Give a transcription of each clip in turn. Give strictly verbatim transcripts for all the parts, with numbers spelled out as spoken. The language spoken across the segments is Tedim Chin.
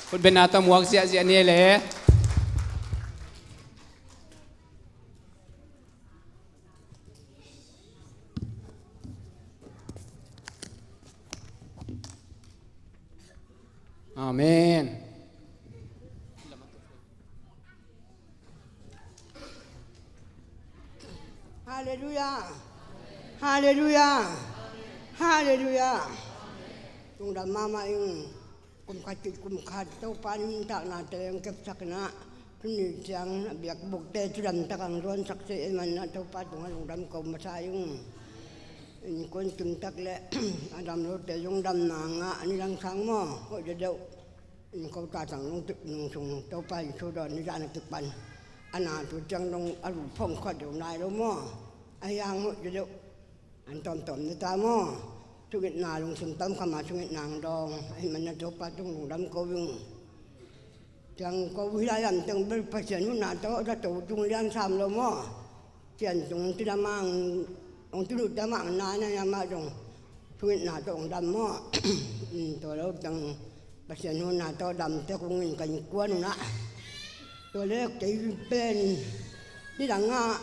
Khutbetna tawh muak ziahziah ni le. Amen. Halleluiah. Halleluiah. Halleluiah. Lungdam mahmah ing. Kum khat kik kum khat Topa nuntakna teng kepsak inah, tuni ciang a biakbukte cidamtak ang zuansak seh ahih manin ah Topa tungah lungdam ko masa ing. Innkuan kimtak le a dam lote zong damna ngah nidang sang maw, hoih deuhdeuh. Inn ko tatang nung sung Topa Jesu dawn nidang a kipan a na tu ciang dong a lu phongkhawt deuh nai lo maw? A hiang hoih deuhdeuh. An tawmtawm ni ta maw? Sungitna lungsim tam khama sungitna ang dawng ahih manin ah Topa tung lungdam ko ing. Ciang ko hi lai lam teng bel Pasian hun na tawh zato tung lian sam lo maw? Cian tung cidam ang, ong tunu tam ang na na na mah dong. Sungitna tawh ong dam maw? Tua lo teng Pasian hun na tawh dam tek ung in ka innkuan un ah. Tua le kei pen nidang ah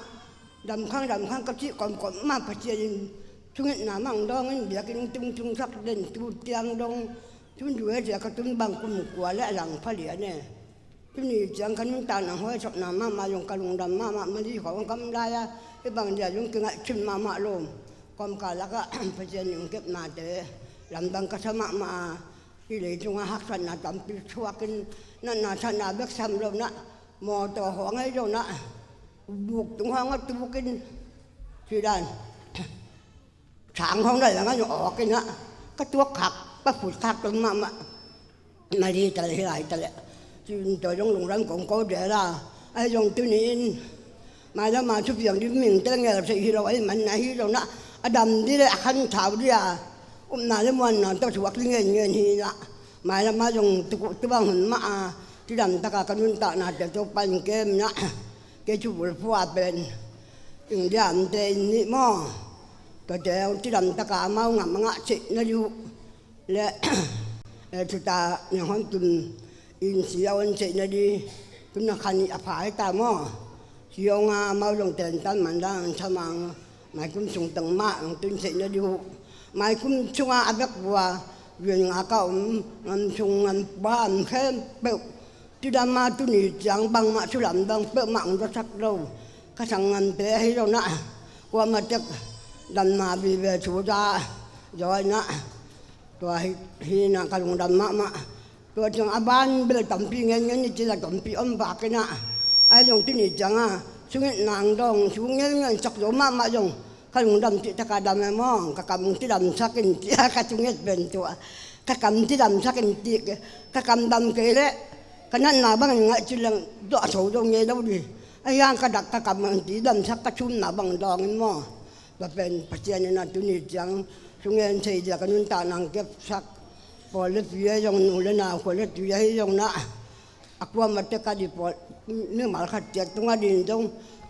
damkhang damkhang ka cih kawmkawm mah Pasian in sungitna mah ang dawng in biakinn tungtungsak den tu tiang dong. Tun duh e cia ka tun bang kum kua le a lang pha lian e. Tuni ciang ka nuntakna hoih sapna mahmah zong ka lungdam mahmah mali khawng kam lai a, hih bang dia zong kingaih cin mahmah lo. Kawmkal lakah Pasian in kepnate lamdang ka sa mahmah a, hih leitungah haksatna tampi thuakin natna satna bek sam lo nah, mawtaw khawng ahi zong nah, buk tung khawng a tukin, sidan sang hong dal langa zong awk inah ka tuak khak, ka phut khak tum mahmah. Mali ta le hi lai ta le. Cin tua zong lungdam kong ko dela. Ahi zong tuni in mailama thupiang ding mingte ngel seh hi lo ahih manin ahi zong nah a dam dih le a khan thau dih a upna le muanna tawh thuak ding ngen ngen hi nah. Mailama zong tu bang hun mah a cidamtaka ka nuntaknate Topa in kem nah. Kei thu bulphuh a pen India amte in nih maw? Tuate cidamtaka amau ngam a ngah theihna dih uh le, eh, tuta nianghon tum in si a on theihna dih. Tun a khan ih a pha hi ta maw? Si ong a amau zong tentan mandan ang thamang maikum sung teng mah ang tun theihna dih uh. Maikum sunga a bek vua zuan ngak a om, ngam sung ngam pua om khempeuh cidam a tuni ciang bangmah thu lamdang peuhmah ang zasak lo. Ka sanggamte ahi lo nah, kuamah tek damna vive thu za zaw inah, tua hi, hi nah ka lungdam mahmah. Tua ciang a ban bel tampi ngen ngen ni cila tampi om vak inah. Ahi zong tuni ciang a sungitna ang dawng su ngen ngen sak zo mahmah zong ka lungdam cih taka dam e maw? Ka kam cidamsak in cih a ka sungit pen tua. Ka kam cidamsak in cih ka kam dam kei leh ka natna bangin ngaih cin leng tuah so zo ngei lo dih. A hiang ka dak ka kam ang cidamsak ka thumna bang dawngin maw? Tua pen Pasian in a tuni ciang sungen thei dia ka nuntakna ang kepsak pawl le pi ahi zong nu le nau khua le tui ahi zong nah a kuamah tek a dih pawl mimal khat ciat tungah ding dong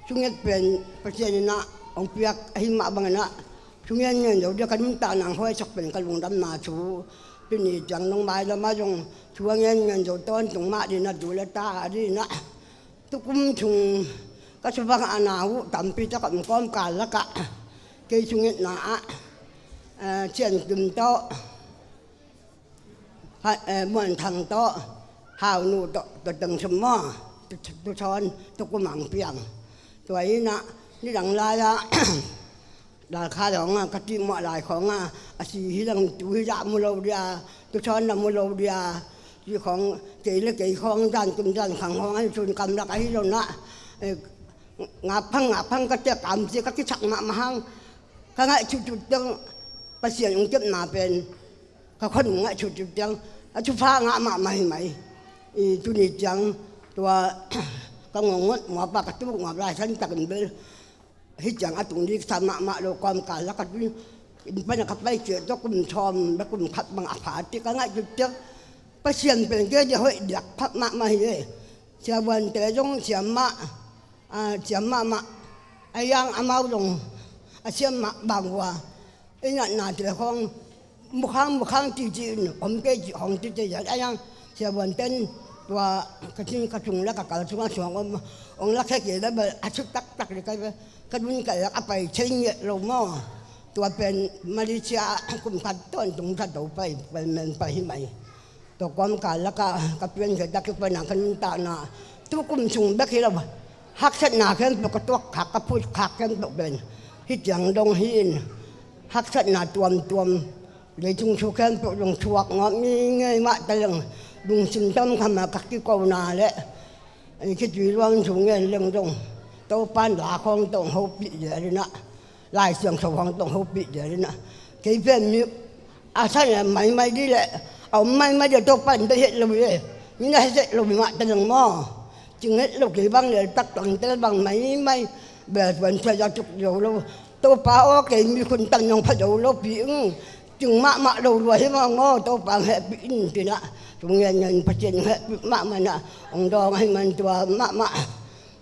sungit pen Pasian in ah hong piak ahi mah bangin ah sungen ngen zo dia ka nuntakna ang huaisak pen ka lungdamna thu. Tuni ciang nong mailam ah zong thu a ngen ngen zo tawntung mah ding a du le ta a ding ah tukum thung ka suvang a na uh tampi tak a om kawmkal lakah kei sungitna ah, eh, Cian Kim tawh Muan Thang tawh Hau Nu tawh tua teng sum maw, tu thawn tukum ang piang. Tua in ah nidang lai ah Dalkhai hong a ka cih muah lai khawng a a si hi leng tu hi zah mu lo dia, tu thawn na mu lo dia. Ci khawng kei le kei khawng zan kum zan khang khawng an sun kam lak ahi lo nah, eh, ngap phang ngap phang ka tek am ci ka kisak mahmah hang ka ngaih thutut teng Pasian ung kepna pen ka khon ngaih thutut tiang a thupha ngah mahmah hi mai. I tuni tiang tua ka ngongot muapa ka tuk muap lai san takin bel hi tiang a tung dik sa mahmah lo kawmkal lak a tun in pana ka pai ciah tua kum thawm bek kum khat bang a pha ti ka ngaih thut tiang Pasian pen ke dia hoih diak phat mahmah hi e. Siavuante zong siam mah, a, siam mahmah. A yang amau zong a siam mah bang vua. I natnate khawng mukhang mukhang titi in om kei cih khawng tite zat a yang Siavuanten tua ka cin ka cung le ka kal sungah suang om, ong lakhia kei le bel a thu taktak le ka, ka dun ka lak a pai thei ngiat lo maw. Tua pen Malaysia ah kum khat tawntung tha to pai, pai men pai hi mai. Tua kawmkal lakah ka piankhia tak kipan a ka nuntakna tu kum sung bek hi lo. Haksatna khempeuh ka tuak khak, ka phut khak khempeuh pen hih ciang dong hi in, haksatna tuamtuam, leitung thu khempeuh zong thuak ngawt mi ngei mah ta leng, lungsim tam kham a ka kikona le ei khitui luang thu ngen leng zong Topa in la khawng tawh hong hopih zel in ah, Lai Siangtho khawng tawh hong hopih zel in ah, kei pen mi a san e maimai dih leh a om maimai dih, Topa in deih het lo hi e. Mi na het het lo hi mah ta leng maw. Cing het lo kei bang lel tak tang tel bang maimai, bel puan sia za tuk zo lo. Topa aw, kei mi khun tan nong pha zo lo pi ing. Cing mahmah lo lua hi mah maw, Topa hong hehpih in ci in ah. Tung ngen ngen Pasian hong hehpih mahmah in ah, hong dawng ahi man tua mahmah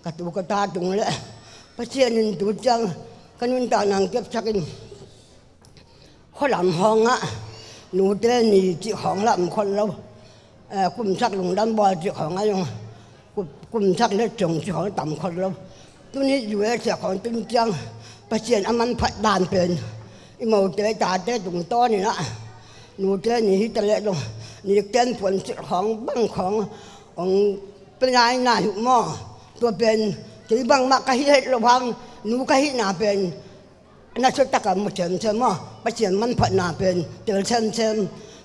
ka tu ka ta tung le Pasian in tu ciang ka nuntakna hong kepsak in, khualam hawng ah nute ni cih hawng lam khol lo. Eh, kumsak lungdam bawl cih hawng ah zong kum-, kumsak let ciong cih hawng tam khol lo. Tuni U S A hawng tun ciang Pasian a manphat dan pen i mote i tate tungtawn in ah, nute ni hi ta leh zong nikten puan cih hawng bang hawng hong pia nai na hi uh maw. Tua pen kei bangmah ka hi het lo hang, nu ka hihna pen na suak tak a mu semsem maw, Pasian manphatna pen tel semsem.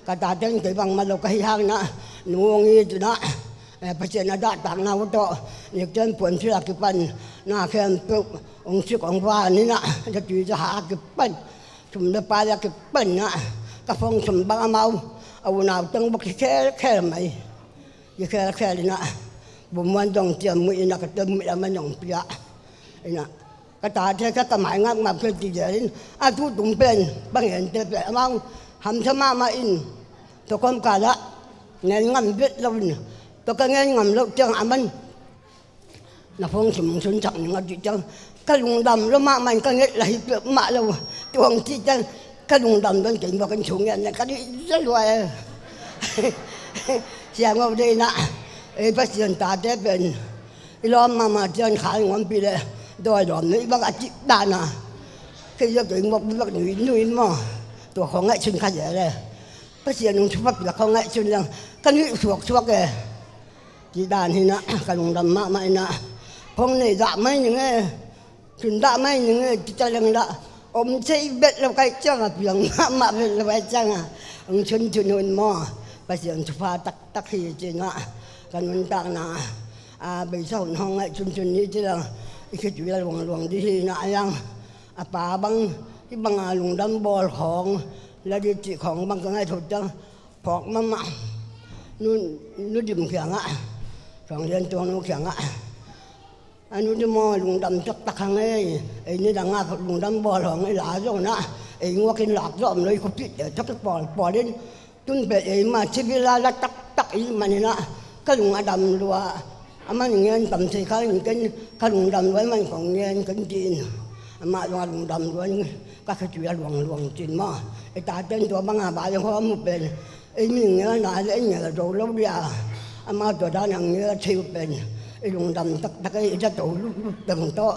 Ka tate in kei bangmah lo ka hi hang in ah, nu hong it in ah, eh, Pasian a dahtakna uh tawh nikten puan cih a kipan na khempeuh hong sik hong van in ah, zatui zaha a kipan, sum le pai a kipan in ah, ka phone sum bang amau a unau teng bawk hi khelkhel mai. Hi khelkhel in ah, bu muan dong ciam muih in ah, ka tel muih a man dong pia in ah, ka tate ka, ka mai ngapngap kei ci zel in, a tu tung pen bang en te pen amau hamsa mahmah in, tua kawmkal ah ngen ngam vet lo in, tua ka ngen ngam loh ciang a man na phone sum hong sunsak ning a cih ciang, ka lungdam lo mahmah in ka nget la hi peuhmah lo. Tua hong cih ciang ka lungdam lo in kei mawk in thu ngen le ka nih za lua e. Siang o dei in ah, ei Pasian tate pen i lawm mahmah ciang kha i ngawmpih le dawi lawm nei bang a cih dan a, kei zong kei mawk bek nui nui maw. Tua khawng ngaihsun kha zel e. Pasian hong thupha piak khawng ngaihsun leng ka nuih suaksuak e. Cih dan hi in ah, ka lungdam mahmah in ah, phone nei dah mai ning e, sun dah mai ning e, ci ta leng dah om thei vet lo ka hih ciang a, piang mahmah vet lo ka hih ciang a, hong sunsun hun maw. Pasian thupha taktak hi ci in ah, ka nuntakna a beisa hun hong ngaihsunsun ni ci leng, i khitui a luangluang dih hi in ah, a yang a pa bang hih bang a lungdam bawl khawng, la dih cih khawng bang ka ngaihsut ciang phawk mahmah. Nu, Nu Dim kiangah, Suang Lian Tuang nu kiangah, a Nu Dim aw, lungdam taktak hang ei, ei nidang a lungdam bawl hang ei, la zong na ei nguak in lak zawh om lo, i khuapih te thak i pawl pawl in, tun pen ei mah civil a la taktak i hih manin ah ka lung a dam lua. Aman ngen tam thei kha in ken ka lungdam lua, aman kong ngen ken ci in, amah zong a lungdam lua in ka khitui a luangluang ci in maw. I tate in tua bang a bai hong mu pen ei mi ngelna le ei ngel zo lo dih a, amau tua dan a ngel thei uh pen i lungdam taktak ei, i zato luplup teng tawh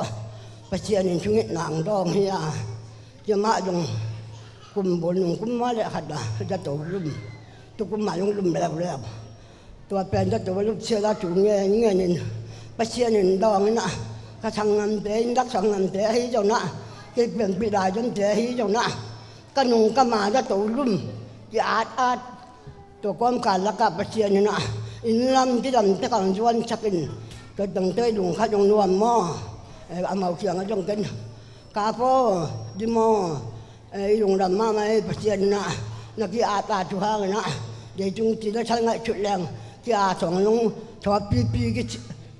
Pasian in thungetna hong dawng hi a. Cia mah zong kum bul nung kum mah le khat a zato lum, tu kum mah zong lum leuleu. Tua pen zato lupsia la thu ngen ngen in Pasian in dawng in ah, ka sanggamte, in dak sanggamte ahi zong ah, kei pianpih lai zomte ahi zong ah, ka nung ka ma zato lum ki-at at. Tua kawmkal lakah Pasian in ah, inn lam cidam tek ang zuansak in, tua tengte i lung khat zong nuam maw? Eh, amau kiangah zong ken, ka paw, Dim aw, eh, i lungdam mahmah ei, Pasian in ah na ki-at a thu hang in ah, leitung ci le sal ngaihsut leng ki-at hong lung thawpipi ki,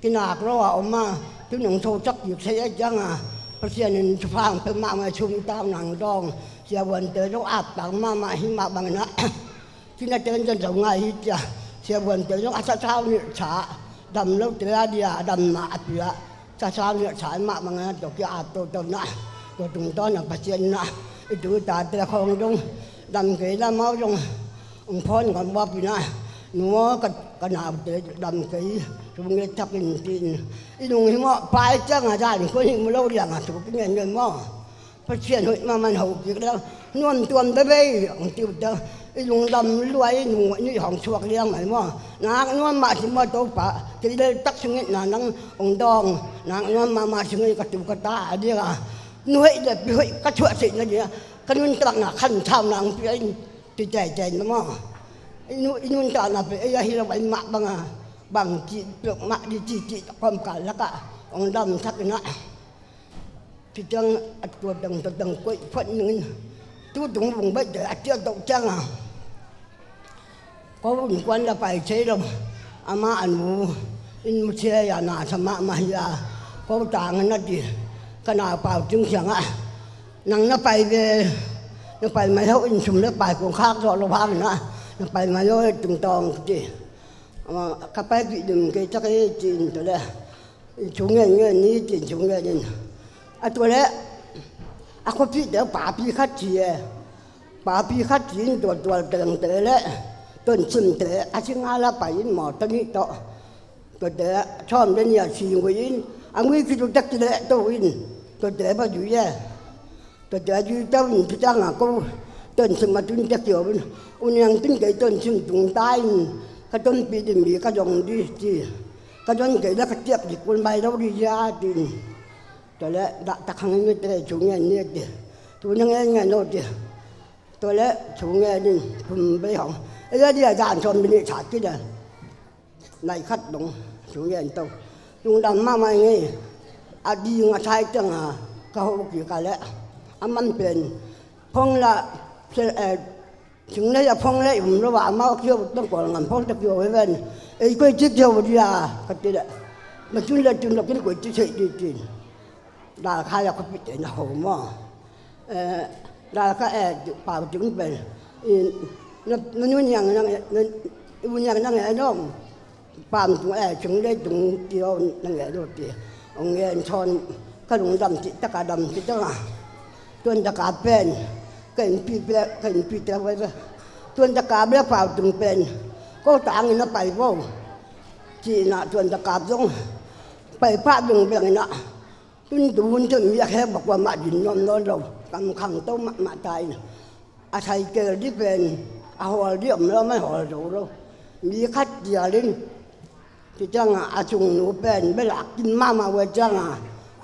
kinak lo a om a, tu nong thosak kik thei a ciang a, Pasian in thupha hong pia mahmah ei, sum i tak nang dawng, siavuante zong at tak mahmah hi mah bang in ah, Cina ten zan zo ngai hi cia. Siavuante zong a sasau nilh sa, dam lote a dia damna a pia, sasau nilh sa i mah bangin a tua ki-at toto na, tua tungtawn a Pasian na, i tu i tate khawng zong dam kei la, amau zong hong phone ngam buak pi na, nu aw, ka Ka naute dam kei, thu nget thakin tiin. I lung hi mawh pai cianga dan khun hi mu lo lianga thu kingen ngen maw? Pasian hoih mahmah in ho kik leng nuam tuam bebei hong tiu teh. I lungdam lua i nung nih hong suak liang mai maw? Nak nuam mah si maw Topa, kei lel tak sungin na nang hong dawng. Nak nuam mahmah sungin ka tu ka ta a dinga nuhoih le pihoih ka thuah theihna dinga ka nuntakna khan thauna hong pia in. Ti teitei na maw? I nu, i nuntakna pen ei ahi lo, ei mah banga bang cih peuhmah di cih cih kawmkal lakah hong damsak inah. Ci ciang a tua dang tua dang koih phuat ningin tu tung vung baihte a ciah doh cianga ko innkuan la pai thei lo. Amah a nu in muthia a nasa mahmah hi a, ko tangin a ti. Ka nau Pau Cing kiangah nang na pai ve, na pai mai ho in sum le pai kong khak zawh lo hangin ah na pai mai ho tungtawng ka ti. Ka paipih dim kei tak ei ci-in tua le thu ngen ngen ni ci-in thu ngen in. A tua le a khuapihte papi khat ci e. Papi khat ci-in tua tual tengte le tonsimte a singal a pai in mawtaw nih tawh. Tuate thawm le nih a singui in a ngui khit uh tak ci le to in tuate va zui e. Tuate a zui to in ci cianga ko tonsim a tun tek kio in, u niang tun kei tonsim tung ta in ka tonpih ding mi ka zong di ci. Ka zon kei le ka tiak dik kul mai lo di zia tin. Tua le dahtak hang in mite thu ngen ni ti. Tu na ngen ngen lo ti. Tua le thu ngen in thum bei hong. Ei a dia dan thawm bini tha kina. Nai khat dong thu ngen to. Lungdam mahmah ngei. A ding a thai teng a ka ho kik a le a man pen phong la sel eh Singlei a phong le um lo a, amau kio tong Kawlngam phong te kio hi ven. Ei koi ci kio dia ka ti le. Ma tun le tun lo kin koi ci thei di tin. Dalkhai a khuapihte na ho maw? Eh, Dalkhai eh Pau Cing pen. I, na, na nu niang nang, na, u niang nang e nong. Pam tung eh, Singlei tung ti lo na ngen lo ti. Hong ngen thawn ka lungdam cih taka dam cih taka. Tuan taka pen ka innpi pen, ka innpi pen pen. Tuan taka bel Pau Tung pen ko tangin a pai vo. Ci-in ah tuan taka zong pai pah bengbeng in ah. Tun tu hun tun mi a khek bak kuamah din nuam nawn lo. Kam khang to mahmah ta in. A thai kel di pen a hawl di om lo, a man hawl zo lo. Mi khat dial in ci cianga a sungnu pen bel a kim mahmah uh a cianga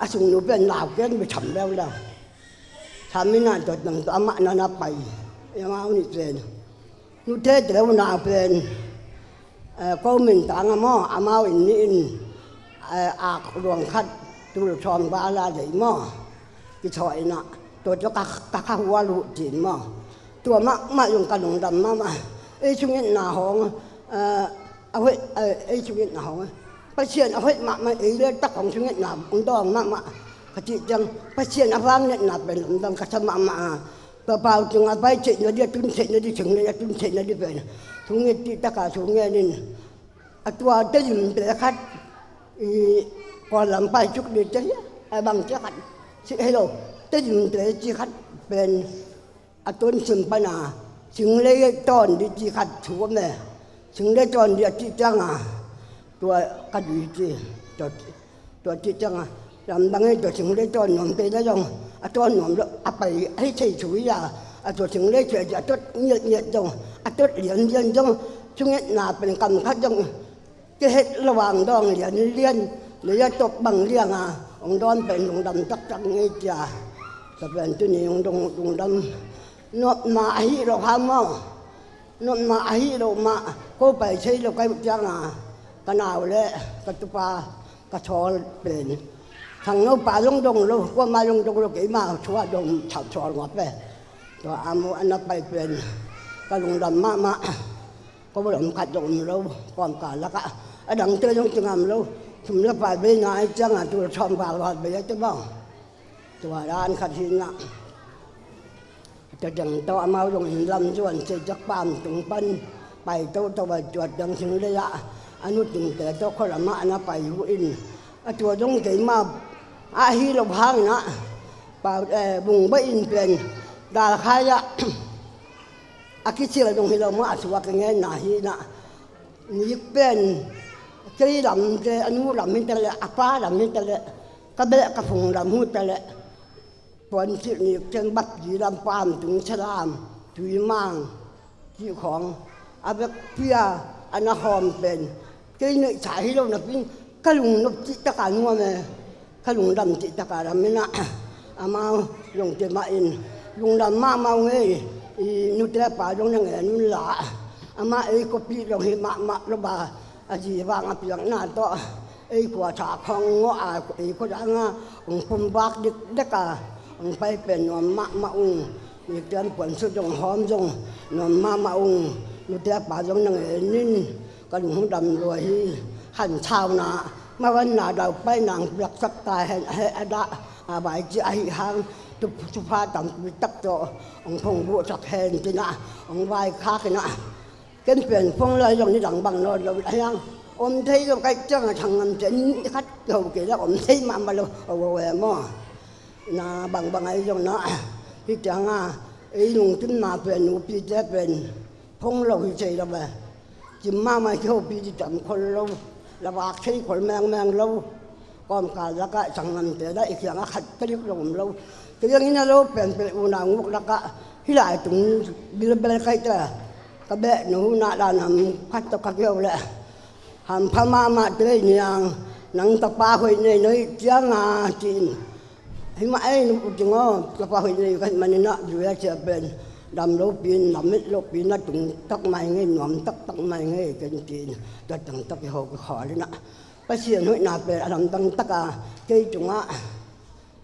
a sungnu pen nau ken bia tham leu leu. Tham in ah tua tang tua amah na na pai. Amau nih pen nute te unau pen eh, ko min tanga maw, amau in nih in eh, ak luang khat tul sawm vala dei maw? Kithawi in ah tua tua ka, ka kha hual uh cin maw? Tua mahmah zong ka lungdam mahmah. Ei sungitna hong eh, a hoih eh, ei sungitna hong eh. Pasian a hoih mahmah ei le tak hong sungitna hong dawng mahmah. Ka cih ciang Pasian a vangliatna pen lungdam ka sa mahmah a. Tua Pau Tung a pai theihna di, a tun theihna di, Singlei a tun theihna di pen. Thungit cih taka thungen in. A tua Tedim te khat i Kawl lam pai cuk di te hia, a bang te khat si helo, Tedim te ci khat pen a tun sim pana Singlei tawn di ci khat thu om e. Singlei tawn di a ci cianga tua ka dui ci tua ci. Tua cih cianga lamdang in tua Singlei tawn nuam kei le zong a tawn nuam lo a pai a hi thei thu hi a, a tua Singlei thei a tot ngiat ngiat zong a tot lian lian zong thungetna pen kam khat zong kihet lo ang dawng lian lian lei a top bang lianga hong dawn pen lungdam taktak ngei cia. Tua pen tuni hong dong lungdam nuamna ahi lo ha maw? Nuamna ahi lo mah ko pai thei lo ka hih cianga ka nau le ka tupa ka thawl pen thangno pa zong dong lo, kuama zong dong lo, keima thu a dong thau thawl ngawp e. Tua a mu a na pai pen ka lungdam mahmah. Ko lam khat zong um lo, kawmkal lakah a dangte zong kingam lo. Sum le pai bei nai cianga tul sawm val val bei a te bang. Tua dan khat hi na. Tua dang tawh amau zong in lam zuan se jak Pam Tung pan pai toto a cuat dang Singlei ah a nu Tung te tawh khualamah a na pai uh in a tua zong keima a hi lo hangin ah Pau eh, Bung Baih in pen Dalkhai ah a kisil zong hi lo mah a suak a ngenna hi na. Nik pen kei lam te, a nu lam hi ta leh, a pa lam hi ta leh, ka beh ka phung lam hi ta leh, puan cih nik pen bapti lam pam tung salam, tuimang cih khawng a vekpi a, a na hawm pen kei neih sa hi lo napi in ka lungnop cih taka nuam e. Ka lungdam cih taka lam in ah, amau zong te mah in lungdam mahmah ung ei. I nute pa zong na ngen un la, amah ei khuapih zong hi mahmah lo a, a zi vang a piakna tawh ei khua tha khawng ngawh a, ei khua dang a hong pumvak dikdek a hong pai pen nuam mahmah ung. Nik te puan sut zong hawm zong nuam mahmah ung. Nute pa zong na ngen in, ka lungdam lua hi. Khansauna, mavanna, daupaina hong piaksak ta hen, a heh a dah a vai ci ahi hang, tu, thupha tampi tak tawh hong phungvuhsak hen ci-in ah, hong vaikhak in ah, ken pen phone lo zong nidang bang nawn lo ahi hang, om thei lo ka hih ciang a, sanggam te ni khat kiho kei leh om thei mahmah lo, o, o, e maw. Na bangbang ahi zong na, hih ciang a ei lungkimna pen, nupite pen phone lo hi thei lo ve. Kim mahmah, kihopi ding tam khol lo, la vak thei khol mengmeng lo. Kawmkal lakah sanggamte lah i kiangah khat peuh zong om lo. Kei zong inn a lo penpen, unau nguk lakah hih lai tung bilbel ka hih ta, ka beh nu hun ah dan ham khat tawh ka kiho leh, hampha mahmah te hi niang, nang tapa hoih nei na hih ciang a, ci-in. Hi mah ei, nu Pu Ting aw, tapa hoih nei ka hih manin ah, U S A pen dam lopi in, lamet lopi in a tung tak mai ngei, nuam taktak mai ngei ken, ci-in tua teng tawh kiho kikhawl in ah, Pasian hoihna pen a lamdang tak a, kei tungah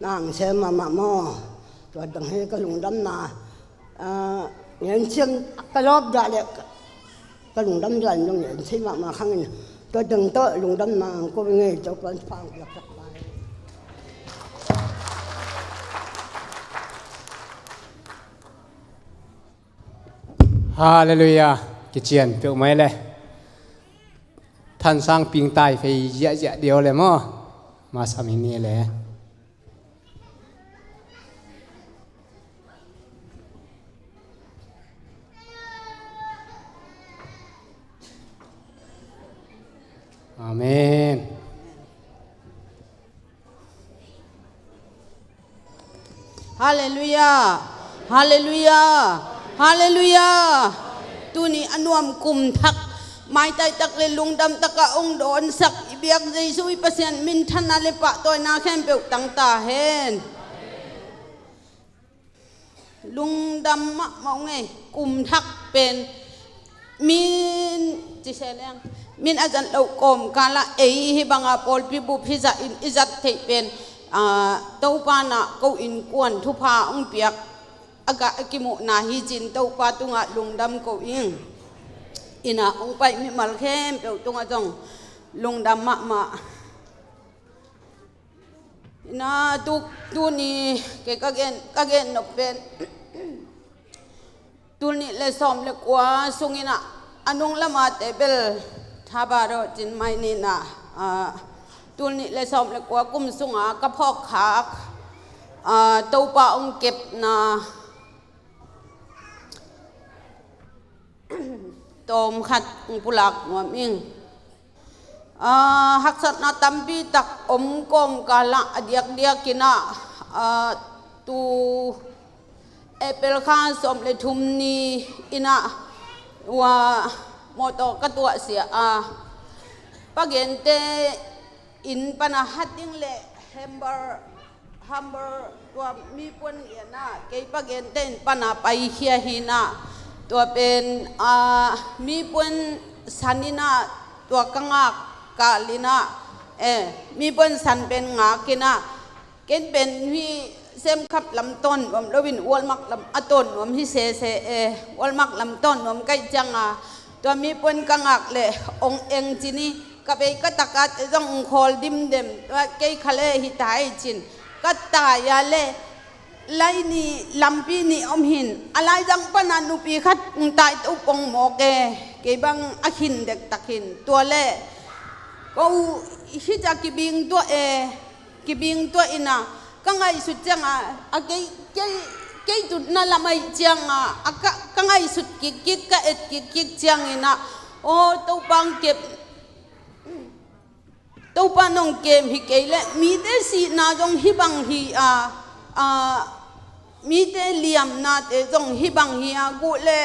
na hong sem mahmah maw. Tua teng hi ka lungdamna, ah, ngen siam ka lawp dah leh ka lungdam dah in zong ngen thei mahmah khang in, tua teng tawh lungdamna hong ko ing ei. Topa'n thupha hong piaksak ta hen. Halleluiah. Kician peuhmah e le. Thansang Ping tai fei ziahziah deuh le maw. Masam hi ni le. Amen. Halleluiah. Halleluiah. Halleluiah. Tuni a nuam kum thak, maitai tak le lungdam taka hong dawnsak i biak Jesu i Pasian minthanna le pahtawina khempeuh tang ta hen. Lungdam mahmah ung ei. Kum thak pen min ci se leng, min a zat loh kawmkal ah ei hih banga pawlpi bup hizah in i zat theih pen, ah, Topa in ah ko innkuan thupha hong piak a gah a kimuhna hi ci-in Topa tungah lungdam ko ing. Inn ah hong pai mimal khempeuh tungah zong lungdam mahmah. Ina tu, tuni kei ka gen, ka gen nop pen, tul nih le sawm le kua sungin ah, a nung lama te bel thaba rawh cin mai ni in ah, ah, tul nih le sawm le kua kum sunga ka phawkkhak, ah, Topa hong kepna tawm khat hong pulak nuam ing. Ah, haksatna tampi tak om kawmkal ah a diakdiak in ah, ah, tu April kha sawm le thum ni in ah, ua, mawtaw ka tuahsia a, Pa Gente inn pana Hating le Hamber, Hamber tua mi puan lian ah kei Pa Gente inn pana paikhia hi in ah, tua pen, ah, mi puan san in ah tua ka ngak kal in ah, eh, mi puan san pen ngak in ah, ken pen hih Semkhap lam tawn nuam loin Walmart lam a tawn nuam hi sese e. Walmart lam tawn nuam ka hih cianga, tua mi puan ka ngak leh hong eng ci ni, ka vei ka taka te zong hong khawl dimdem, tua kei kha le hi ta hi cin. Ka tai a le lai ni, lampi ni om hin, a laizang pana nupi khat hong taito pong mawk e. Kei bang a khin dektak hin, tua le ko hi ca kibing tuah e. Kibing tuah in ah, ka ngaihsut ciangah, a kei, kei, kei tutna lam ahih ciangah, a ka, ka ngaihsut kikkik, ka et kikkik ciangin ah, Aw Topa, ang kep, Topa nong kem hi kei leh mite sihna zong hih bang hi a, a, mite liamnate zong hih bang hi a, guh le,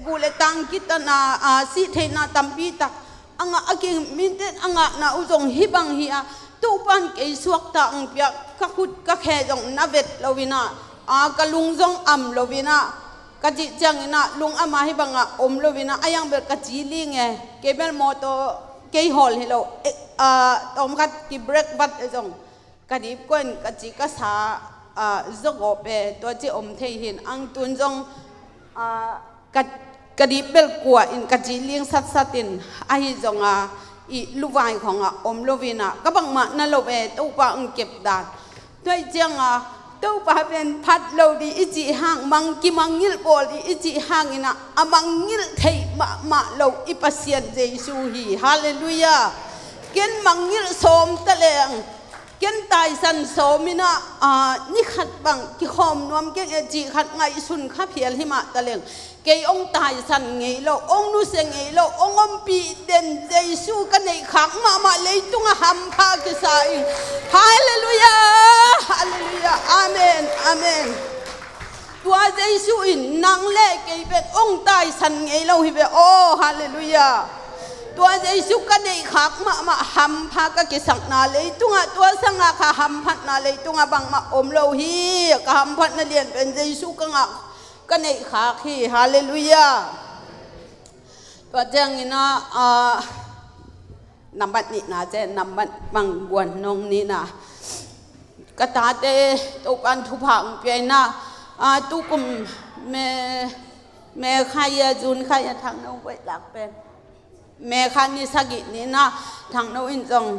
guh le tang kitan a, a, sih theihna tampi tak a ngah, a kim mite a ngahna uh zong hih bang hi a, Topa in kei suakta hong piak, ka khut ka khe zong na vet lo in a, a, ka lung zong am lo in a, ka cih ciangin a, lung am a hih bangah om lo in a, a yang bel ka ci ling e, kei bel mawtaw kei hawl hi lo, eh, a, tawmkhat ki break vat e zong ka dip kua in ka ci ka sa, a, zogawp e, tua ci om thei hin, ang tun zong, a, ka, ka dip bel kua in ka ci ling satsat in, ahi zong a, i luvai khong a om lo in a, ka bangmah na lo e, Topa hong kep dan. Tua hi ciang a, Topa pen phat lo ding i cih hang, mang kimangngilh bawl ding i cih hangin a, a mangngilh theih mahmah lo i Pasian Jesu hi. Halleluiah. Ken mangngilh sawm ta leng, ken taisan sawm in a, a, ni khat bang kikhawm nuam keng e, cih khat ngaihsun kha phial hi mah ta leng, kei hong taisan ngei lo, hong nusia ngei lo, hong ompih den Jesu ka neih khak mahmah, leitungah hampha kisa ing. Halleluiah, halleluiah, amen, amen. Tua Jesu in nang le kei pen hong taisan ngei lo hi ve aw, halleluiah. Tua Jesu ka neih khak mahmah, hampha ka kisakna leitungah, tua sangah ka hamphatna leitungah bangmah om lo hi. Ka hamphatna lian pen Jesu ka ngah, ka neih khak hi. Halleluiah. Tua ciangin a, a, nambat nihna ciang, nambat bang guan nong nihna. Ka tate Topan thupha hong pia in a, a, tukum May, May kha a, June kha a, Thangno voihlak pen May kha ni sagih ni in a, Thangno in zong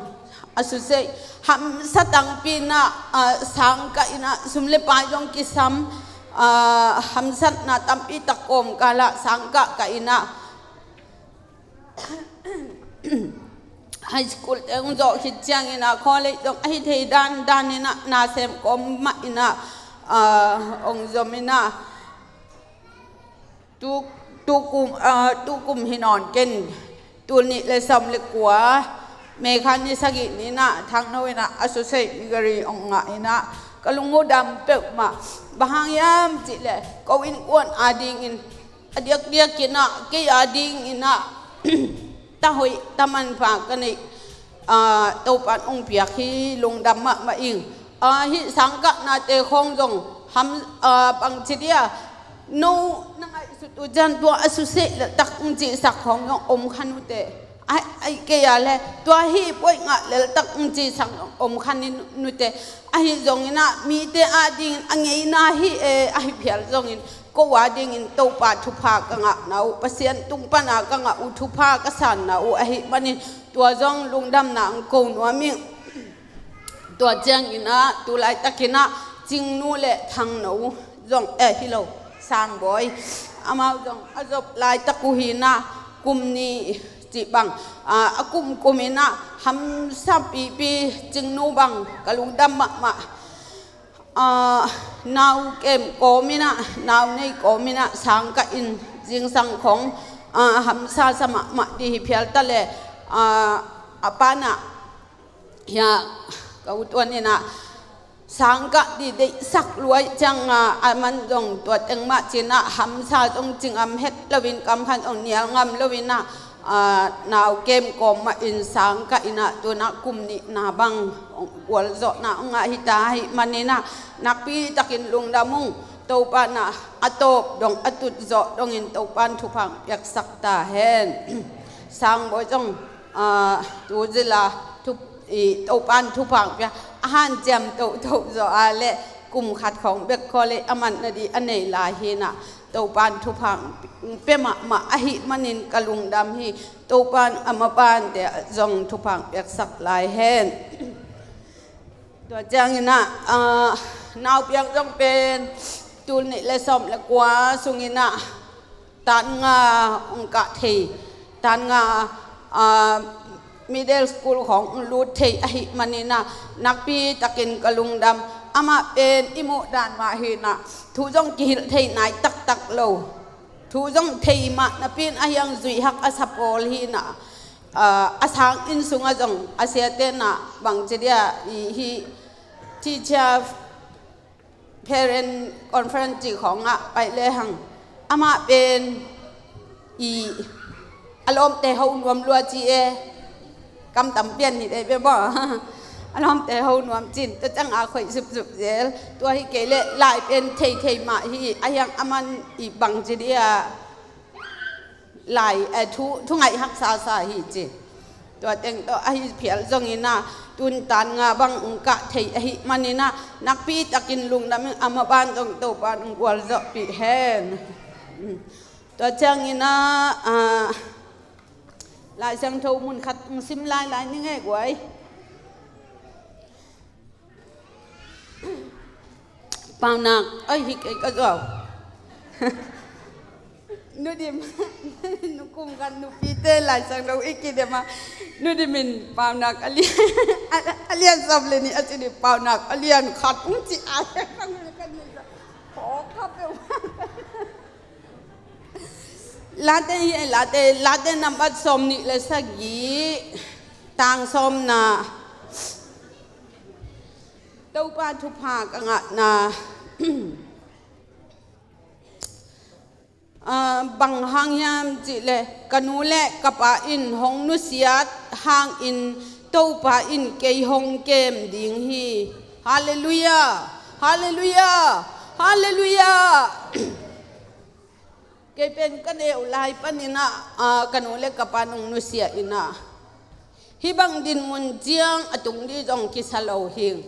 a susia hamsa tampi in a, a, sangkah in a, sum le pai zong kisam, a, hamsatna tampi tak kawmkal ah sangkah kah in a, high school te hong zawh khit ciangin a, college zong ahi thei dandan in a, nasem kawm mah in a, a, hong zom in a, tu, tukum, a, tukum hi nawn ken, tul nih le sawm le kua, May kha ni sagih ni in a, Thangno in a, associate degree hong ngah in a, ka lung uh dam peuhmah. Bang hang hiam cih leh, ko innkuan adingin, a diakdiak in a, kei adingin a, ta hoih ta manpha ka neih, a, Topan hong piak hi, lungdam mahmah ing. A, hih sangkahnate khawng zong ham, a, bangci dia, no na ngaihsut uh ciang tua a susia leltak hong cihsak khawng zong om kha uh teh. Ai, ai kei a le, tua hih puai ngah leltak hong cihsak zong om kha uh teh. Ahi zongin a, mite adingin a ngeina hi e, ahi phial zongin, ko adingin Topa thupha ka ngahna uh, Pasian tung pana ka ngah uh, thupha ka sanna uh ahih manin, tua zong lungdamna hong ko nuam ing. Tua ciangin a, tu laitakin a, Cingnu le Thangno zong, eh, hi lo, Sangbawi, amau zong a zop laitak uh hi in a, kum nih cih bang, a, a kumkum in a, hamsa pipi, Cingnu bang ka lungdam mahmah. A, nau kem kawm in a, nau nei kawm in a, sangkah in, zingsang khawng, a, hamsa sa mahmah ding hi phial ta le, a, a pa in a, hia, ka utuan in a, sangkah ding deihsak lua ciang a, a man zong tua teng mah ci in a, hamsa zong cing ngam het lo in, kam khat zong nial ngam lo in a, a, nau kem kawm mah in sangkah in a, tu in a kum nihna bang gualzawhna hong ngah hi ta ahih manin a, nakpi takin lungdam ung. Topa in a, a tawp dong, a tut zawh dongin Topa in thupha hong piaksak ta hen. Sangbawi zong, a, tu zila thup, i, Topa in thupha hong pia, a hanciam tohtoh zaw a le, kum khat khawng bek khawng le a man nading a nei lai hi in a, Topa in thupha hong pia mahmah ahih manin ka lungdam hi. Topa in a mapante zong thupha hong piaksak lai hen. Tua ciangin a, a, nau piang zong pen, tul nih le sawm le kua sungin a, tan nga hong kah thei, tan nga, a, middle school khawng hong lut thei ahih manin a, nakpi takin ka lungdam. Amah pen i muh dan mah hi in a, thu zong kihilh thei nai taktak lo. thu zong thei mah napi in a hiang zuih hak a sa pawl hi na, ah, a sang inn sungah zong a siate na bangci dia i hi teacher parent conference ci khawngah paih lehang amah pen i a lawmte ho nuam lua ci e. Kam tam pian hi dei bia maw? A lawmte ho nuam cin tua ciang a khoih zupzup zel. Tua hi kei leh lai pen thei thei mah hi a hiang a man i bangci dia lai, eh, thu, thu ngaih haksa sa hi ci. Tua teng tawh ahi phial zongin ah tun tan nga bang ung kah thei ahih manin ah nakpi takin lungdam in amah ban zong Topan ung gualzawhpih hen. Tua ciangin ah, ah, Lai Siangtho mun khat ung sim lai lai ni ngei guai. Paunak, oi, hi kei ka zuau. Nudim, nukum kan nupite Lai Siangtho i kidem a. Nudim in paunak a lian, a lian sawm le ni a ci ni paunak a lian khat ung ci a. Late hi, Late, Late nambat sawm nih le sagih, tang sawmna. Topa thupha ka ngahna. Ah, bang hang hiam cih leh ka nu le ka pa in hong nusiat hangin Topa in kei hong kem ding hi. Halleluiah. Halleluiah. Halleluiah. Kei pen ka neu lai panin ah, ah, ka nu le ka pa nong nusia in ah hih bang dinmun ciang a tung dih zong kisa lo hi.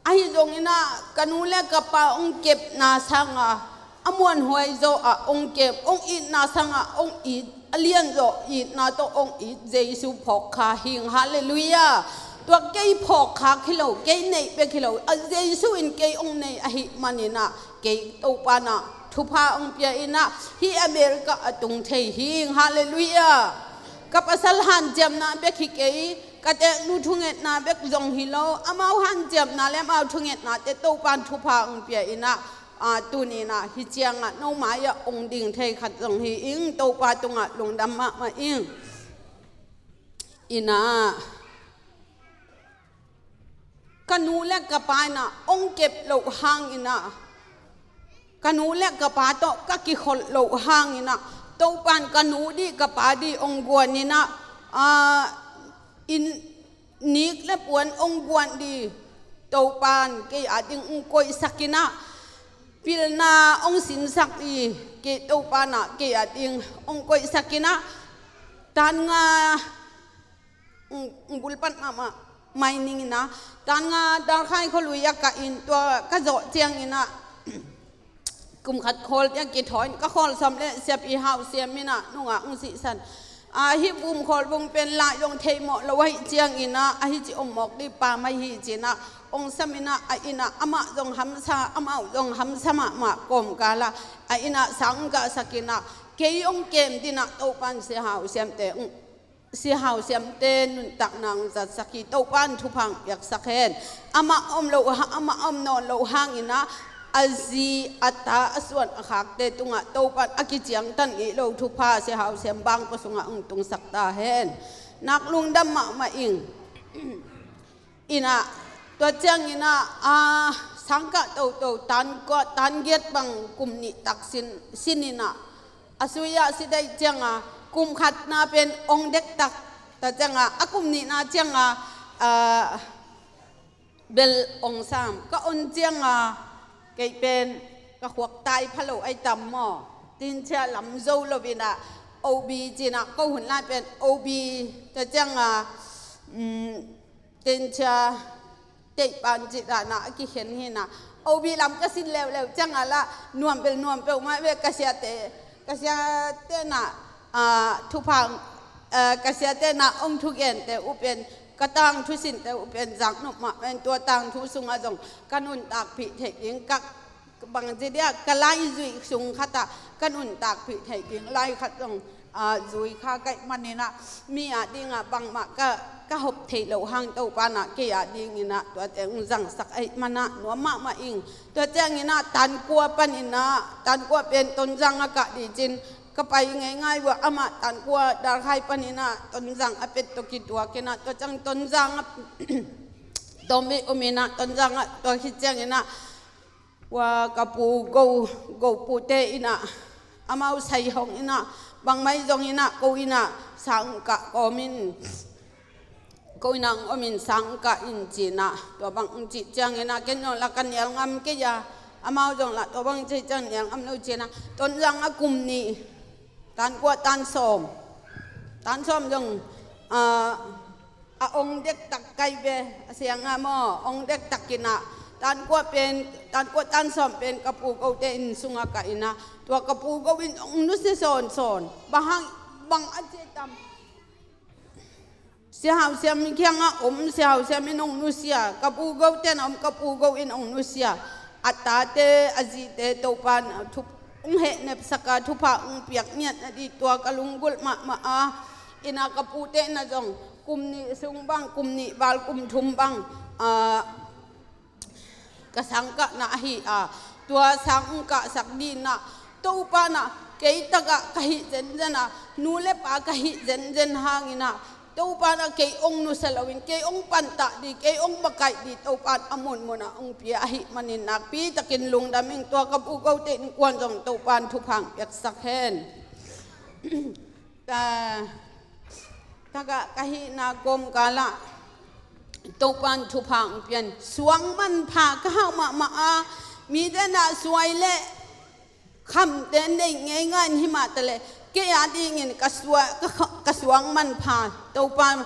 Ahi zongin ah ka nu le ka pa ong kepna sanga a muanhuai zaw ah ong kep, ong itna sanga ong it, a lian zaw itna tawh ong it Jesu phawk kha hing. Halleluiah. Tua kei phawk khak hi lo, kei neih bek hi lo, a Jesu in kei ong nei ahih manin ah kei Topa na thupha ong pia in ah hih America a tung thei hing. Halleluiah. Ka pasal hanciamna bek hi kei, ka teknu thungetna bek zong hi lo, amau hanciamna le amau thungetnate Topan thupha ong pia in ah, ah, tuni in ah hih ciangah no mai-ah ong ding thei khat zong hi ing. Topa tungah lungdam mahmah ing. In ah ka nu le ka pa in ah ong kep loh hangin ah, ka nu le ka pa tawh ka kikholh loh hangin ah, Topan ka nu dih ka pa dih ong guan in ah, ah, inn nik le puan ong guan dih Topan kei a ding ong koihsak in ah, pilna ong sinsak dih kei Topan ah kei a ding ong koihsak in ah, tan nga ong, ong bulpat mahmah mai ning in ah, tan nga Dalkhai khualui ah ka inn tua ka zawh ciangin ah kum khat khawl tiang kithawi in ka khawl sawm le siapi hau siam in ah nungah ong sihsan. Ah, hih bum khawl bung pen lai zong theih mawh lo ahih ciangin ah, ahi ci om mawk dih pa mai hi ci in ah ong sam in ah, a inn ah amah zong hamsa, amau zong hamsa mahmah kawmkal ah, a inn ah sang kahsak in ah kei ong kem dih in ah Topan si hau siamte ong si hau siamte nuntakna ong zatsak hi. Topan thupha ong piaksak hen. Amah om lo, amah om nawn loh hangin ah a zi, a ta, a suan, a khakte tungah Topan a kiciangtan ngei lo thupha si hau siam bangkua sungah ong tungsak ta hen. Nak lungdam mahmah ing. In ah tua ciangin ah, ah, sangkah toto tan kua, tan giat bang kum nih tak sin, sin in ah, a sui ah si daih ciang a, kum khatna pen ong dektak ta ciang a, a kum nihna ciang a, ah, bel ong sam. Ka on ciang a, kei pen ka khuak tai pha lo ai tam maw? Tin cia lam zo lo in ah, O B ci in ah, ko hun lai pen O B ta ciang a, um, Tin cia teihpan cih dan ah a kikhen hi in ah, O B lam ka sin leuleu ciang a lah nuam bel nuam peuhmah ve. Ka siate, ka siate na, ah, thupha, ah, ka siate na ong thugente uh pen, ka tangthu sinte uh pen zaknop mah pen, tua tangthu sungah zong ka nuntakpih theih ding, ka bang ci dia, ka lai zuih sung khat ah ka nuntakpih theih ding lai khat zong, ah, zui kha ka hih manin ah, mi a ding ah bangmah ka ka hop theih loh hang Topa in ah kei a dingin ah tuate hong zangsak ahih manin ah nuam mahmah ing. Tua ciangin ah Tankua panin ah, Tankua pen Tonzang a kah ding ci-in ka pai ngeingai uh a, amah Tankua Dalkhai panin ah Tonzang a pet tawh kituakin ah, tua ciang Tonzang a tawm uh om in ah, Tonzang ah tua khit ciangin ah, tua ka pu Go, Go pute in ah, amau sai hong in ah, bangmah zongin ah ko in ah sang kah kawmin, ko in ah hong om in sang kah in ci-in ah, tua bang hong cih ciangin ah ken zong lah ka nial ngam kei a, amau zong lah tua bang cih ciang nial ngam lo ci-in ah, Tonzang ah kum nih, Tankua tan sawm, tan sawm zong, ah, a ong dektak kai ve, a siang a maw, ong dektak in ah, Tankua pen, Tankua tan sawm pen ka pu Gote inn sungah kah in ah, tua ka pu Go in ong nusia sawnsawn. Bang hang, bang a ci tam. Sia Hau Siam in kiangah om, Sia Hau Siam in ong nusia, ka pu Gote in om, ka pu Go in ong nusia. A tate, a zite, Topa in ah thu ong hehnepsak a, thupha ong piak ngiat nading tua ka lunggulh mahmah a, in ah ka pute in ah zong kum nih sung bang, kum nih val kum thum bang, ah, ka sangkahna ahi a, tua sang hong kahsak ding in ah, Topa in ah kei tagah ka hih zenzen a, nu le pa ka hih zenzen hangin ah, Topa in ah kei hong nusia loin, kei hong pantah ding, kei hong makaih ding, Topa in ah a munmun ah hong pia ahih manin nakpi takin lungdam ing. Tua ka pu Gote innkuan zong Topa in thupha hong piaksak hen. Ka, tagah ka hihna kawmkal ah Topa in thupha hong pia in, suang manpha ka hau mahmah a, mite in ah suai le khamte nei ngeingai in, himah taleh kei a dingin ka sua-, ka, ka suang manpha Topa,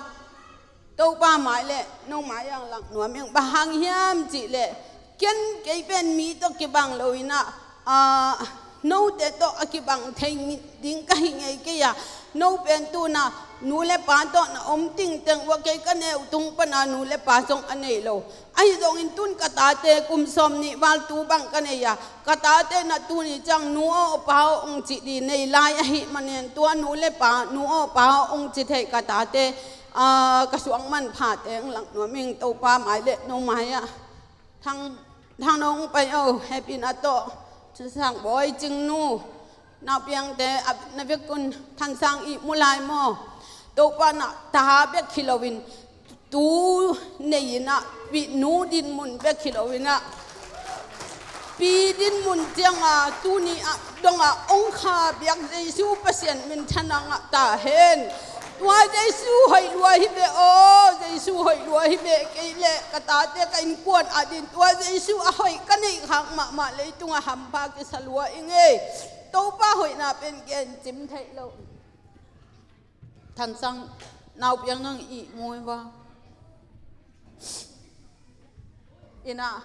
Topa mai le no mai ah hong lak nuam ing. Bang hang hiam cih leh, ken kei pen mi tawh kibang lo in ah, ah, note tawh a kibang thei ding ka hi ngei kei a, no pen tu in ah nu le pa tawh na om tingteng uh a, kei ka neu tung pan a nu le pa zong a nei lo. Ahi zongin tun ka tate kum sawm nih val tu bang ka nei a, ka tate in ah tuni ciang nu aw pa aw hong ci ding nei lai ahih manin, tua nu le pa, nu aw pa aw hong ci thei ka tate, ah, ka suang manphate hong lak nuam ing. Topa mai le no mai ah. Thang, Thang Nong Pai aw, Happy na tawh, Thusang Bawi, Cingnu, Naupiangte, a, na vekun Thansang i mu lai maw? Topa in ah ta bek hi loin, tu nei in ah, pi nu dinmun bek hi loin ah, pi dinmun ciang a, tuni a dong a hong kha biak Jesu Pasian minthan a ngah ta hen. Tua Jesu hoih lua hi ve aw, Jesu hoih lua hi ve. Kei le ka tate, ka innkuan a dingin tua Jesu a hoih ka neih khak mahmah, leitung ah hampha kisa lua ing ei. Topa hoihna pen gen cim theih lo. Thansang, Naupiang, nang i mu hi va. In ah,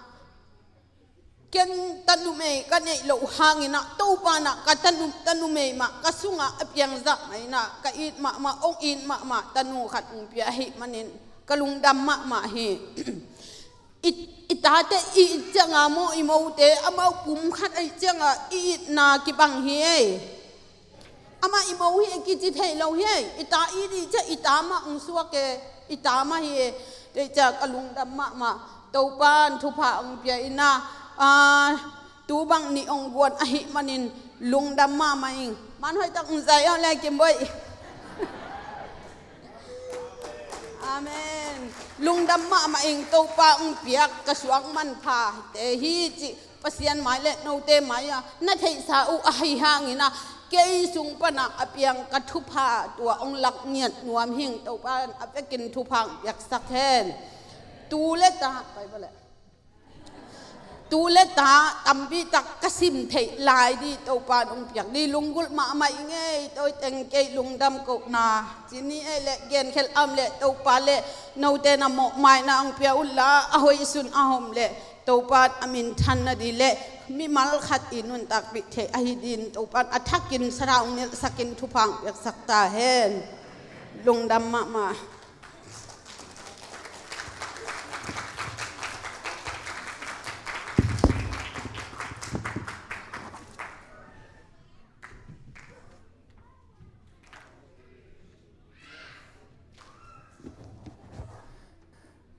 ken tanumei ka neih loh hangin ah, Topa in ah ka tanu, tanumei mah ka sungah a piang zah mah in ah, ka it mahmah, hong it mahmah tanu khat hong pia ahih manin ka lungdam mahmah hi. I, i tate i it ciang a maw, i mote amau pum khat ahih ciang a i itna kibang hi ei. Amah i mo hi e kici thei lo hi e. I ta i dih ciah i ta mah hong suak e. I ta mah hi e. Tei ciah ka lungdam mahmah. Topa in thupha hong pia in ah, tu bang nih hong guan ahih manin lungdam mahmah ing. Man hoih tak hong zai aw le Kimboih. Amen. Lungdam mahmah ing. Topa hong piak ka suang manpha te hi cih Pasian mai le note mai ah na theihsa uh ahih hangin ah, kei sung pan ah a piang ka thupha tua hong lak ngiat nuam hing. Topa in a vekin thupha hong piaksak hen. Tu le ta, pai bale. Tu le ta tampi tak ka sim theih lai dih Topa in hong piak dih. Lunggulh mahmah ing ei. Toiteng kei lungdam kohna cini ei le genkhelh a om le Topa le note na mawhmaina hong pia un la, a hoih sun a hom le Topa in a minthan nadih le mimal khat i nuntakpih theih ahi dih in Topa in a thakin Sara hong nilhsakin thupha hong piaksak ta hen. Lungdam mahmah.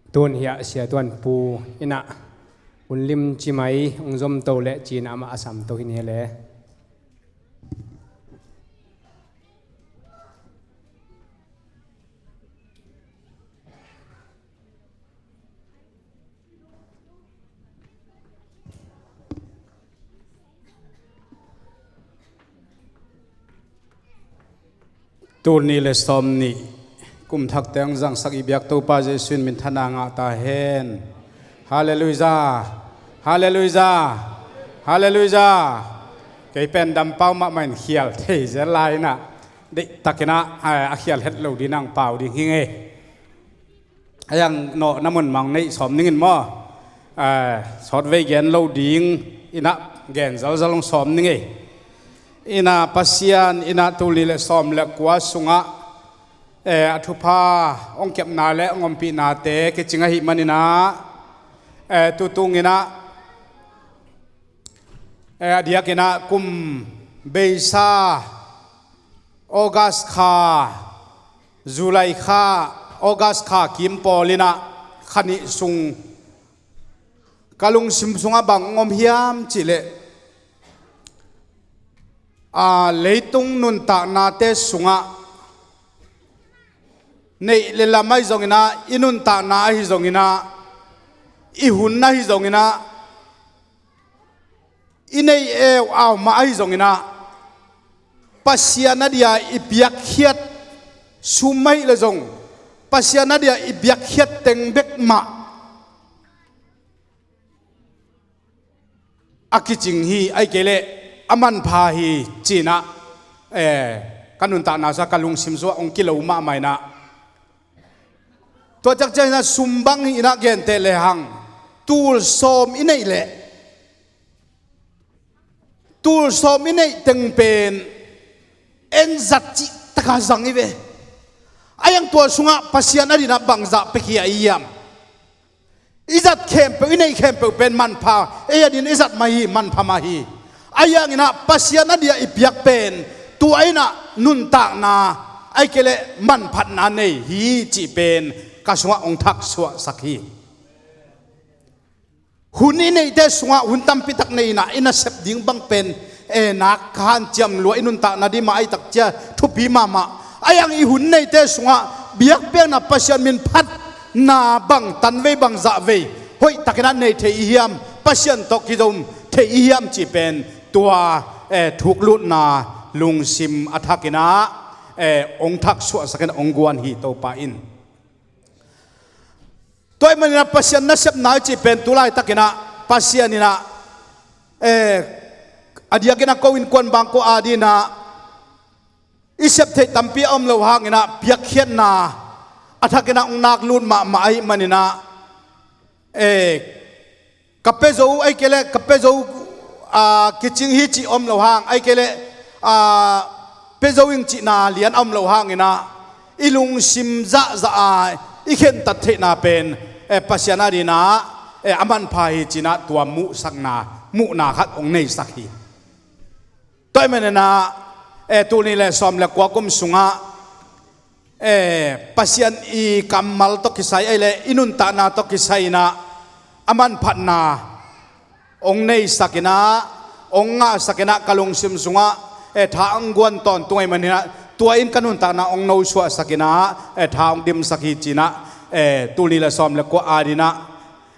Tun hiah Sia Tuan Pu in ah hun lim cimai hong zomto leh ci-in amah a samto hi ni le. Tul nih le sawm nih kum thak teng zangsak i biak Topa Jesuh in minthanna ngah ta hen. Halleluijah. Halleluijah. Halleluijah. Kei pen dampau mahmah in khial thei zel lai-in ah deihtakin ah a khial het lo ding nang pau ding hi ngei. A yang nawh na mun mang neih sawm ningin maw? Sawtvei gen lo ding in ah gen zalzal hong sawm ning ei. In ah Pasian in ah tul nih le sawm le kua sungah a thupha hong kepna le hong ompihnate kicing ahih manin ah tutung in ah a diakin ah kum beisa August kha, July kha, August kha kim pawl in ah kha nih sung ka lungsim sungah bang hong om hiam cih leh, leitung nuntaknate sungah neih le lam ahi zongin ah, i nuntakna ahi zongin ah, i hun ahi zongin ah, i neih eu au mah ahi zongin ah, Pasian a dia i piakkhiat sum ahih leh zong, Pasian a dia i piakkhiat teng bek mah a kicing hi, ahih kei leh a manpha hi ci-in ah ka nuntakna sungah, ka lungsim sungah hong kilo mahmah in ah, tua ciangciang in ah sum bang hi in ah genteh lehang, tul sawm i neih leh, tul sawm i neih teng pen en zat cihtakah zang hi ve. A yang tua sungah Pasian a din ah bangzah piakhia i hiam? I zat khempeuh, i neih khempeuh pen manpha, ei a din i zat mah hi, manpha mah hi. A yang in ah Pasian a dia i piak pen tua in ah nuntakna, ahih kei leh manphatna nei hi cih pen ka sungah hong thaksuahsak hi. Hun i neihte sungah hun tampi tak nei in ah i nasep ding bang pen, e, nak kha hanciam lua, i nuntakna ding mah ahih tak ciang thupi mahmah. A yang i hun neite sungah biakpiakna, Pasian min phatna bang tanvei bang zahvei hoihtakin ah nei thei i hiam, Pasian tawh kizom thei i hiam cih pen tua, e, thuklutna lungsim a thakin ah, e, hong thaksuahsak in hong guan hi Topa in. Tua ahih manin ah Pasian nasepna i cih pen tu laitakin ah Pasian in ah, e, a diakin ah ko innkuan bang ko a din ah i sep theih tampi a om loh hangin ah piakkhiatna a thakin ah hong nak lut mahmah ahih manin ah, e, ka pia zo, ahih kei leh ka pia zo, a, kicing hi cih om loh hang, ahih kei leh, a, pia zo ing cihna lian a om loh hangin ah i lungsim zahzah a i khentat theihna pen, e, Pasian a din ah, e, a manpha hi ci-in ah tua muhsakna, muhna khat hong neisak hi. Tua ahih manin ah, e, tul nih le sawm le kua kum sungah, e, Pasian i kammal tawh kisai, ahih leh i nuntakna tawh kisai in ah a manphatna hong neisak in ah, hong ngahsak in ah ka lungsim sungah, e, tha hong guan tawntung ahih manin ah tua in ka nuntakna hong nosuahsak in ah, e, tha hong dimsak hi ci-in ah, e, tul nih le sawm le kua a din ah,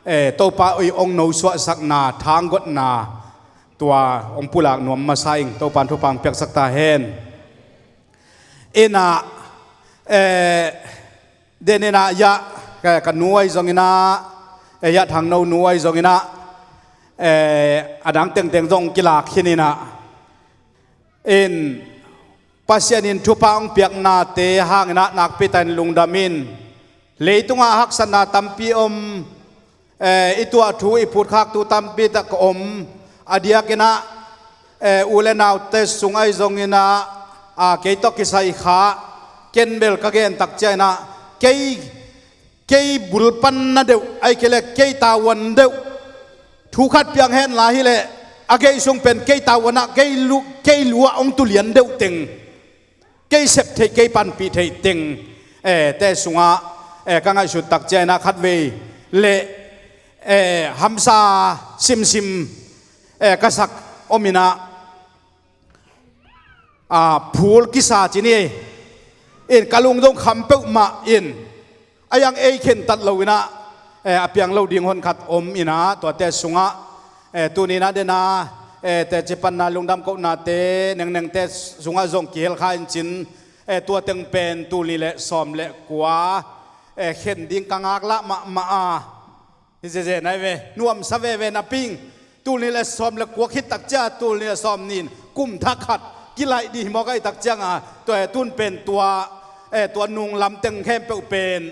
e, Topa i hong nosuahsakna, tha hong gotna tua hong pulak nuam masa ing. Topa in thupha hong piaksak ta hen. In ah, e, den in ah, ya, ka, ka nu ahi zongin ah, e, ya Thangno nu ahi zongin ah, e, a dang tengteng zong kilak khin in ah, in Pasian in thupha hong piaknate hangin ah nakpi takin lungdam in. Leitungah haksatna tampi om, e, i tuah thu i phutkhak thu tampi tak om. A diakin ah, e, u le naute sung ahi zongin ah, a, kei tawh kisai kha, ken bel ka gen tak ciangin ah, kei, kei bulpan na deuh, ahih kei leh kei tavuan deuh thu khat piang hen la hi leh, a gei sung pen kei tavuan ah, kei lu, kei lu ah hong tu lian deuh teng, kei sep theih, kei panpih theih teng, e, te sungah, eh, ka ngaihsut tak ciangin ah khatvei le, eh, hamsa simsim, eh, ka sak om in ah, ah, phul kisa ci ni. In ka lung zong kham peuhmah in, a iang ei khentat lo in ah, eh, a piang lo ding honkhat om in ah, tuate sungah, eh, tuni in ah den a, eh, teci panna lungdam kohnate nengnengte sungah zong kihel kha in cin, eh, tua teng pen tul nih le sawm le kua, eh, khen ding ka ngaklah mahmah a. Hi zeze nai ve, nuamsa veve napi-in, tul nih le sawm le kua khit tak ciang, tul nih le sawm nih in kum thak khat kilaih ding hi mawk ahih tak ciang a, tua, eh, tun pen tua, eh, tua nunglam teng khempeuh pen,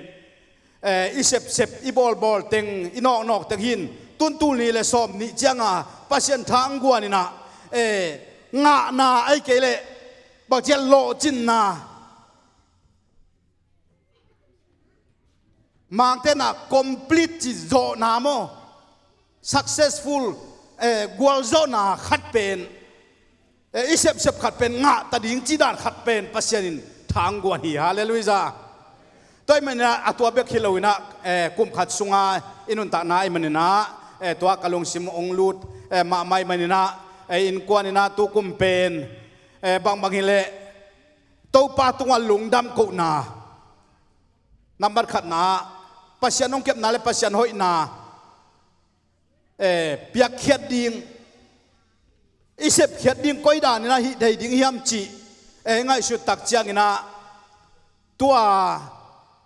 eh, i sepsep, i bawlbawl teng, i nawknawk teng hi in, tun tul nih le sawm nih ciang a, Pasian thangguan in ah, eh, ngahna ahih kei leh, bang ci a, lawhcinna, Mangte in ah complete ci, zawhna maw, successful, eh, gualzawhna khat pen, eh, i sepsep khat pen ngah ta ding ci dan khat pen Pasian in thangguan hi. Halleluiah. Tua ahih manin ah, a tua bek hi lo in ah, eh, kum khat sungah i nuntakna ahih manin ah, eh, tua ka lungsim hong lut, eh, mahmah ahih manin ah, eh, innkuan in ah tu kum pen, eh, bangbang hi leh Topa tungah lungdam kohna, nambat khatna, Pasian hong kepna le Pasian hoihna, eh, piakkhiat ding, i sepkhiat ding koi dan in ah hih thei ding hiam cih, eh, ngaihsut tak ciangin ah, tua,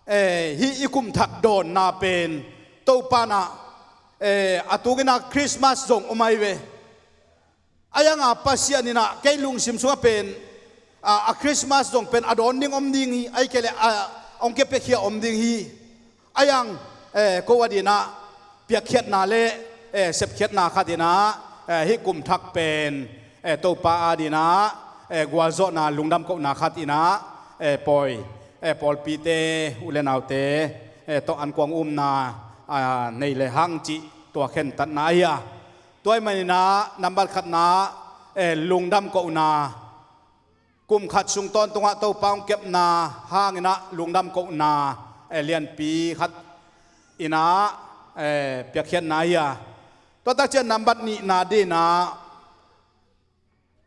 eh, hih i kum thak dawnna pen Topa in ah, eh, a tung in ah Christmas zong om ahi ve. A iang a Pasian in ah kei lungsim sungah pen, a, a Christmas zong pen a dawn ding om ding hi, ahih kei leh a hong kipiakhia om ding hi. A iang, eh, ko ading in ah piakkhiatna le, eh, sepkhiatna khat in ah, eh, hih kum thak pen, eh, Topa ading in ah, eh, gualzawhna lungdam kohna khat in ah, eh, pawi, eh, pawlpite, u le naute, eh, tawh an kuang umna, ah, nei le hang cih tua khentatna ahi a. Tua ahih manin ah nambat khatna, eh, lungdam kohna, kum khat sung tawntungah Topa hong kepna hangin ah lungdam kohna, eh, lianpi khat in ah, eh, piakkhiatna hi a. Tua tak ciang nambat nihna ding in ah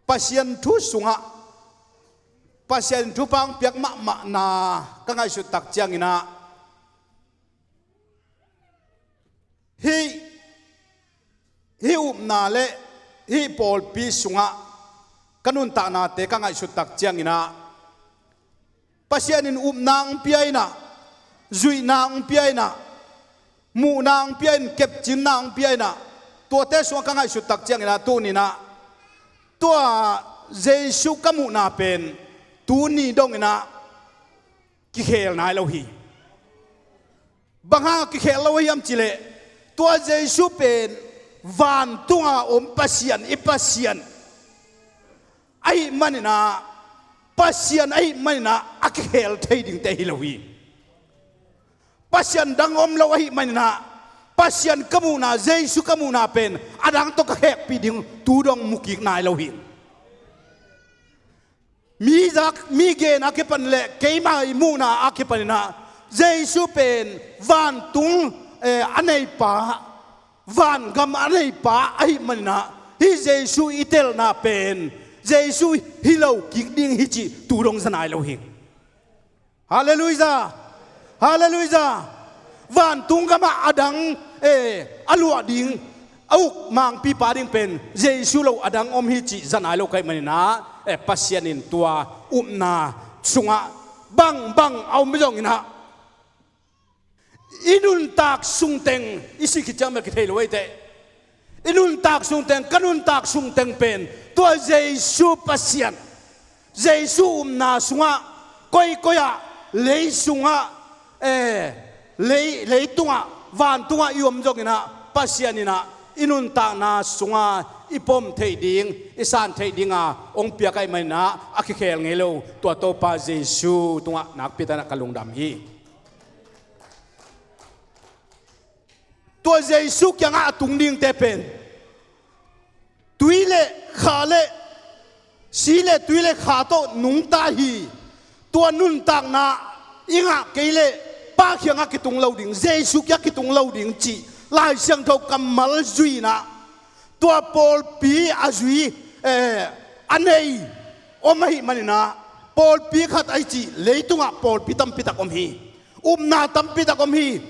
Pasian thu sungah, Pasian thupha hong piak mahmahna ka ngaihsut tak ciangin ah, hih, hih upna le hih pawlpi sungah ka nuntaknate ka ngaihsut tak ciangin ah, Pasian in upna hong pia in ah, zuihna hong pia in ah, muhna hong pia in, kepcinna hong pia in ah, tuate sungah ka ngaihsut tak ciangin ah, tuni in ah, tua Jesu ka muhna pen tuni dong in ah kikhel nai lo hi. Bang hang a kikhel lo hiam cih leh, tua Jesu pen vantunga om Pasian, i Pasian ahih manin ah, Pasian ahih manin ah a kikhel thei dingte hi lo hi. Pasian dang om lo ahih manin ah, Pasian ka muhna, Jesu ka muhna pen a dang tawh ka khekpih ding tu dong mu kik nai lo hi. Mi zak, mi gen a kipan le keima i muhna a kipan in ah, Jesu pen vantung, eh, a neipa, vangam a neipa ahih manin ah, hih Jesu i telna pen Jesu hi lo kik ding hi cih tu dong za nai lo hi. Halleluiah. Halleluiah. Vantung gamah a dang, eh, a luah ding, a uk mangpipa ding pen Jesu lo a dang om hi cih za nai lo ka hih manin ah, eh, Pasian in tua upna sungah bangbang a om zongin ah, i nuntak sungteng i sih khit ciang bel kithei lo ei teh. I nuntak sungteng, ka nuntak sungteng pen tua Jesu Pasian, Jesu upna sungah, koikoi ah, lei sungah, eh, lei, leitungah, vantungah i om zongin ah, Pasian in ah i nuntakna sungah i pom theih ding, i san theih dinga hong piak ahih manin ah, a kikhel ngei lo tua Topa Jesu tungah nakpi takin ah ka lungdam hi. Tua Jesu kiangah a tung dingte pen tui le kha le, si le tui le kha tawh nungta hi. Tua nuntakna i ngah kei leh, Pa kiangah kitung lo ding, Jesu kiangah kitung lo ding cih Lai Siangtho kammal zui-in ah, tua pawlpi a zui, eh, a nei om ahih manin ah, pawlpi khat ahi cih leitungah pawlpi tampi tak om hi. Upna tampi tak om hi.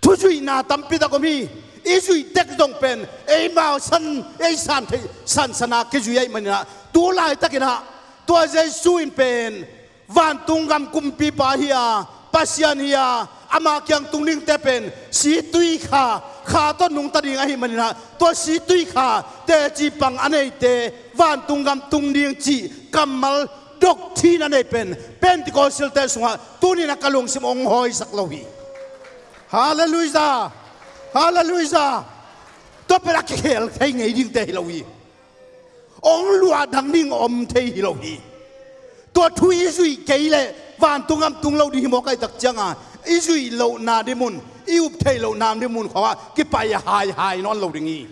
Thuzuihna tampi tak om hi. I zuih tek zong pen eimau san, ei san theih sansan a kizui ahih manin ah, tu laitakin ah tua Jesu in pen vantung gam kumpipa hi a, Pasian hi a, ama kiang tung dingte pen situi kha, kha tawh nungta ding ahih manin ah, tua situi kha teci pang a neite vantung gam tung ding cih kammal doctrine a nei pen Pentecostal-te sungah tuni-in ah ka lungsim hong hawisak lo hi. Halleluiah! Halleluiah! Tua pen a kikhel thei ngei dingte hi lo hi. Hong luah dang ding om thei hi lo hi. Tua thu i zuih kei leh vantung gam tung lo ding hi mawk ahih tak ciangin, i zuih lohna ding mun, i up theih lohna ding mun khawngah kipai haihai nawn lo ding hi.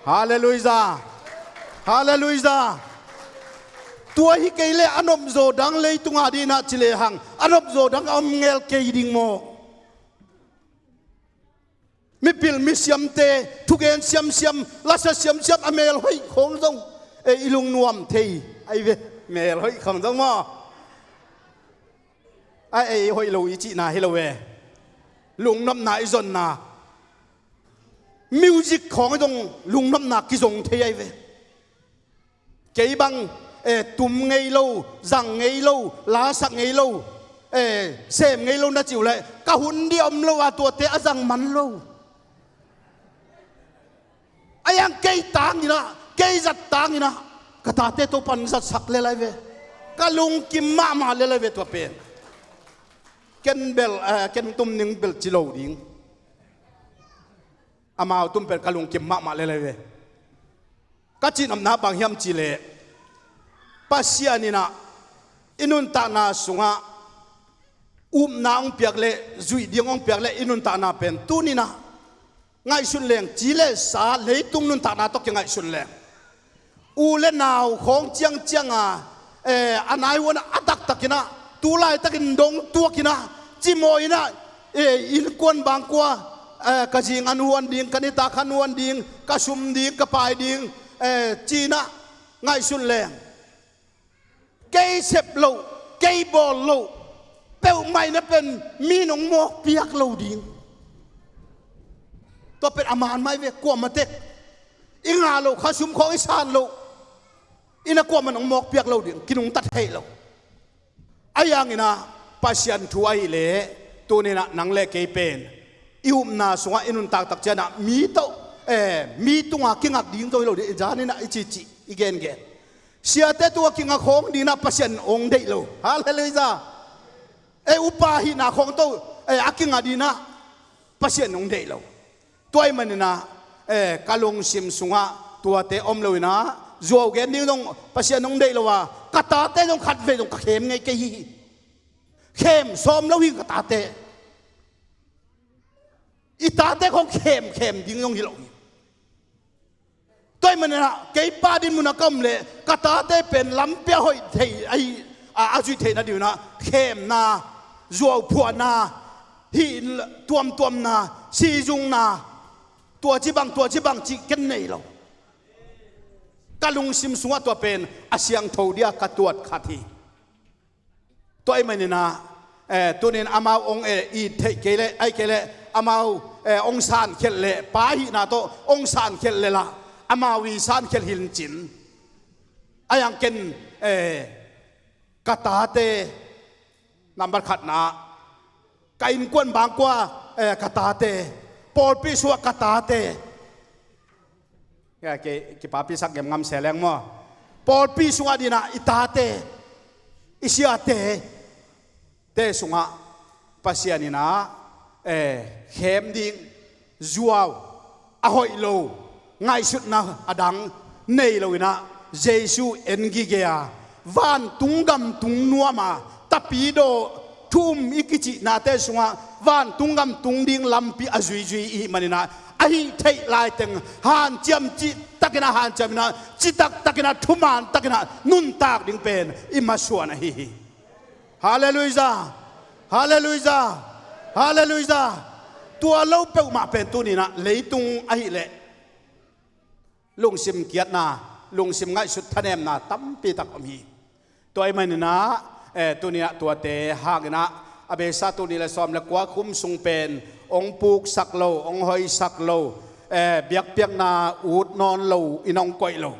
Halleluiah! Halleluiah! Tua hi kei leh a nopzaw dang leitung a dingin ah ci lehang, a nopzaw dang a om ngel kei ding maw? Mipil misiamte, thugen siamsiam, lasa siamsiam, a mel hoih khawng zong, eh, i lungnuam thei ahi ve. Mel hoih khawng zong maw? A ei hoih lo i cihna hi lo ve. Lungnopna i zonna, music khawng zong lungnopna kizong thei ahi ve. Kei bang, eh, tum ngei lo, zang ngei lo, lasak ngei lo, eh, sem ngei lo na cih uh leh, ka hun ding a om lo a, tuate a zang man lo. A iang kei tangin ah, kei zat tangin ah, ka tate Topa'n zatsak lel ahi ve. Ka lungkim mahmah lel ahi ve tua pen. Ken bel, eh, ken tum ning bel ci lo ding. Amau tum pen ka lungkim mahmah lel ahi ve. Ka cihnopna bang hiam cih leh, Pasian in ah i nuntakna sungah upna hong piak leh, zuih ding hong piak leh, i nuntakna pen tuni-in ah ngaihsun leng, ci leh sa, leitung nuntakna tawh kingaihsun leng, u leh nau khawng ciangciang a, eh, a nai huan a taktakin ah, tu laitakin dong tuakin ah, cimawhin ah, eh, innkuan bangkua, eh, ka zingan huan ding, ka nitak han huan ding, ka sum ding, ka pai ding, eh, ci-in ah ngaihsun leng, kei sep loh, kei bawl loh, peuhmah in ah pen mi'n hong mawkpiak lo ding. Tua pen a man mah ahi ve, kuamah tek. I ngah loh, khasum khawng i san loh in ah kuamah'n hong mawkpiak lo ding, kinungta thei lo. Ahi hangin ah Pasian thu ahih leh, tuni-in ah nang leh kei pen i upna sungah i nuntak tak ciangin ah mi tawh, eh, mi tungah kingak ding tawh hi lo ding, i zan in ah i cihcih, i gengen. Siate tungah kingak khawng dingin ah Pasian hong deih lo. Halleluiah! Eh, upa hihna khawng tawh, eh, a kingak dingin ah Pasian hong deih lo. Tua ahih manin ah, eh, ka lungsim sungah tuate om lo-in ah, zuau gen ding zong Pasian hong deih lo a, ka tate zong khatvei zong ka khem ngei kei hi. Khem sawm lo hi ka tate. I tate khawng khemkhem ding zong hi lo hi. Tua ahih manin ah kei pa dinmun ah ka om leh, ka tate pen lampi a hoih theih ahi, a, a zuih theih nadingin ah khemna, zuauphuahna, hih tuamtuamna, sizungna, tua ci bang, tua ci bang cih ken nei lo. Ka lungsim sungah tua pen a siangtho dia ka tuat khat hi. Tua ahih manin ah, eh, tuni-in amau hong, eh, it theih kei leh, ahih kei leh amau, eh, hong sankhelh leh, pa hihna tawh hong sankhelh leh lah, amau i sankhelh hi leng cin. Ahi hang ken, eh, ka tate, nambat khatna, ka innkuan bangkua, eh, ka tate, pawlpi sungah ka tate, eh, ki, kipapi sak ngemngam se leng maw. Pawlpi sungah dingin ah i tate, i siate, te sungah Pasian in ah, eh, khem ding, zuau, a hoih lo, ngaihsutna a dang nei lo-in ah, Jesu en gige a, vantung gam tung nuam a, tapidaw, thu um i kicihnate sungah vantung gam tung ding lampi a zuizui i hih manin ah, ahih theih laiteng hanciam cihtakin ah hanciam-in ah, citak takin ah, thuman takin ah nuntak ding pen i masuan ahi hi. Halleluiah! Halleluijah. Halleluijah. Tua lo peuhmah pen tuninah leitung ahileh lungsim kiatna, lungsim ngaihsut thanemna tampitak om hi. Tua ahih maninah, eh, tuninah tuate hanginah a beisa tul nih le sawm le kua kum sung pen hong puksak lo, hong hoihsak lo, eh, biakpiakna ut nawn lo in hong koih lo.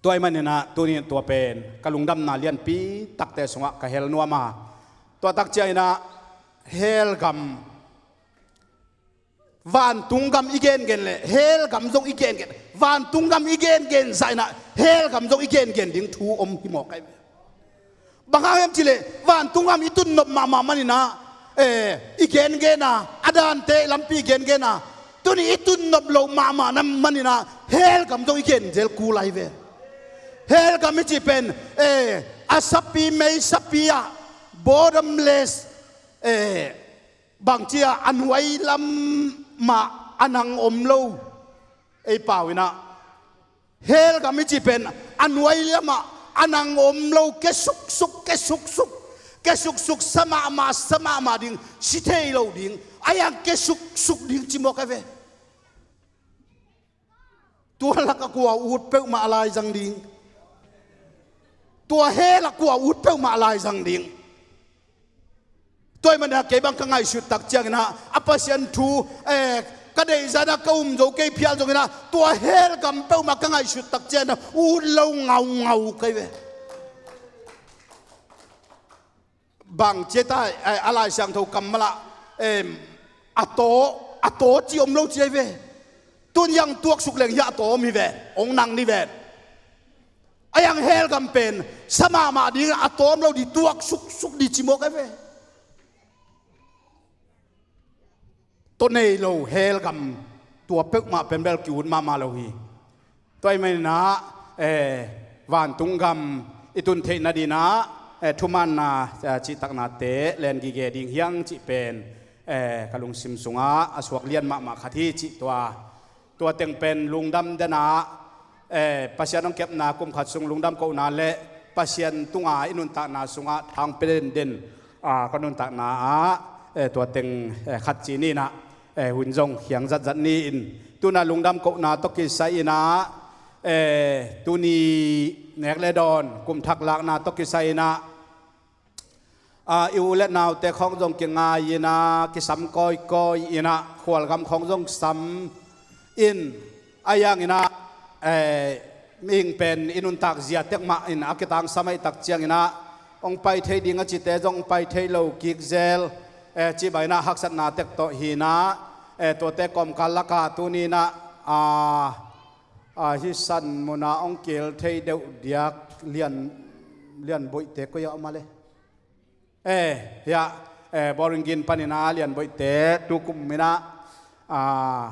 Tua ahih maninah tuninah tua pen ka lungdamna lianpi takte sungah ka hel nuam a, tua tak cianginah hell gam, vantung gam i gengen le hell gam zong i gengen, vantung gam i gengen zahinah hell gam zong i gengen ding thu om hi mawk ahi ve. Bang hang hiam cihleh vantung gam i tunnop mahmah maninah, eh, i gengen a, a dante lampi i gengen a, tuni i tunnop loh mahmah na maninah hell gam zong i genzel kul ahi ve. Hell gam i cih pen, eh, a sapi, mei sapi ah, bottomless, eh, bangci a, a nuai lam mah a nang om lo. Ei pau inah hell gam i cih pen a nuai lamah a nang om lo, kesuksuk, kesuksuk, kesuksuk, sa mahmah, sa mahmah ding, si thei lo ding, a yang kesuksuk ding ci mawk ahi ve. Tua lakah kua ut peuhmah a laizang ding. Tua hell ah kua ut peuhmah a laizang ding. Tua ahih maninah kei bang ka ngaihsut tak cianginah a Pasian thu, eh, ka deihzah inah ka um zo kei phial zonginah tua hell gam peuhmah ka ngaihsut tak cianginah ut lo ngaungau ka hi ve. Bang cia ta, eh, a Lai Siangtho kammal ah, em, a taw, a taw ci om lo ci ahi ve. Tun yang tuaksuk leng hiah a taw om hi ven, ong nang ni ven. A yang hell gam pen sa mahmah ding a taw om lo ding, tuaksuksuk ding ci mawk ahi ve. Taw nei lo hell gam tua peuhmah pen bel ki-ut mahmah lo hi. Tua ahih maninah, eh, vantung gam i tun theih nadinah, eh, thumaanna, eh, cihtaknate len gige ding hiang cih pen, eh, ka lungsim sungah a suak lian mahmah khat hi cih tua. Tua teng pen lungdam denah, eh, Pasian hong kepna kum khat sung lungdam kohna le Pasian tunga i nuntakna sungah thang pia denden, ah, ka nuntakna ah, eh, tua teng, eh, khat ci ninah, eh, hun zong khiang zatzat ni-in, tunah lungdam kohna tawh kisai inah, eh, tuni nek le dawn kum thak lakna tawh kisai inah, ah, i u le naute khawng zong kingai inah, kisam kawikawi inah, khualgam khawng zong sam in, a yanginah, eh, mihing pen i nuntak zia tekmah in a kitangsam ahih tak cianginah hong pai thei ding a cite zong hong pai thei lo kik zel, eh, cih banginah haksatna tek tawh hinah, eh, tuate kawmkal lakah tuninah, ah, ah, hih san munah hong kil thei deuh diak Lian, Lian Boihte koi a om a le. Eh, hiah, eh, Bowling Green paninah Lian Boihte tukum inah, ah,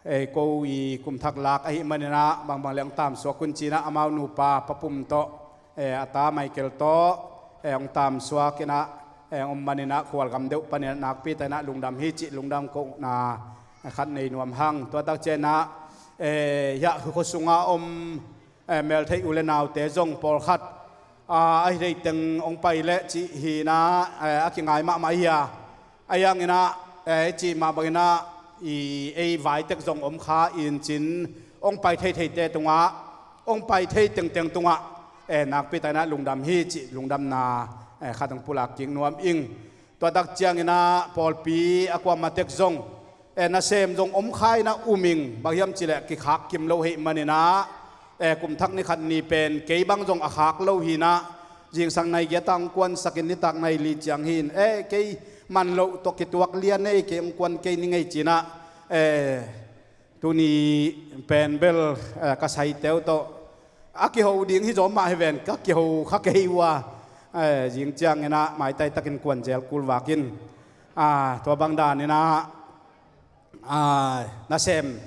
eh, ko i kum thak lak ahih maninah bangbang le hong tamsuak un cinah amau nupa Pa Pum tawh, eh, a ta Michael tawh, eh, hong tamsuak inah, eh, hong om maninah khualgam deuh paninah nakpi takinah lungdam hi cih lungdam kohna khat nei nuam hang. Tua tak cianginah, eh, hiah khuasunga om, eh, meltheih u le naute zong pawlkhat, ah, a hi thei teng hong pai leh cih hinah, eh, a kingai mahmah hi a. A yanginah, eh, i cih mah banginah i ei vaitek zong om kha in cin hong pai thei theite tungah, hong pai thei tengteng tungah, eh, nakpi takinah lungdam hi cih lungdamna, eh, khat hong pulak kik nuam ing. Tua tak cianginah pawlpi a kuamah tek zong, eh, nasem zong om kha inah um ing, bang hiam cihleh kikhak kim lo ahih maninah, eh, kum thak ni khat ni pen kei bang zong a khak lo hinah, zingsang nai giat ah hong kuansak in nitak nai li ciang hi-in, eh, kei man loh tawh kituak lian ei, kei hong kuan kei ning ei cinah, eh, tuni pen bel, eh, ka saite uh tawh a kiho ding hi zaw mah hi ven, ka kiho kha kei uh a, eh, zing cianginah maitai takin kuan zel kul vakin, ah, tua bang daninah, ah, nasem,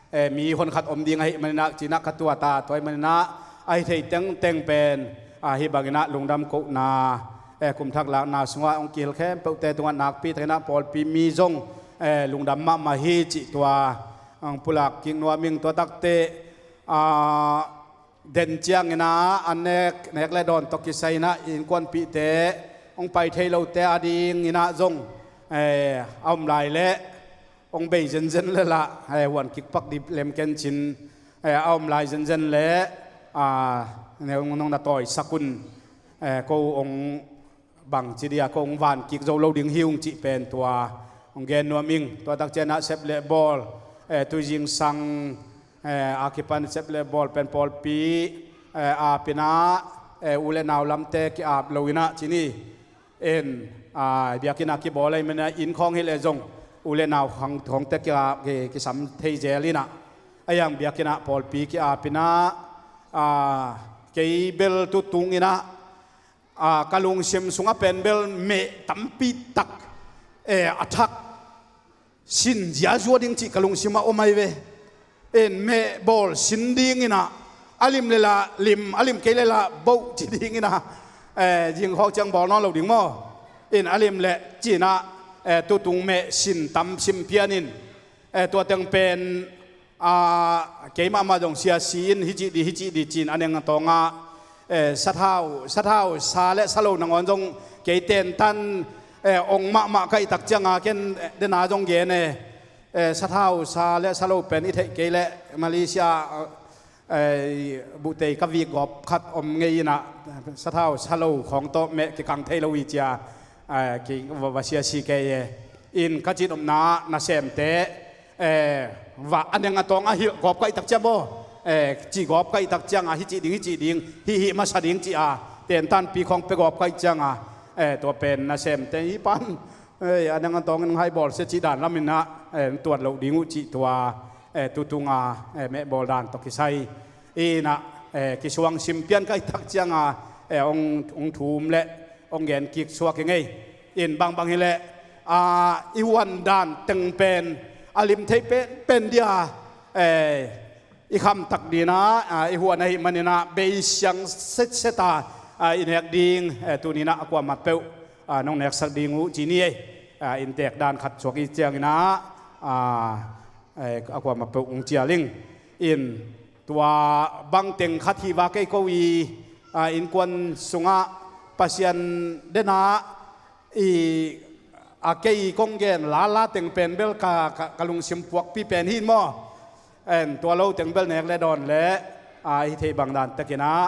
eh, mi honkhat om ding ahih maninah cinah ka tuat a, tua ahih maninah a hi thei tengteng pen, ah, hih banginah lungdam kohna, eh, kum thak lakna sungah hong kihel khempeuhte tungah nakpi takinah pawlpi mi zong, eh, lungdam mahmah hi cih tua hong pulak kik nuam ing. Tua takte, ah, den ciangin ah an nek, nek le dawn tawh kisai in ah innkuanpihte hong pai thei lote adingin ah zong, eh, a om lai leh hong bei zenzen le lah, eh, huan kik pak dih lem ken cin, eh, a om lai zenzen leh, ah, nong, nong na tawisak un, eh, ko hong bangci dih a ko hong van kik zo lo ding hi ung cih pen tua hong gen nuam ing. Tua tak ciangin ah sep le bawl, eh, tui zingsang, eh, a kipan sep le bawl pen pawlpi, eh, ap in ah, eh, u le nau lamte ki-ap lo in ah ci ni. In, ah, biakinn ah kibawl ahih manin ah inn khawng hi leh zong u le nau khawng, khawngte ki-ap, ki, kisam thei zel in ah, a iang biakinn ah pawlpi ki-ap in ah, ah, kei bel tu tung in ah, ah, ka lungsim sungah pen bel meh tampi tak, eh, a thak sin ziazua ding cih ka lungsim ah om ahi ve. In meh bawl sin ding in ah, a lim le lah lim, a lim kei le lah boh ci ding in ah, eh, zing khawng ciang bawl nawn lo ding maw. In a lim leh ci in ah, eh, tu tung meh sin tam sim pian in, eh, tua teng pen, ah, keimah mah zong sia si in, hih cih dih, hih cih dih ci in a neng a tawng ah, eh, sathau, sathau sa le sa lo nangawn zong kei tentan, eh, ong mahmah ka hih tak ciang a ken, eh, den a zong gen e, eh, sathau sa le sa lo pen i theih kei leh Malaysia, eh, buhtei ka vik gawp khat om ngei in ah, sathau sa lo khawng tawh meh kikang thei lo hi ci a, eh, ki va, va sia si kei e. In ka cihnopna ah nasemte, eh, va a neng a tawng a hilh gawp ka hih tak ciang maw, eh, cih gawp ka hih tak ciang a, hih cih ding, hih cih ding, hih, hih masa ding ci a, tentanpi khawng pia gawp ka hih ciang a, eh, tua pen nasemte hih pan, eh, a neng a tawng in hai bawl se cih dan lam in ah, eh, tuat loh ding uh cih tua, eh, tu tung a, eh, meh bawl dan tawh kisai in ah, eh, kisuang sim pian ka hih tak ciang a, eh, ong, ong thum leh ong gen kik suak ing ei. In bangbang hi leh, ah, i huan dan teng pen a lim thei pen, pen dih a, eh, i kham tak ding in ah, ah, i huan ahih manin ah bei siang setset a, ah, i nek ding, eh, tuni in ah a kuamah peuh, ah, nong neksak ding uh ci ni ei. Ah, inntek dan khat suak i ciangin ah, ah, eh, a kuamah peuh ong cial ing. In tua bang teng khat hi va kei ko i, ah, innkuan sungah Pasian den a i, a kei kong gen lala teng pen bel ka, ka, ka lungsim puakpi pen hi maw. En tua lo teng bel nek le dawn leh, ah, i thei bang dan tek in ah,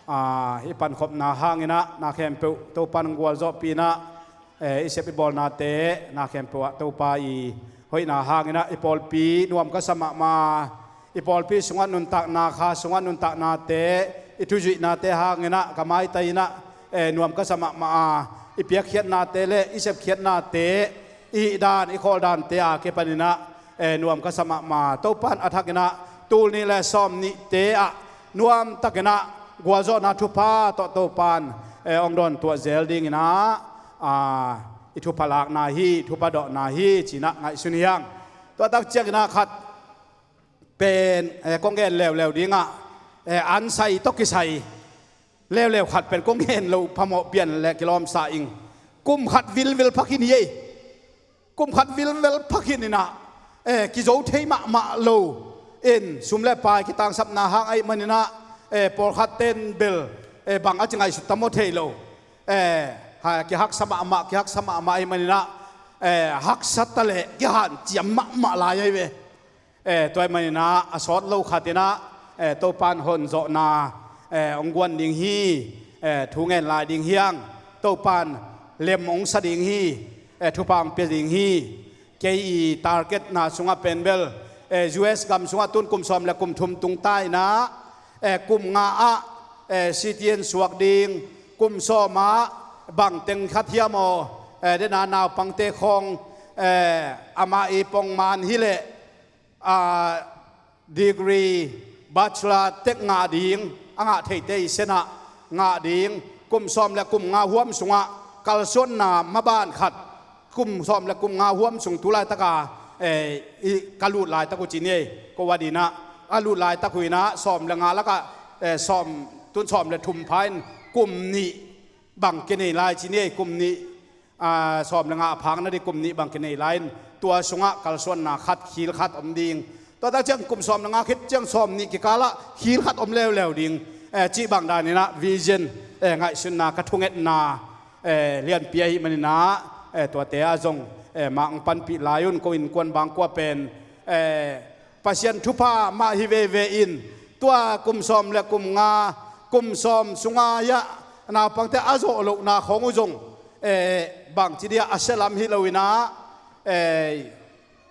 ah, i pankhopna hang in ah na khempeuh Topa'n gualzawhpih in ah, eh, i sep i bawlnate na khempeuh ah Topa i hoihna hang in ah i pawlpi nuam ka sa mahmah. I pawlpi sungah nuntakna, kha sungah nuntaknate, i thuzuihnate hang in ah ka maitai in ah, eh, nuam ka sa mahmah a, i piakkhiatnate leh i sepkhiatnate, i hih dan, i khawl dante a kipan in ah, eh, nuam ka sa mahmah. Topa'n a thak in ah tul nih le sawm nihte ah nuam tak in ah gualzawhna thupha tawh Topa'n, eh, ong dawntuah zel ding in ah, ah, i thupha lakna hi, thupha dawhna hi ci in ah ngaihsun hi hang. Tua tak ciangin ah khat pen, eh, kong gen leuleu ding ah, eh, an sai tawh kisai leuleu khat pen kong gen loh phamawh pian leh kilawm sa ing. Kum khat vilvel pha khin hi ei. Kum khat vilvel pha khin in ah, eh, kizo thei mahmah lo. In sum le pai kitangsapna hang ahih manin ah, eh, pawlkhat ten bel, eh, bang a ci ngaihsut tam aw thei lo. Eh, ha, kihaksa mahmah, kihaksa mahmah ahih manin ah, eh, haksa ta leh kihanciam mahmah lai ahi ve. Eh, tua ahih manin ah a sawt lo khat in ah, eh, Topa'n honzawhna, eh, ong guan ding hi, eh, thu ngen lai ding hi hang. Topa'n lem ong sa ding hi, eh, thupha ong pia ding hi. Kei i targetna sungah pen bel, eh, U S gam sungah tun kum sawm le kum thum tung ta in ah, eh, kum nga ah, eh, C T N suak ding, kum sawm ah bang teng khat hiam aw, eh, den a naupangte khawng, eh, amah i pongman hi leh, ah, degree, bachelor tek ngah ding, a ngah theite i sen ah ngah ding, kum sawm le kum nga huam sungah kalsuanna maban khat, kum sawm le kum nga huam sung tu laitak a, eh, i ka lut laitak uh ci ni ei, ko a ding ah, a lut laitak uh in ah sawm le nga lakah, eh, sawm, tun sawm le thum pha in kum nih bang kinei lai ci ni ei, kum nih, ah, sawm le nga a phak nading kum nih bang kinei lai in, tua sungah kalsuanna khat, khil khat om ding, Tua tak ciang kum sawm le nga khit ciang sawm nih kikalah khil khat om leuleu ding, eh, cih bang daninah vision, eh, ngaihsutna ka thungetna, eh, lianpi ahih maninah, eh, tuate ah zong, eh, mah hong panpih lai un. Ko innkuan bangkua pen, eh, Pasian thupha mah hi veve in, tua kum sawm le kum nga, kum sawm sunga yah naupangte a zawh lohna khawng uh zong, eh, bangci dia a sialam hi loinah, eh,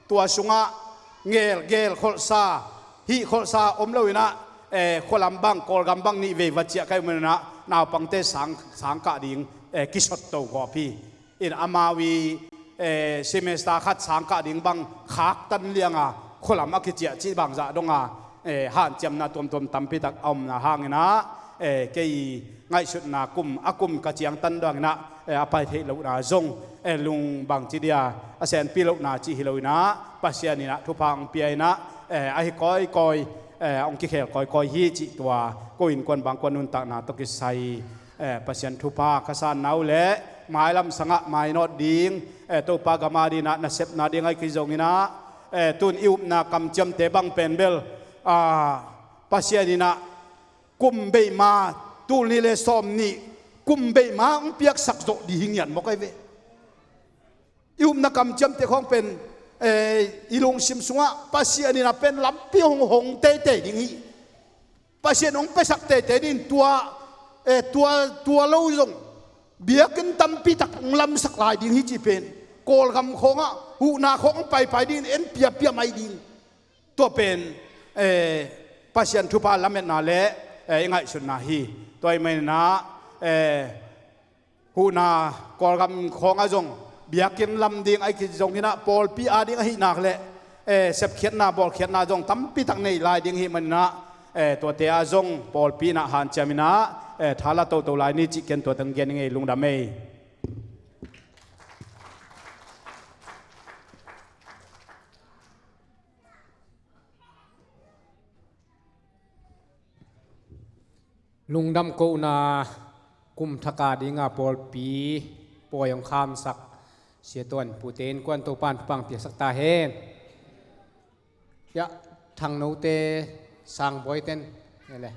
tua sungah ngelgel kholhsa, hih kholhsa om loinah, eh, khualam bang, Kawlgam bang nih vei va ciah ka hih maninah naupangte sang, sangkah ding, eh, kisot to gawp hi. In amau i, eh, semester khat sangkah ding bang khaktan lianga khualam a kiciah cih bangzah donga, eh, hanciamna tuamtuam tampitak a omna hanginah, eh, kei ngaihsutna kum, a kum ka ciangtan donginah, eh, a pai theih lohna zong, eh, lung bangci dia a senpi lohna cih hi loinah Pasian inah thupha hong pia inah, eh, ahi kawikawi, eh, hong kikhel kawikawi hi cih tua ko innkuan bangkua nuntakna tawh kisai, eh, Pasian thupha ka sanna uh le mailam sangah mainawt ding, eh, Topa gama dinah nasepna ding ahi kei zonginah, eh, tun i upna kamciamte bang pen bel, ah, Pasian inah kum beima, tul nih le sawm nih kum beima hong piaksak zawh ding hi ngiat mawk ahi ve. I upna kamciamte khawng pen, eh, i lungsim sungah Pasian inah pen lampi hong hong teitei ding hi. Pasian hong piasak teitei ding tua, eh, tua, tua lo zong biakinn tampitak hong lamsak lai ding hi cih pen Kawlgam khawngah huhna khawng hong paipai dingin en piapia mai ding. Tua pen, eh, Pasian thupha lametna le, eh, i ngaihsutna hi. Tua ahih maninah, eh, huhna Kawlgam khawngah zong biakinn lam ding ahi kei zonginah pawlpi a ding ahih nak le, eh, sepkhiatna bawlkhiatna zong tampitak nei lai ding ahih maninah, eh, tuate ah zong pawlpi inah hanciam inah, eh, thala toto lai ni cih ken tuate hong gen ing ei. Lungdam ei. Lungdam kohna kum thak a dinga pawlpi pawi hong khamsak Sia Tuan Pute innkuan Topa'n thupha hong piaksak ta hen. Yah, Thangnote, Sangbawi ten, ele.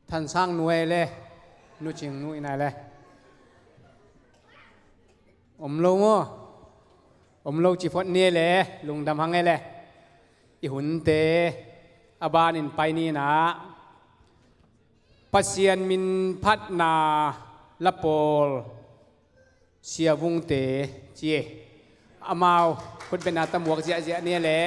Thansang nu e le, Nu Cing nu ina le. Om lo maw? Om lo ci phot ni e le, lungdam hang e le. I hunte a banin pai ni inah Pasian min phatna la pawl Sia Vungte ci e. Amau khutbetna tamuak ziahziah ni e le.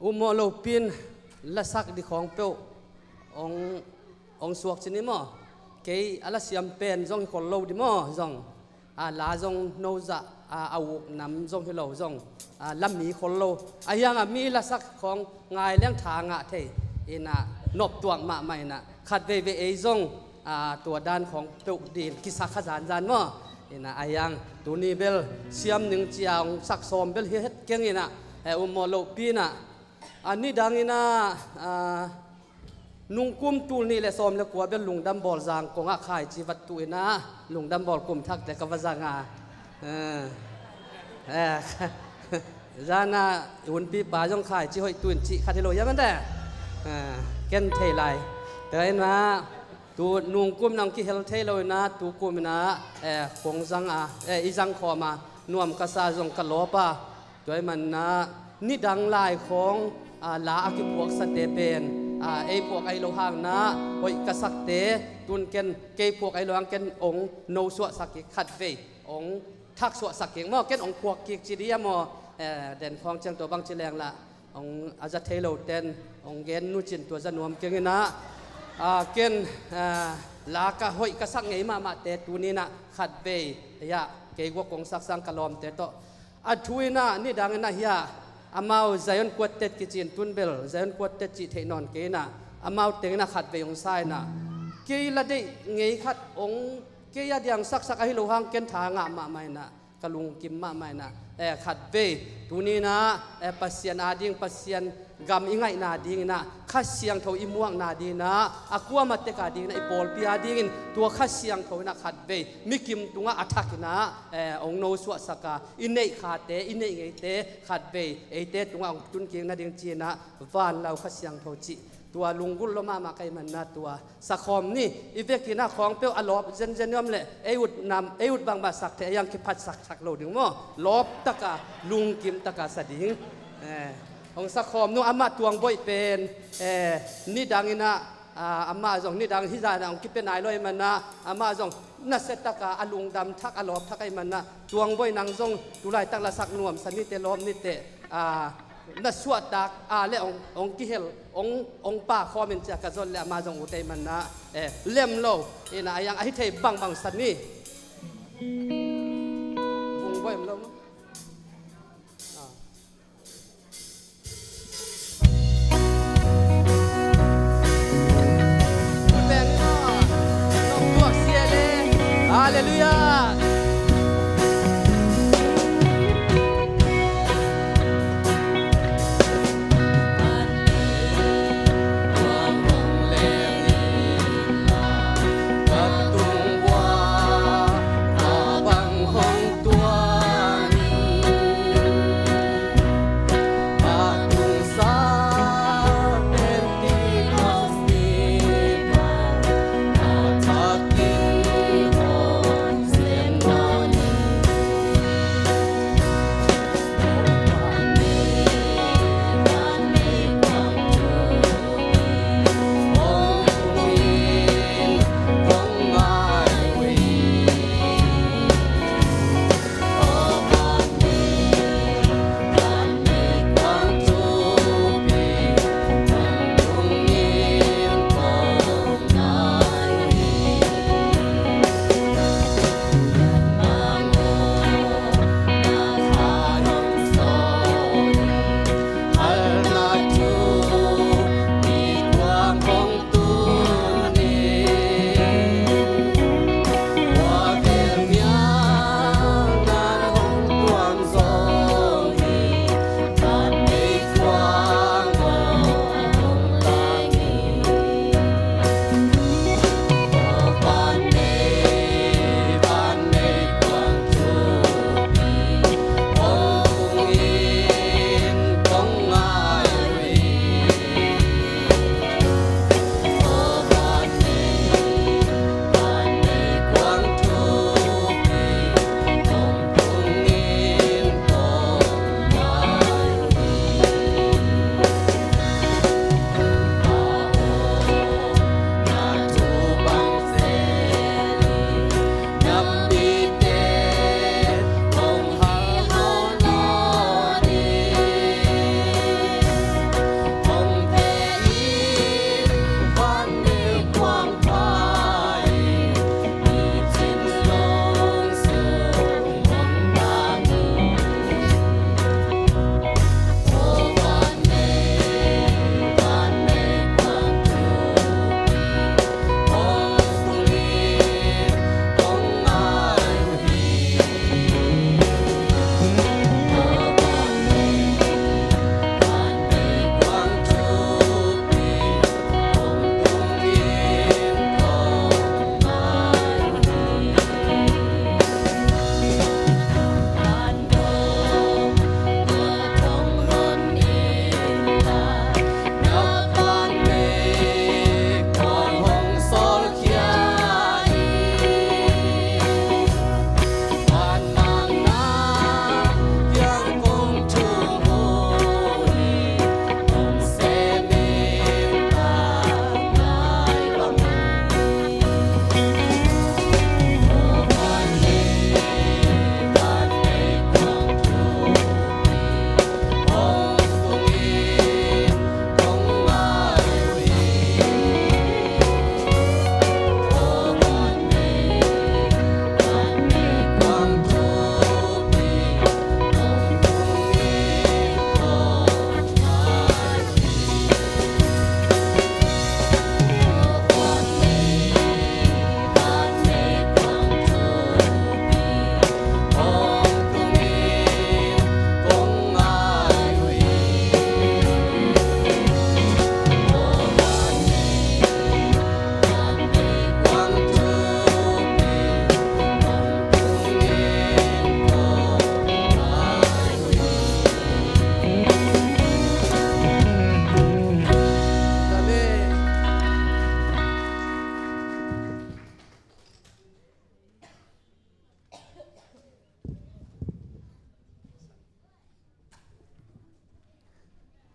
Upmawh lopi in lasak ding khawng peuh hong, hong suak ci ni maw? Kei a lasiam pen zong hi khol lo ding maw? Zong, a, la zong no zah, a, a uk nam zong hi lo zong, a, la mi khol lo. A hiangah mi lasak khawng ngai leng tha ngah thei inah noptuak mahmah inah khat veivei ei zong, a, tua dan khawng peuh ding kisa kha zanzan maw? Inah a hiang tuni bel siam ning cia hong sak sawm bel hi het keng inah, eh, upmawh lopi inah, a, nidang inah, a, nungkum tul nih le sawm le kua bel Lungdam Bawl zang kongah khaici va tuh inah Lungdam Bawl kum thakte ka va zang a. Eh, eh, zana hunpipa zong khaici hoih tuin cih khat hi lo hiam ante? Eh, ken thei lai. Tua inah tu nungkum nang kihel thei lo inah tu kum inah, eh, kong zang a, eh, i zang khawm a, nuam ka sa zong ka lawp a. Tua ahih maninah nidang lai khawng, a, la a kiphuaksate pen, a, ei phuak ahi lo hang inah hoih ka sakte, tun ken kei phuak ahi lo hang ken hong no suahsak kik khat vei, hong thak suahsak kik maw, ken hong phuak kik ci dih a maw, eh, den khawng ciang tua bang ci leng lah hong a za thei lo ten hong gen nucin tua za nuam keng inah, a, ken, a, la ka hoih ka sak ngei mahmahte tuni inah khat vei, hiah, kei guak kong sak sang ka lawmte tawh a thu inah nidang inah hiah amau Zion Quartet kici in tun bel Zion Quartet cih theih nawn kei inah amau teng inah khat vei hong sa inah kei la deih ngei khat hong kei a diang saksak ahi lo hang ken tha ngah mahmah inah ka lungkim mahmah inah, eh, khatvei tuni inah, eh, Pasian ading, Pasian gam i ngaihna ding inah, Kha Siangtho i muakna ding inah, a kuamah tek ading inah, i pawlpi adingin tua Kha Siangtho inah khatvei mi kim tungah a thak inah, eh, hong nosuahsak a, i neih khate, i neih ngeite khatvei eite tungah hong tun kik nading ci inah, van lau Kha Siangtho cih tua lunggulh lua mahmah ka hih man inah tua sakhawm ni. I vekin ah khawng peuh a lawp zenzen i om leh ei ut nam, ei ut bangbang sak thei, ei ang kiphat saksak lo ding maw. Lawp taka, lungkim taka sa ding. Eh, hong sakhawm nung amah Tuang Boih pen, eh, nidang inah, ah, amah zong nidang hizah inah hong kipia nai lo ahih man inah, amah zong nasia taka a lungdam thak, a lawp thak ahih man inah, Tuang Boih nang zong tulaitak lasak nuam sa ni teh, lawp ni teh, ah, na suahtak a le hong, hong kihel, hong, hong pa khawm in ci a ka zon le amah zong ut ahih man inah, eh, lem lo inah, a yang ahi thei bangbang sa ni. Vung boih om lo maw? Ah. Halleluiah.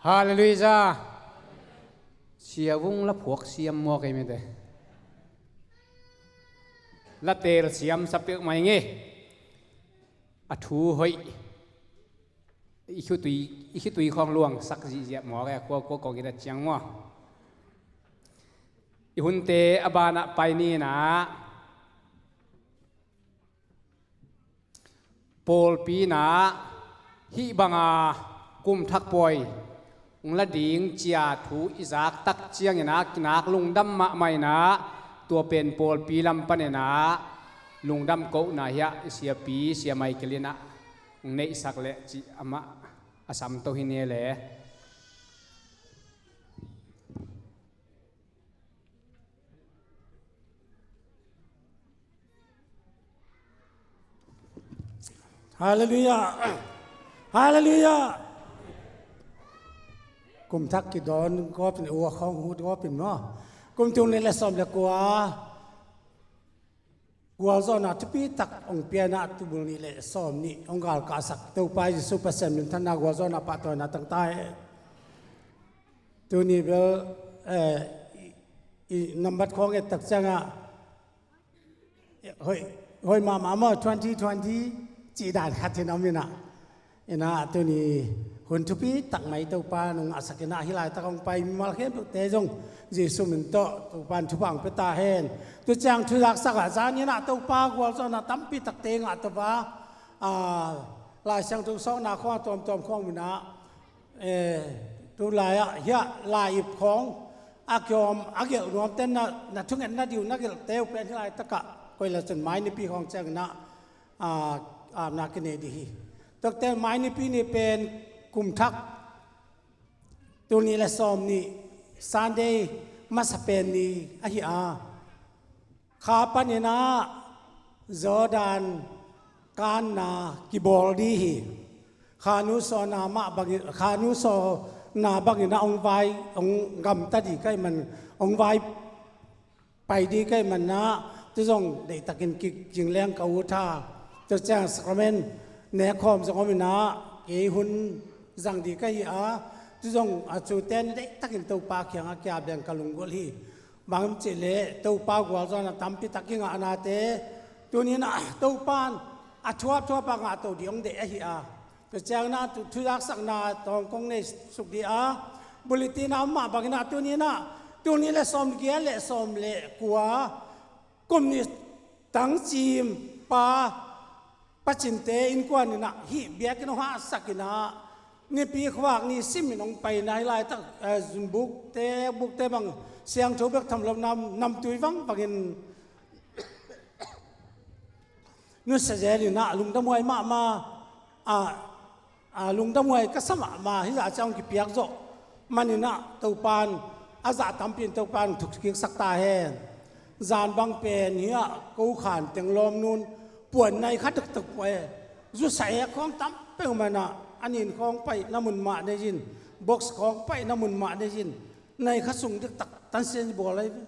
Halleluiah. Sia Vung la phuak siam maw kei mite. La teel siam sa peuhmah ing e. A thu hoih. I khitui, i khitui khawng luangsak zihziah maw kei, a kua kua kong i dat ciang maw. I hunte a banah pai ni in ah, pawlpi in ah hih banga kum thak pawi hong la ding ci-a thu i zak tak ciangin ah kinak lungdam mahmah in ah, tua pen pawlpi lam panin ah lungdam kohna hiah i siapi Sia Michael in ah hong neihsak leh cih amah a samto hi ni le. Halleluiah. Halleluiah. Kum thak kidawn gawpin, ua khawng hut gawpin maw. Kum tul nih le sawm le kua gualzawhna thupi tak hong pia in ah, tul nih le sawm nih hong galkahsak Topa Jesu Pasian minthanna, gualzawhna, pahtawina tang ta hen. Tuni bel, eh, i, i nambat khawng et tak ciangah, eh, hoih, hoih mahmah maw, twenty twenty cih dan khat hi na om in ah. In ah tuni hun thupi tak mai Topa in hong ngahsak in ah, hih laitak hong pai mimal khempeuhte zong Jesu min tawh Topa in thupha hong pia ta hen. Tu ciang thu zaksak ah, zan in ah Topa gualzawhna tampi takte ngah to a, ah, Lai Siangtho sawkna khawng a tuamtuam khawng in ah, eh, tu lai-ah hiah lai-ip khawng a kiawm a gelh nuamte na, na thungetna ding uh na gelhte uh pen hih laitakah koih le cun mai nipi khawng ciangin ah, ah, apna kinei ding hi. Tuate mai nipi ni pen kum thak tul nih le sawm nih Sunday masa pen ni ahi a, kha panin ah Jordan kanna kibawl ding hi. Kha nu sawna mah bangin, kha nu sawna bangin ah hong vai, hong gamta ding ka hih man, hong vai pai ding ka hih man ah, tu zong deihtakin ki, kinleng ka ut a. Tu ciang sakramen nek khawm zong om in ah, kei hun zang ding ka hi a, tu zong a, tute in deihtakin Topa kiangah kiap ding ka lunggulh hi. Bang hiam cih leh Topa gualzawhna tampi tak i ngahnate tuni in ah Topa in a thuapthuap a ngah to ding hong deih ahi a. Tua ciangin ah thu, thu zaksakna tawng kong nei suk ding a, bulletin ah om mah bangin ah tuni in ah, tul nih le sawm giat le sawm le kua kum nih tangcim pa Pa Cinte innkuan in ah hih biakinn hong hahsak in ah, Nipi khuavak ni simin hong pai in ah, hih laitak, eh, zunbukte, bukte bang siangtho bek tham lo, nam, namtui vangvangin nusia zel in ah, lungdamhuai mahmah, ah, ah, lungdamhuai ka sa mahmah, hih zah ciang hong kipiak zawh manin ah Topa in a zah tampi in Topa in thuk kiksak ta hen. Zan bang pen hiah ko khan teng lawmnu in puan nai kha taktak pua e. Zusa ek khawng tam peuhmah in ah, a nin khawng paihna mun mah nei in, box khawng paihna mun mah nei in, nai kha sung diktak tansian bawl ahi ve.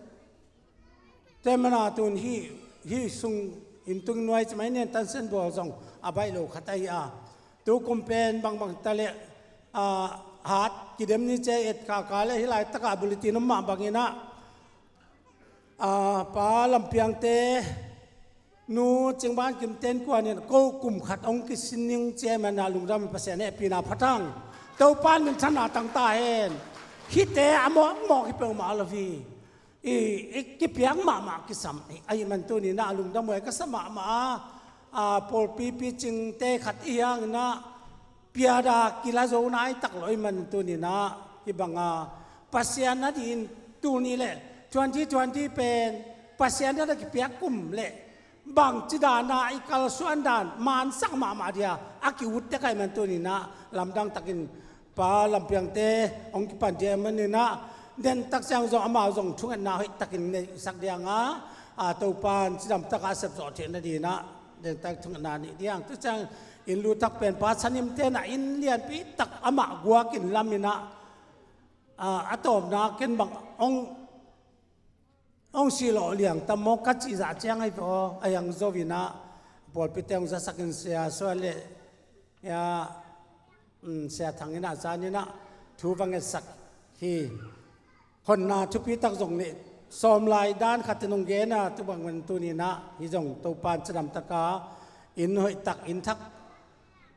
Tua manin ah tun hih, hih sung in tung nuai ci mai nen tansian bawl zong a baih lo khat ahi a. Tu kum pen bangbang ta leh, ah, hat kidem ni ci-a et kaka leh hih laitakah bulletin om mah bangin ah, ah, Pa Lampiangte, Nu Cingban Kimte innkuan in ko kum khat hong kisin ning ci-a, manin ah lungdam, Pasian hehpihna pha thang. Topa in minthanna tang ta hen. Hihte a mawkmawk hi peuhmah lo hi. I, i kipiak mahmah kisam hi. Ahih man tuni in ah lungdamhuai ka sa mahmah a, a, pawlpi picingte khat i hi hangin ah, piada kila zo nai tak lo ahih man tuni in ah, hih banga Pasian na dingin tuni le twenty twenty pen Pasian na kipiak kum le bangci dana i kalsuan dan mansak mahmah dia a ki-ut tek ahih man tuni in ah lamdang takin Pa Lampiangte hong kipan dia ahih manin ah, dentak ciang zong amau zong thungetna hoih takin neihsak ding a, a, Topa in cidam takah a sepzawh theih nadingin ah dentak thungetna nei ding. Tu ciang inn lu tak pen Pa Chanimte in ah inn lianpi tak amah guakin lam in ah, a, a tawpna ken bang hong hong silawh liang tam maw ka cih zah ciang ahi ve aw, a hiang zo in ah pawlpite hong zasakin Sia Suan le, ya, um, Sia Thang in ah zan in ah thu va ngetsak hi. Honna thupi tak zong neih sawm lai dan khat in hong gen a, tu bang man tuni-in ah hih zong Topa'n cidam takin inn hoih tak, inn thak,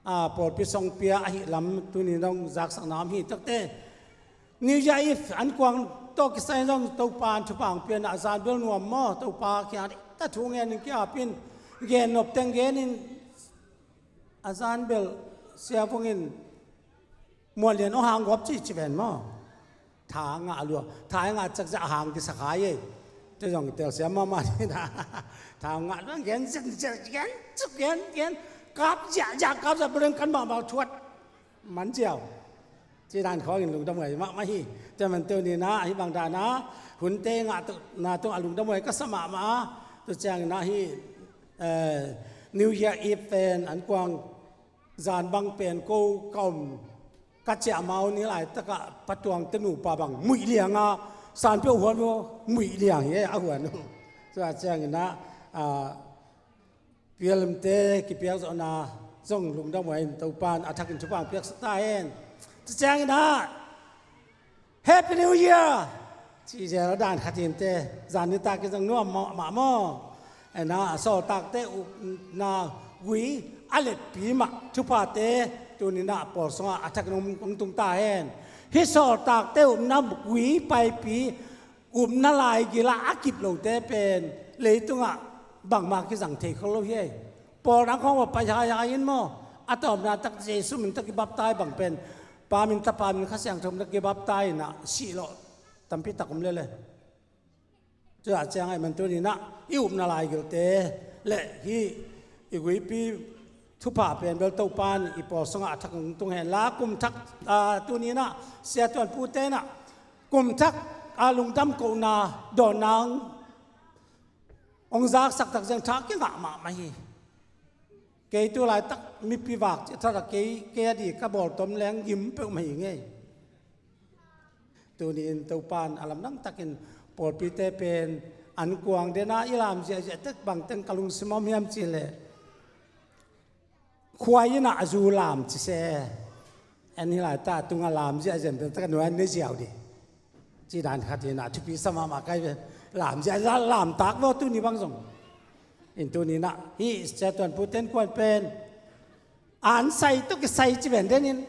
a, pawlpi song pia ahih lam tuni-in hong zaksakna om hi. Tuate New Year Eve an kuang tawh kisai zong Topa'n thupha hong pia in ah, a zan bel nuam maw, Topa kiang ah thu ngen in ki-ap in, gen nop teng gen in, a zan bel Sia Vung in Muan Lian hong hang gawp ci ci ven maw. Tha ngah lua, tha ngah cak zah hang kisa khai ei. Te zong tel siam mahmah ni na. Tha ngah lua gen zen zen gen cuk gen gen, kap ziahziah, kap zah bel kan mahmah thuat man ziau. Ci dan khawng in lungdam ngai mahmah hi. Tua man tuni-in ah hih bang dan a hunte ngah tuhna tungah lungdam ngai ka sa mahmah a. Tua ciangin ah hih, eh, New Year Eve pen an kuang zan bang pen ko ka om, ka ciah mau ni laitakah Pa Tuangte nupa bang muih liang a, san peuh huan uh muih liang hi a huan uh. Tua ciangin ah, a, P L M te kipiak zawhna zong lungdam ngai in, Topa'n a thakin thupha hong piaksak ta hen. Tua ciangin ah Happy New Year! Ci zel dan khat in te, zan nitak in zong nuam mah, mah maw. Ena, sawltakte upna gui a letpi mah thuphate tuni-in ah pawl sungah a thakin hong, hong tung ta hen. Hih sawltakte upna gui paipi, upna laigil ah a kip lote pen leitungah bangmah kizang thei khol lo hi ei. Pawl dang khawng va pai haihai in maw, a tawpna tak Jesu min tawh kibaptai bang pen, Pa min, Tapa min, Kha Siangtho min tawh kibaptai in ah sih lawh tampi tak om lel e. Tua ciang ahih man tuni-in ah i upna laigilte le hih i guipi thupha pen bel Topa'n i pawl sungah a thakin hong tung hen la, kum thak, a, tuni-in ah Sia Tuan Pu te in ah kum thak, a, lungdam kohna dawnna hong zaksak tak ciang tha kingah mahmah hi. Kei tu laitak mipi vak cih a thadah kei, kei a di ka bawltom leng gim peuhmah hi ngei. Tuni-in Topa'n a lamdang takin pawlpite pen an kuang den a i lam ziahziah tek bang teng ka lungsim om hiam cih leh, khuai inn ah a zu lam ci se. En hi laitak tungah lam ziahziah tek a nuai an ne ziau di. Ci dan khat in ah thupi sa mahmah kai ve. Lam ziahziah lamtak lo tuni bang zong. In tuni-in ah hih Sia Tuan Pu ten kuan pen an sai tawh kisai ci ven den in,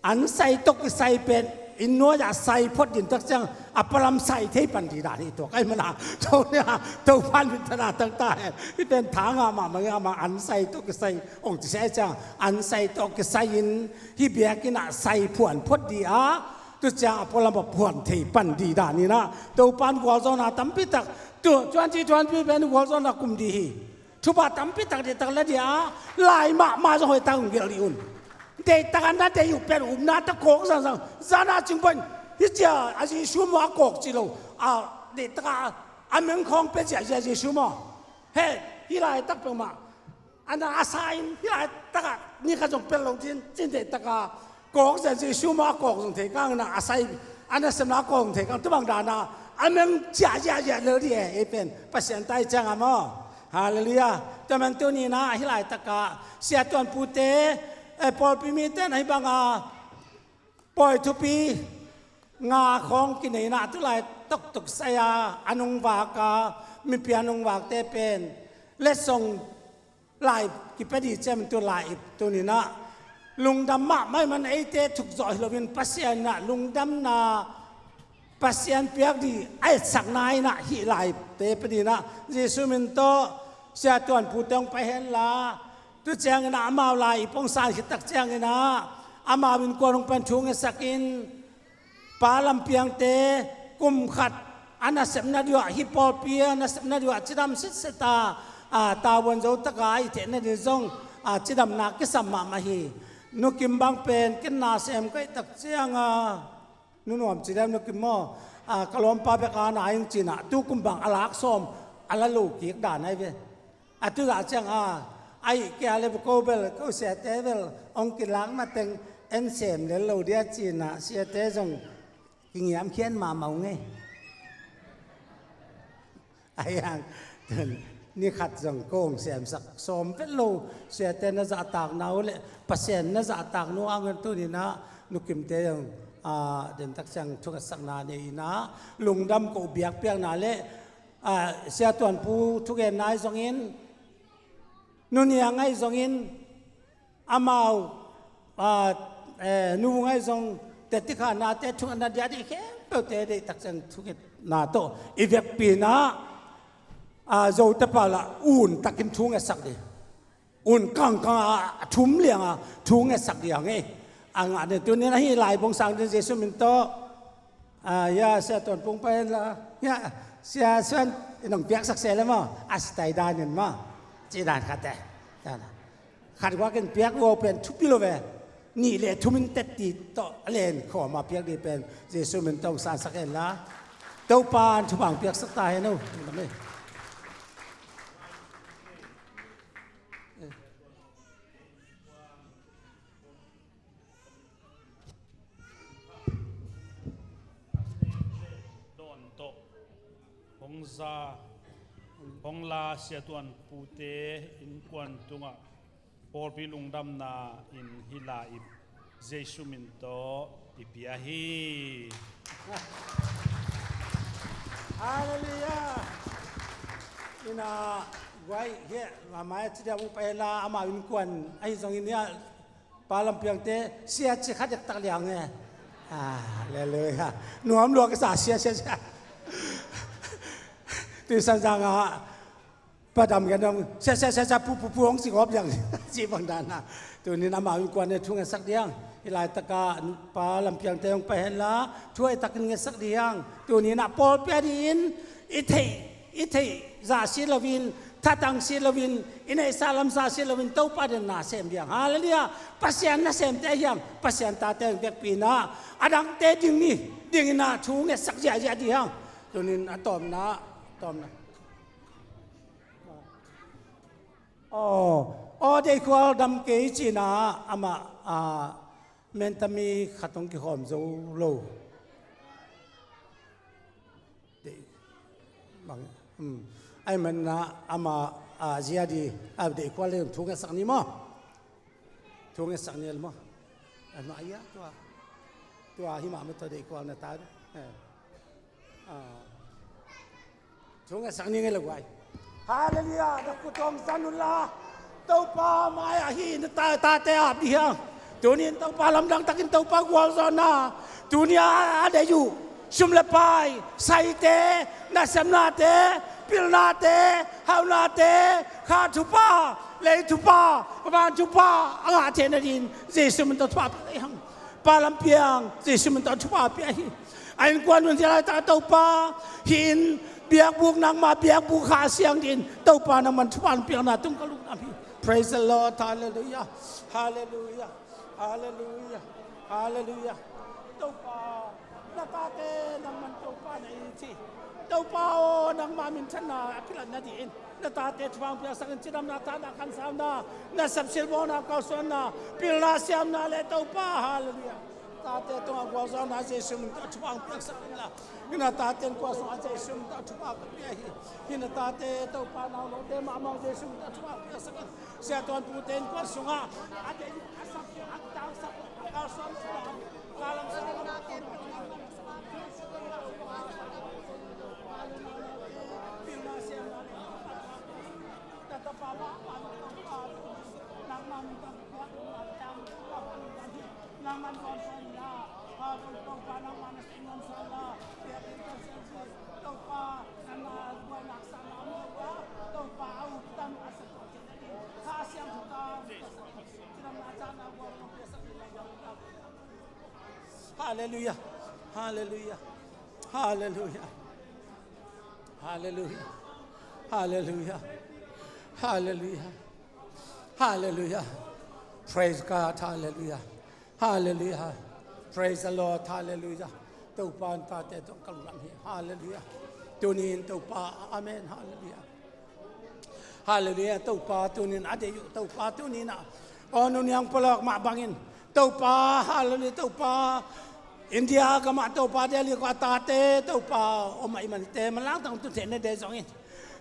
an sai tawh kisai pen inn nuai-ah sai phot din tak ciang a pualam sai thei pan di dan hi tua kai mana. Tua nia Topa'n minthanna tang ta hen. Hih pen tha ngah mahmah, ngah mahmah, an sai tawh kisai hong ci se ciang an sai tawh kisai in hih biakinn ah sai phuan phot di a, tu ciang a pualam a phuan thei pan di dan in ah Topa'n gualzawhna tampi tak, tu twenty twenty pen gualzawhna kum di hi. Thupha tampi tak deihtak la dia, lai mahmah zong hoihtak hong gelh dih un. Deihtak a na deih uh pen upna tak kawk zangzang, zan a cingpawn, hih cia a Jesu maw a kawk ci lo, a deihtak a a meng khawng pia ziahziah Jesu maw. He, hih laitak peuhmah a na a sa in, hih laitak a ni khat zong pel lo cin, cin deihtak a kawk zia Jesu maw a kawk zong thei kang na, a sai a nasepna a kawk zong thei kang, tu bang dan a a meng ciah ziahziah lel dih e, ei pen Pasian tai ciang a maw. Halleluiah. Tua man tuni-in ah hih laitak ah Sia Tuan Pu te, eh, pawlpi mite in ah hih bang a pawi thupi nga khawng kinei in ah tu lai toktok sai a, a nungvak a, mipi a nungvakte pen letsong lai kipia dih ciang tu lai ip tuni-in ah lungdam mahmah ahih man eite thuk zawh hi loin Pasian in ah lungdamna, Pasian piak dih a etsakna in ah hih lai ipte pia dih in ah Jesu min tawh Sia Tuan Pu te hong pai hen la, tu ciangin ah amau lai ip hong san khit tak ciangin ah amau innkuan hong pai in thu ngetsak in, Pa Lampiangte kum khat a nasepna dih ah, hih pawlpi a nasepna dih ah cidam sitset a, a, tavuan zo tak a i theihna ding zong, a, cidamna kisam mahmah hi. Nu Kim bang pen ken na sem ka hih tak ciang a, Nu Nuam ci diam, Nu Kim maw, a, ka lawmpa bek a na ing ci in ah tu kum bang a lak sawm a la lo kik dan ahi ve. A tu zah ciang a, ahi kei a le ko bel, ko siate bel hong kilak mateng en sem lel lo dia ci in ah siate zong kingiamkhiat mahmah uh ngei. Ahi hang, ni khat zong ko hong semsak sawm vet lo, siate na zahtakna uh le Pasian na zahtakna uh a ngen tuni-in ah Nu Kimte zong a, dentak ciang thungatsakna nei in ah, lungdam ko biakpiakna le, a, Sia Tuan Pu thugenna ahi zongin, nuniang ahi zongin, amau, a, e, nuvung ahi zong, tetikhanate thungetna diakdiak khempeuhte deihtak ciang thungetna tawh i vekpi in ah, a, Zote pau lah untakin thungetsak ding. Un kangkang a, a thum liang a thungetsak ding hi hang e. A ngah den tunin ahi laibong sang den Jesu min tawh. A, ya, Sia Tuan Pu hong pai hen la. Ya, Sia Suan, i nong piaksak se le maw. A sitai danin maw. Ci dan khat e. Khat guak in piak lo pen thupi lo ve. Nih le thum in tetti tawh a len khawm a piak ding pen Jesu min tawh hong sansak hen la. Topa in thupha hong piaksak ta hen o. Amen. Dawn tawh hong za, hong la Sia Tuan Pute innkuan tungah pawlpi lungdamna in hih la-ip Jesu min tawh i pia hi. Halleluiah. Ina guai hi, a mai a ci dia mong pai hen la, amau innkuan ahi zongin hia, Pa Lam Piangte sia ci kha dektak liang e. Halleluiah. Nuam lua ka sa, sia, sia, sia. Tui San Zang a Pa Dam Gen dong, sia, sia, sia, sia, pu, pu, pu, hong ci gawp liang. Ci bang dan a. Tunin amau innkuan e thungetsak ding. Hih laitak a Pa Lam Piangte hong pai hen la, thuaitakin ngetsak ding. Tunin a pawlpi a dingin i theih, i theih zah si loin, thatang si loin, i neihsa lam zah si loin, Topa den nasem ding. Halleluiah. Pasian nasemte hi hang, Pasian tate hong vekpi in ah, a dangte ding ni, dingin ah thungetsak ziahziah ding hi hang. Tunin a tawpna, tawpna. Aw, aw, Deihkhual dam kei cihna amah, a, mentami khat hong kikhawm zo lo. Deih, bang, um, ahih manin ah amah, a, ziadi, a, Deihkhual le thungetsak ni maw. Thungetsak ni el maw. Amah a, tua, tua hi mah maw, tua Deihkhual na ta. Eh. A. Thungetsak ni ngei lo guai. Halleluiah, na khut hong zan un la. Topa mai-ah hih na ta, tate ap ding hi hang. Tunin Topa lamdang takin Topa gualzawhna. Tuni a, a deih uh sum le pai, saite, nasemnate, pilnate, haunate, kha thupha, lei thupha, van thupha a ngah theihna dingin Jesu min tawh thupha pia hi hang. Pa Lam Piang, Jesu min tawh thupha pia hi. A innkuan un zia laitak Topa, hih inn biakbuk nangma biakbuk kha siang dingin Topa nangman thupha hong piakna tung ka lungdam hi. Praise the Lord. Halleluiah. Halleluiah. Halleluiah. Halleluiah. Topa, na tate nangman Topa na hi ci. Topa aw, nangma minthanna a kilatna dingin na tate thupha hong piaksak in. Cidamna, thahna, khansauna, nasep silbawlna, kalsuanna, pilna, siamna le Topa, halleluiah. Tate tungah gualzawhna Jesu min tawh thupha hong piaksak in la. Hih na tate innkuan sungah Jesu min tawh thupha ka pia hi. Hih na tate Topa nau lote mahmah Jesu min tawh thupha hong piaksak in. Sia Tuan Pute innkuan sungah a deih, a sak, a tangsap, a kalsuan sungah, kalam sungah, Halleluiah. Halleluiah. Halleluiah. Halleluiah. Halleluiah. Halleluiah. Halleluiah. Praise God. Halleluiah. Halleluiah. Praise the Lord. Halleluiah. Topa in tate tawh ka lungdam hi. Halleluiah. Tunin Topa. Amen. Halleluiah. Halleluiah. Topa tunin a deih uh, Topa tunin ah. Aw, nuniang palawk mah bangin Topa, halleluiah, Topa. India gamah Topa, Delhi khua tate, Topa, om ahih manin te manlangtang tun theihna dei zongin.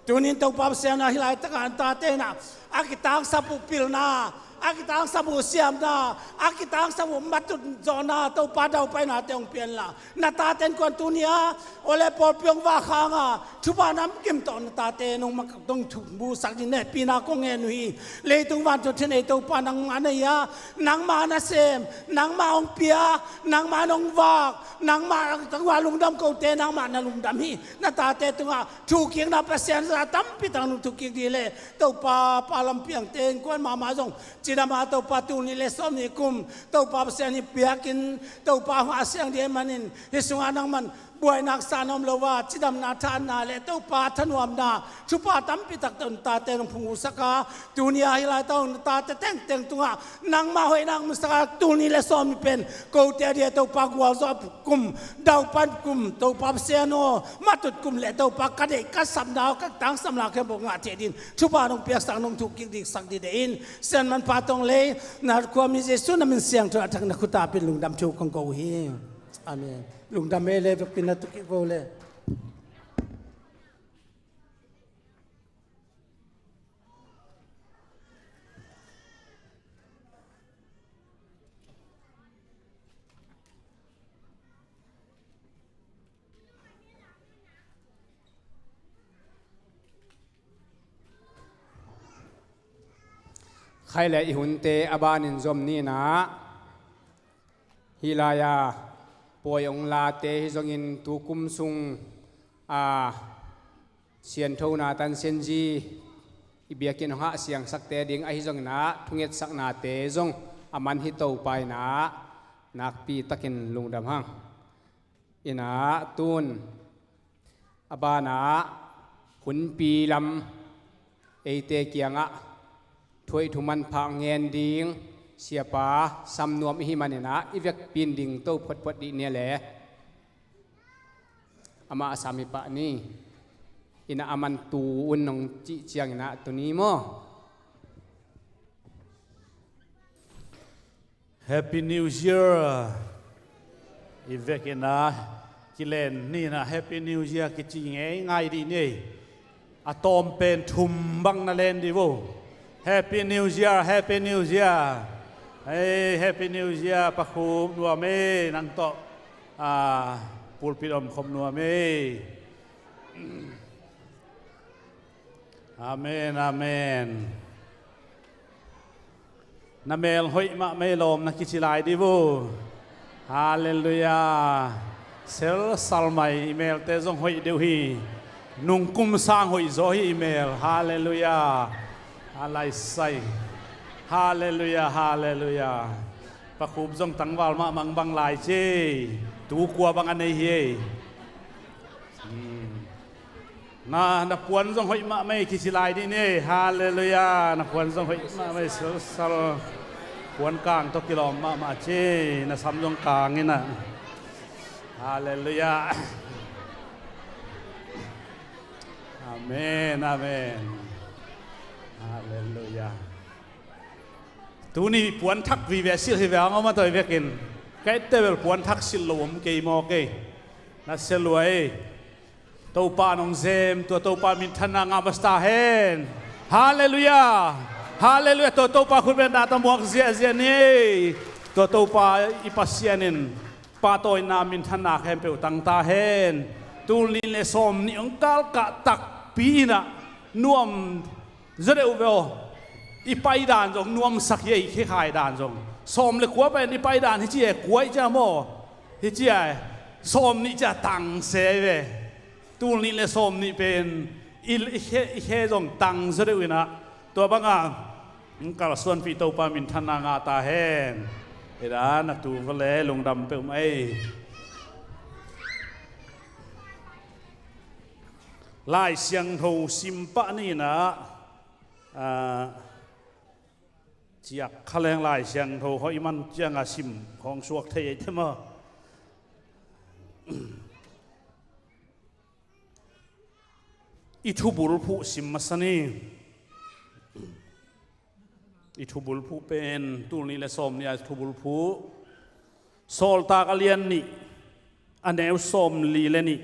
Tunin Topa Pasian ah hih laitakah an tate in ah a kitangsap uh pilna, A kitangsam uh siamna, a kitangsam uh matut zawhna Topa daupainate hong pia inla, na tate in kuan tuni-a, awle pawlpi hong vak hanga thupha namkim tawh na tate nong mak, nong thukmusak ding hehpihna kong ngen uh hi. Leitung vantung thin ei Topa nangmah na hi a, nangmah na sem, nangmah hong pia, nangmah nong vak, nangmah tungah lungdam kote, nangmah na lungdam hi. Na tate tungah thukikna Pasian za tampi tak nong thukkik dih leh Topa, pa lampiangte innkuan mahmah zong cidam a, Topa, tul nih le sawm nih kum Topa Pasian hih biakinn Topa hong a siang dih ahih manin, hih sungah nangman buainak sa na om lo a, cidamna, thahatna le Topa thanuamna thupha tampi tak tawh na tate nong phungvuhsak a, tuni-a hih laitah na tate tengteng tungah nangmah hoihna hong musak a, tul nih le sawm nih pen kote a dih a Topa gualzawh kum, daupan kum, Topa Pasian aw, matut kum le Topa ka deih ka sapna aw, ka tangsamna khempeuh ngah theih dingin thupha nong piaksak, nong thukkik diksak dih deih in, Sian manpha tawng lei na khuami Jesu na min siangtho a thak na khut a pin lungdam thu kong ko uh hi. Amen. Lungdam ei le, vekpi na tuk kik vo le. Khai le i hunte a banin zom ni in ah, hih lai-a pawi hong late hi zongin tu kum sung a sianthona tan sianzi i biakinn hong hah siangsakte ding ahi zongin ah, thungetsaknate zong a man hi Topa in ah, nakpi takin lungdam hang. In ah tun a banah hunpi lam eite kiangah thu hoih thu manpha ngen ding Siapa Sam Nuam i hih manin ah, i vekpi-in dingto photphot dih ni le. Amah a sam hi pah ni. In ah a man tu un nong cih ciangin ah tuni maw? Happy New Year. I vekin ah kilen ni in ah Happy New Year kici ngeingai dih ni. A tawm pen thum bang na len dih vo. Happy New Year, Happy New Year. Hei, Happy New Year, Pa Khup, nuam ei, nang tawh, ah, pulpit om khop nuam ei. Amen, amen. Na mel hoih mahmah ei, lawm na kici lai dih vo. Halleluiah. Selsal mai, i melte zong hoih deuh hi. Nungkum sang hoih zaw hi i mel. Halleluiah. A laisai. Halleluiah, halleluiah. Pa Khup zong tangval mahmah bang lai ci ei. Tu kua bang a nei hi ei. Hmm. Na, na puan zong hoih mahmah ei, kici lai dih ni. Halleluiah. Na puan zong hoih mahmah ei, selsal. Puan kang tawh kilawm mahmah ci. Na sam zong kang in ah. Halleluiah. Amen, amen. Halleluiah. Tuni puan thak vive silh hi ve hang, om a toi vekin. Ka etteh bel puan thak silh lo om kei maw kei. Na sia lua ei. Topa nong zem, tua Topa minthanna ngah masa ta hen. Halleluiah. Halleluiah. Tua Topa khut bengna tawh muak ziahziah ni. Tua Topa i Pasian in pahtawina minthanna khempeuh tang ta hen. Tul nih le sawm nih hong kalkah takpi in ah nuam zaw deuh ve aw. I paidan zong nuamsak hi ei, khekhai dan zong. Sawm le kua pen i paidan hi ci e, kua i cia maw? Hi cia e. Sawm nih cia tang se ve. Tul nih le sawm nih pen i, i khe, i khe zong tang zaw deuh in ah. Tua banga hong kalsuanpih Topa minthanna ngah ta hen. Eda na tu vale lungdam peuhmah ei. Lai Siangtho sim pah ni in ah, ah, ciak kha leng Lai Siangtho hoih man cianga sim khawng suak thei ei te maw? I thubulphuh sim masa ni. I thubulphuh pen tul nih le sawm nih a i thubulphuh. Sawltak a lian nih, a neu sawm li le nih.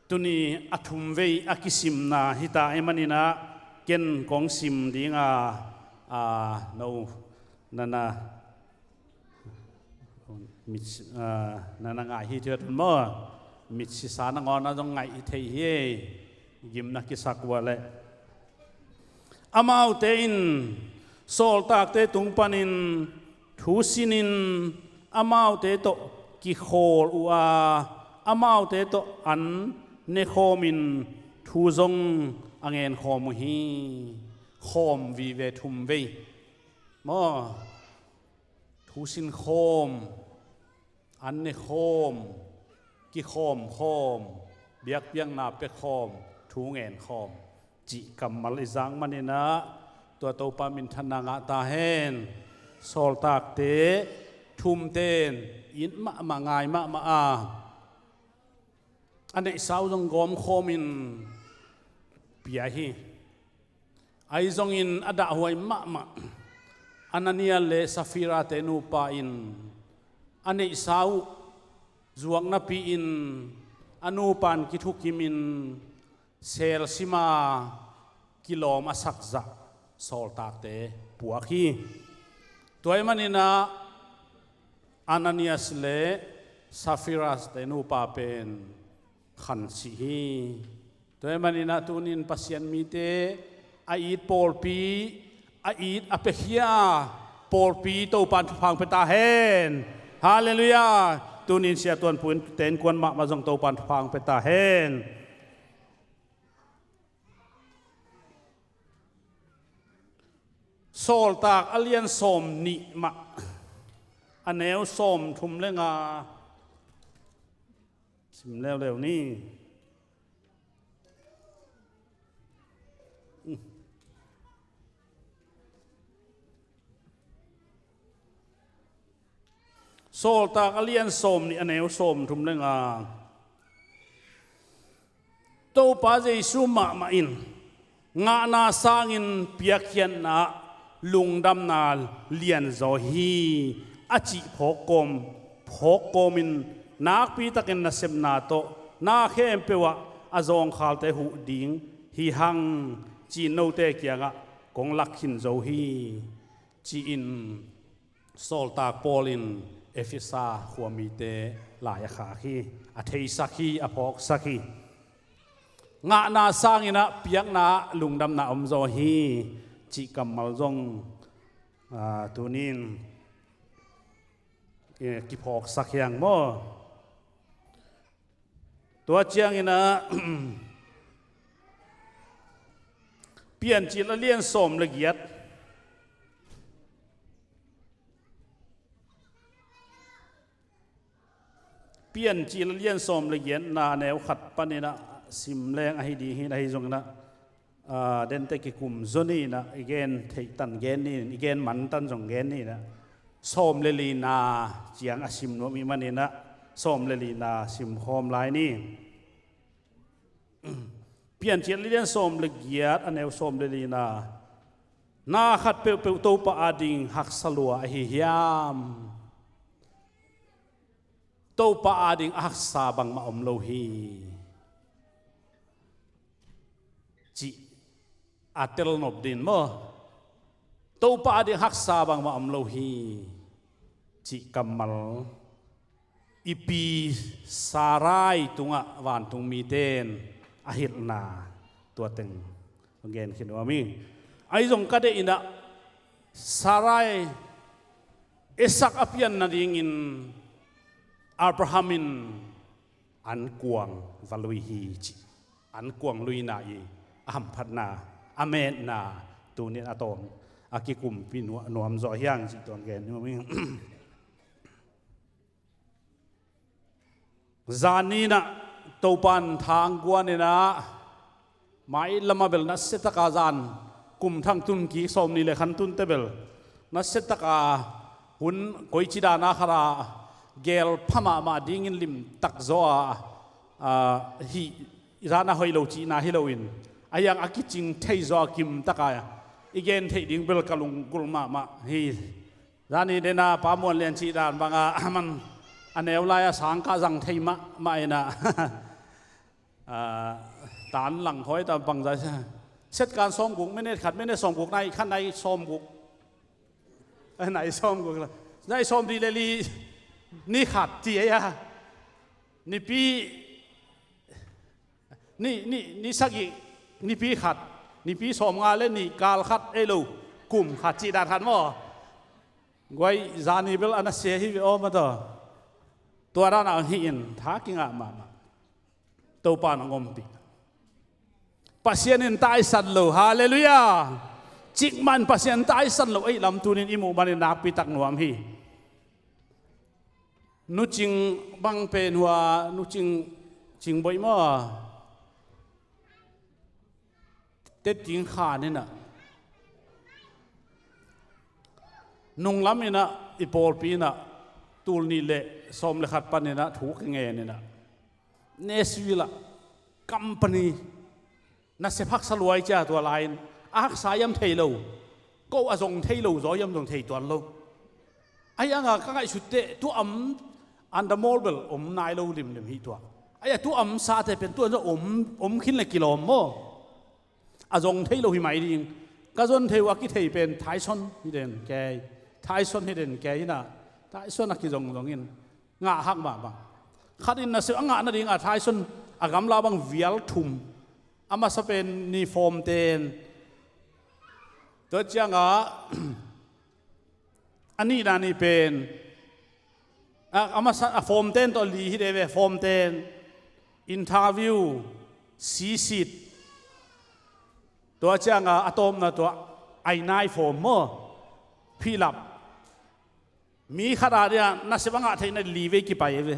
Tuni a thumvei a kisimna hi ta ahih manin ah, Ken kong sim dinga, a, no, nana, mit, a, nana ngai hi thiat maw? Mit sisa nangawn a zong ngaih thei hi. Gimna kisak uh a leh. Amaute in sawltakte tung panin thu sinin amaute tawh kikhawl uh a, amaute tawh an nekhawmin thu zong a ngenkhawm uh hi. Khawm vive thum vei maw? Thu sinkhawm, an nekhawm, kikhawmkhawm, biakpiakna pekhawm, thu ngenkhawm cih kammal i zak maninah tua Topa minthanna ngah ta hen. Sawltakte thumten it mahmah, ngai mahmah a, a neihsa uh zong gawmkhawmin pia hi. Ahi zongin a dahhuai mahmah Anania le Safira-te nupa in a neihsa uh zuak napi-in a nupa in kithukimin selsima kilawm a sakzah sawltakte puak hi. Tua ahih maninah Ananias le Safira-te nupa pen khansih hi. Tua ahih maninah tunin Pasian mite a it pawlpi, a it a piakhia pawlpi Topan thupha hong pia ta hen. Halleluiah. Tunin Sia Tuan Pu in ten kuan mahmah zong Topan thupha hong pia ta hen. Sawltak a lian sawm nih mah a neu sawm thum le nga sim leuleu ni. Sawltak a lian sawm nih a neu sawm thum le nga. Topa Jesu mahmah in ngahna sangin piakkhiatna lungdamna lianzaw hi a cih phawkkawm, phawkkawmin nakpitakin nasepna tawh na khempeuh ah a zawngkhalte huh ding hi hang, ci-in note kiangah kong lak khin zo hi, ci-in Sawltak Paul in Efesa khuamite lai a khak hi, a theisak hi, a phawksak hi. Ngahna sanginah piakna ah lungdamna omzaw hi, cih kammal zong, aa, tunin, eh, kiphawksak hiang maw? Tua cianginah Piancil a lian sawm le giat. Piancil a lian sawm le giatna a neu khat paninah sim leng ahi ding hi, ahi zonginah, aa, dente kikum zaw ni inah, i gen theih tan gen ni in, i gen man tan zong gen ni inah, sawm le lina ciang a sim nuam ih maninah sawm le lina sim khawm lai ni. Piancil a lian sawm le giat a neu sawm le lina. Na khat peuhpeuh Topa ading haksa lua ahi hiam? Topa ading a haksa bangmah om lo hi, cih a telnop din maw? Topa ading haksa bangmah om lo hi, cih kammal i pi Sarai tungah vantungmite in a hilhna tua teng gen khin uh a mi. Ahi zong ka deih inah Sarai Isak a pian nadingin Abraham in ankuang va lui hi, cih. Ankuang luina i a hamphatna, a metna tunin a tawm a kikumpi nuam, nuamzaw hiang cih tuang gen nuam ing. Zan ni inah Topan thang guan inah mai lamah bel nasia taka zan kum thang tun kik sawm ni le khan tunte bel nasia taka hun koici dana khara gel pha mahmah dingin limtak zaw a, a, hih zan a hoih lo cihna hi loin a hiang a kicing thei zaw a kim taka i gen theih ding bel ka lunggulh mahmah hi. Zani dena Pa Muan Lian cih dan banga aman a neu lai-a sangkah zang thei mahmah inah, a, tan lang khawi ta bangza sia. Setkan sawmguk, minute khat, minute sawmguk, nai khat, nai sawmguk. Eh, nai sawmguk la. Nai sawmli le li, ni khat ci ei a. Nipi, ni, ni, ni sagih, nipi khat, nipi sawmnga le nih, kal khat ei lo, kum khat cih dan khat maw. Guai, zani bel a na sia hi ve aw mataw. Tua dan a hih in tha kingah mahmah. Topa in hong ompih. Pasian in taisan lo, halleluiah. Cikmah in Pasian taisan lo ei lam tunin i muh manin nakpi tak nuam hi. Nu Cing bang pen hua, Nu Cing, Cing Boih maw. Teting khan inah, nunglam inah, i pawlpi inah, tul nih le sawm le khat pan inah thu ka ngen inah, Nashville ah company nasep haksa luai cia, tua lai-in a haksa hiam thei lo, ko a zong thei lo zaw hiam zong thei tuan lo. Ahi hanga ka ngaihsut teh tua om, under mall bel om nai lo limlim hi tua. Ahi a tua om sate pen tua zong om, om khin le kilawm maw. A zong thei lo hi mai ding. Ka zon thei uh a kithei pen Tyson hi den kei. Tyson hi den kei inah, Tyson a kizong zong in ngah hak mahmah. Khat in nasep a ngah nading a Tyson a gamla bang vial thum. A masa pen ni fawm ten. Tua ciangah a nihna ni pen, a, a masa, a fawm ten tawh li hi de ve, fawm ten, interview, sisit. Tua ciangah a tawpna tua, ai nai fawm maw, phihlap. Mi khat a dia nasep a ngah theihna li vei kipai ve.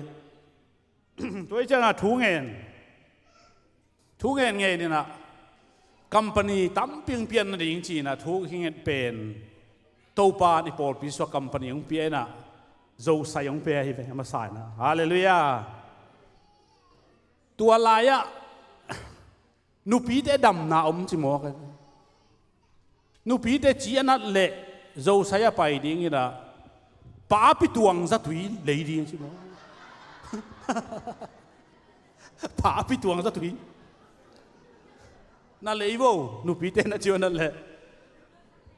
Tua hi ciangah thu ngen. Thu ngen ngen inah company tampi hong pian nading ci inah thu kinget pen Topa in i pawlpi sua company hong pia inah Zosai hong pia hi ve, a masa inah. Halleluiah. Tua lai-ah nupite damna om ci mawk a. Nupite ci a nat leh Zosai a pai ding inah papi tuang zatui lei ding ci mawk. Papi tuang zatui na lei vo, nupite na ci a nat leh.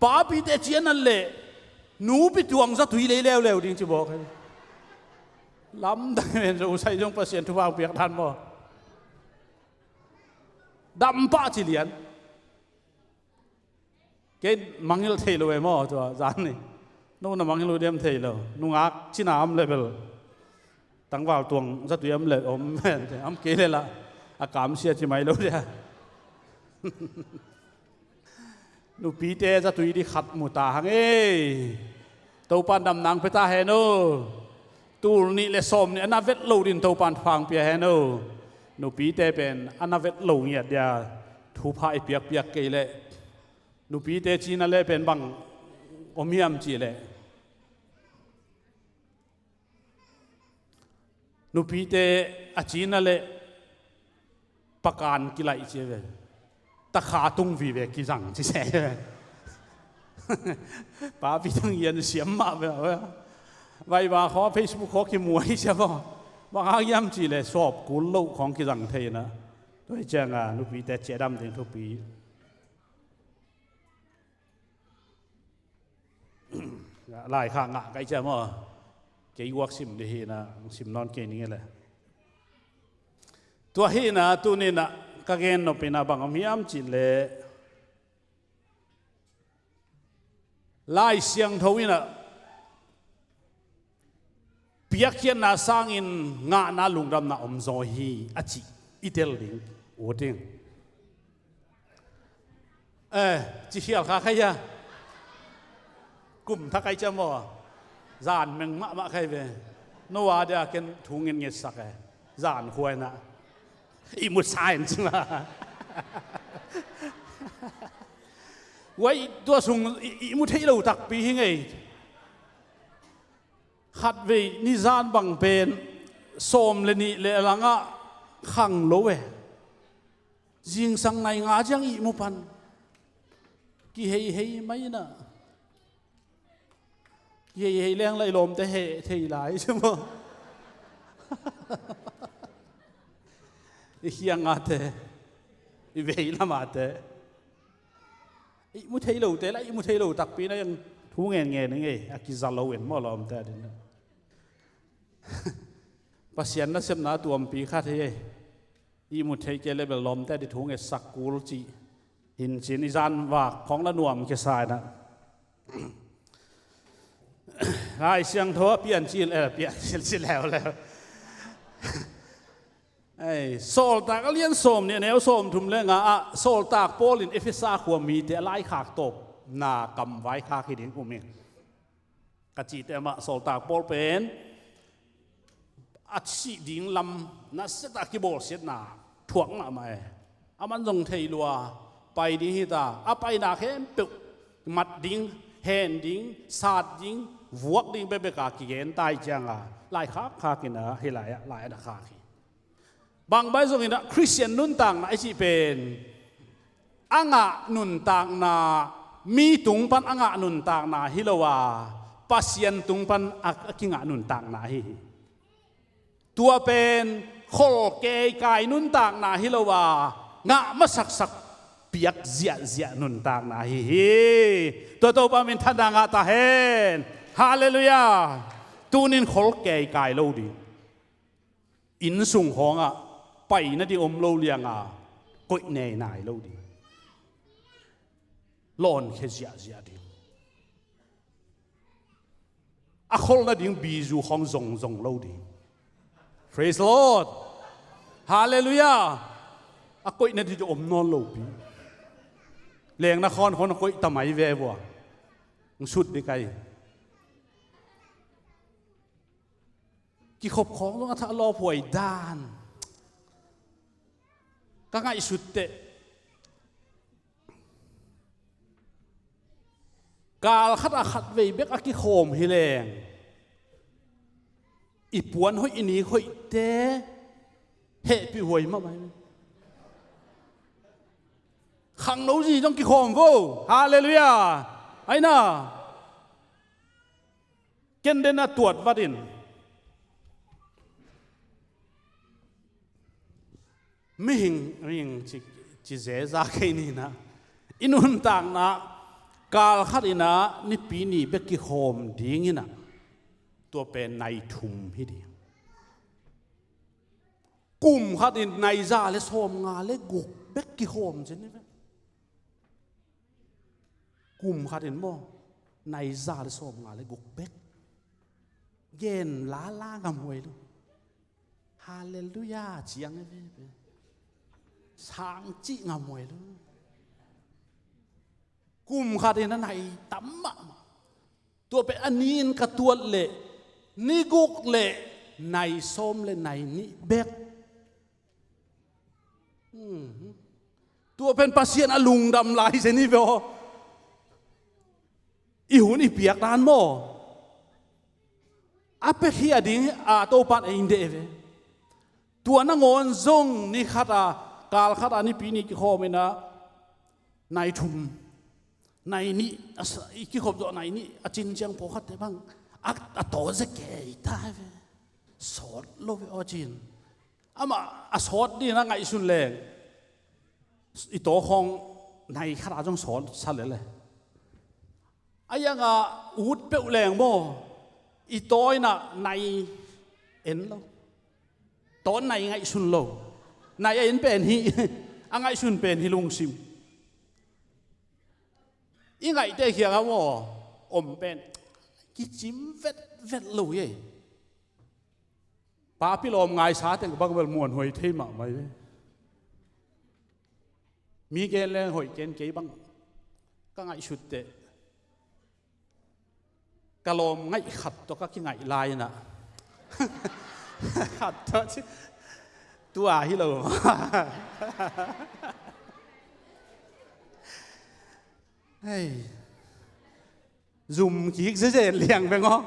Papite ci a nat leh nupi tuang zatui lei leuleu ding ci mawk a. Lamdang men, Zosai zong Pasian thupha hong piak dan maw. Dam pah ci lian. Kei mangngilh thei lo e maw tua zan ni. No na mangngilh uh diam thei lo. Nungak cina om le bel tangval tuang zatui om le om, om kei le lah a kamsia ci mai lo dia. Nupite zatui ding khat mu ta hang ei. Topan damna hong pia ta hen aw. Tul nih le sawm nih a na vet lo ding Topan thupha hong pia hen aw. Nupite pen a na vet lo ngiat dia thupha i piakpiak kei leh. Nupite cina le pen bang om hiam cih leh, nupite a cina le pakan kilaih ci ve. Takha tung vive kizang ci se. Papi tang ian siam mah ve. Vaiva khaw, Facebook khaw kimuai sia baw. Bang hang hiam cih leh sawp kul loh khawng kizang thei na. Tua hi cianga nupite ciadam ding thupi. Lai kha ngah kai cia maw. Kei guak sim dih hina, sim nawn kei ning e le. Tua hina, tunina ka gen nopina bang om hiam cih leh, Lai Siangtho ina piakkhiatna sangin ngahna lungdamna om zaw hi a cih i tel ding. Uting. Eh, ci khial kha khai hia. Kum tha kai cia maw. Zan meng mahmah khai ve. Noah dia ken thu ngen ngetsak e. Zan khuaina. I mut sa in ci ma. Uai tua sung i, i mu thei lo takpi hi ngei. Khatvei nizan bang pen sawm le nih le langah khang lo e. Zingsang nai nga ciang ihmu pan. Kiheihei mai na. Kiheihei leng lai lawmte heh thei lai ci maw. I khiang ngate, i vei lamate. Ihmu thei lote la ihmu thei lo takpi na, iang thu ngen ngen ing ei, a kiza lo in maw lawmte a din. Pasian nasepna a tuampi khat hi ei. Ihmu thei kei le bel lawmte a di thu ngetsak kul cih hin cin i zan vak khawng la nuam kisa inah. Lai Siangtho a piancil, eh, piancil ci leuleu. Ei, Sawltak a lian sawm nih a neu sawm thum le nga ah Sawltak Paul in Efesa khua mite a laikhak tawpna kamvai khak hi ding um hi. Ka cihte amah Sawltak Paul pen a sih ding lam nasia tak kibawlsiatna thuak mahmah e. Aman zong thei lua pai ding hi ta, a paina khempeuh mat ding, hen ding, sat ding, vuak ding bekbek a kigen tai cianga laikhak khak inah hi lai ah lai a na khak hi. Bangbai zong inah Khristian nuntakna i cih pen a ngah nuntakna, mi tung pan a ngah nuntakna hi lo a, Pasian tung pan a, a kingah nuntakna hi hi. Tua pen khol keikai nuntakna hi lo a, ngah masaksak piak ziahziah nuntakna hi hi. Tua Topa min thanda ngah ta hen. Halleluiah. Tunin khol keikai lo ding. Innsung khawngah paina ding om lo lianga koih nei nai lo ding. Lawnkhia ziahziah ding. A kholna ding bizu khawng zongzong lo ding. Praise the Lord. Halleluiah. A koihna ding om nawn lopi. Lengna khawn khawn a koih tamai ve vua. Ng sut ding kai. Kikhop khawng zong a thah lawphuai dan ka ngaihsut teh. Kal khat a khat vei bek a kikhawm hi leng i puan hoih i nik hoihte hehpih huai mahmah hi. Khangno zi zong kikhawm vo. Halleluiah. Aina. Ken den a tuat vatin mihing, mihing ci, ci zeza kei ninah i nuntakna kal khat inah nipi ni bek kikhawm dinginah tua pen nai thum hi ding. Kum khatin nai za le sawm nga le guk bek kikhawm cin hi ve. Kum khatin maw, nai za le sawm nga le guk bek. Gen lala ngam huai lo. Halleluiah ciang e veve. Sang cih ngam huai lo. Kum khatin a nai tam mahmah. Tua pen a ni in ka tuat leh ni guk le nai sawm le nai nih bek. Tua pen Pasian a lungdam lai zen hi ve aw. I hun i piak dan maw, a pek hi a ding a Topan ei deh ve. Tua nangawn zong ni khat a, kal khat a nipi ni kikhawm inah nai thum, nai nih a sa, i kikhop zawh nai nih a cin ciang pawlkhatte bang a, a taw ze kei ta ve. Sawt lo ve aw cin. Amah a sawt dina ngaihsun leng i taw khawng nai khat a zong sawt sa lele. A ianga ut peuh leng maw, i taw inah nai en lo. Taw nai ngaihsun lo. Nai a en pen hi, a ngaihsun pen hi lungsim. I ngaihte khiangah maw, om pen kicim vetvet lo hi ei. Papi lawm ngaisa teng bang bel muanhuai thei mahmah hi ve. Mi gen leng hoih ken kei bang ka ngaihsut teh. Ka lawm ngaih khat tawh ka kingaih lai inah khat tawh ci, tua hi lo. Hei, zum kik zezen liang veng aw.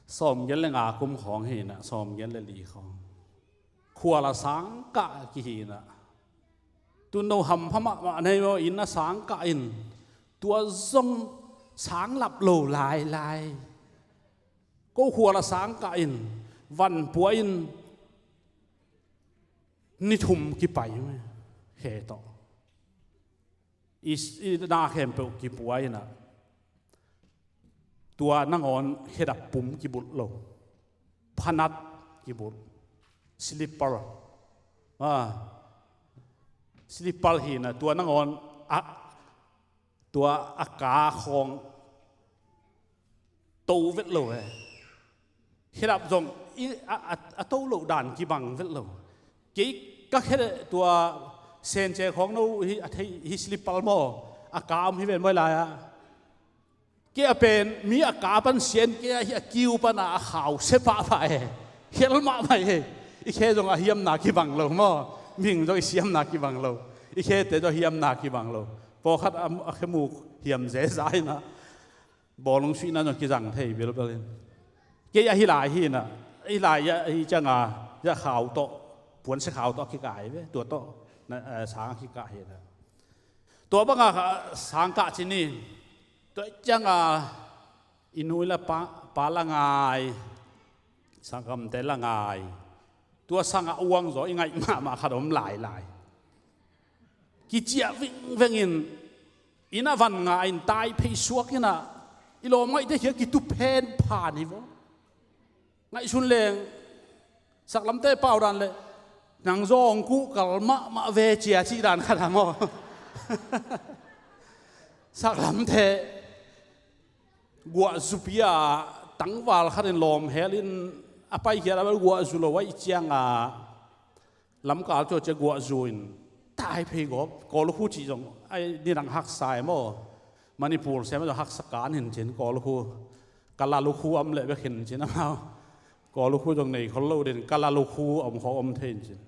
Sawmgiat le nga kum khawng hi inah, sawmgiat le li khawng. Khual a sang kah kihi inah. Tun no hampha mahmah nei maw, inn a sang kah in. Tua zong sang lap lo lailai. Ko khual a sang kah in, van pua in, ni thum kipai me, he tawh. i, i na khempeuh kipua inah, tua nangawn khedap pum kibulh lo, phanat kibulh, slipper, ah, slipper hi inah, tua nangawn a, tua a ka khawng to vet lo he. Khedap zong i, a, a, a to loh dan kibang vet lo. Kei ka khe tua Senche khawng no hi, a thei hi, slipper maw, a ka om hi ven maw lai-ah. Kei a pen mi a ka pan sian kei a hi, a kiu pana a khau se pahpah he. Khel mahmah he. I khe zong a hiamna kibang lo maw, mihing zong i siamna kibang lo, i khete zong a hiamna kibang lo. Pawlkhat a, a khe muk hiam zeza inah, bawlung suihna zong kizang thei bilbel in. Kei ahi lai hi inah, ahi lai, ahi cianga, ya khau tawh, puansia khau tawh a kikah hi ve, tua tawh na, eh, sang a kikah hi inah. Tua banga sang kah ci ni. Tua cianga i nu i la pa, pa la ngai, sanggamte la ngai. Tua sangah uang zaw i ngaih mahmah khat om lailai. Kiciah vingveng in, inn ah van nga in, tai phei suak inah, i lawm ngaihte khia kitu phen phan hi vaw. Ngaihsun leng, saklamte pau dan le, nang zong kuhkal mahmah ve cia cih dan khat a maw. Saklamte guahzupi a tangval khat in lawm hel in a paikhiat a bel guahzu lo ahih cianga lamkal tua cia guahzu in tai phei gawp, Kawlukhu cih zong ai, nidang haksa e maw. Manipur sem zong haksa kan hin cin, Kawlukhu, Kalalukhu om leh bek hin cin amau. Kawlukhu zong nei khol lo den, Kalalukhu om khawng om thei hin cin.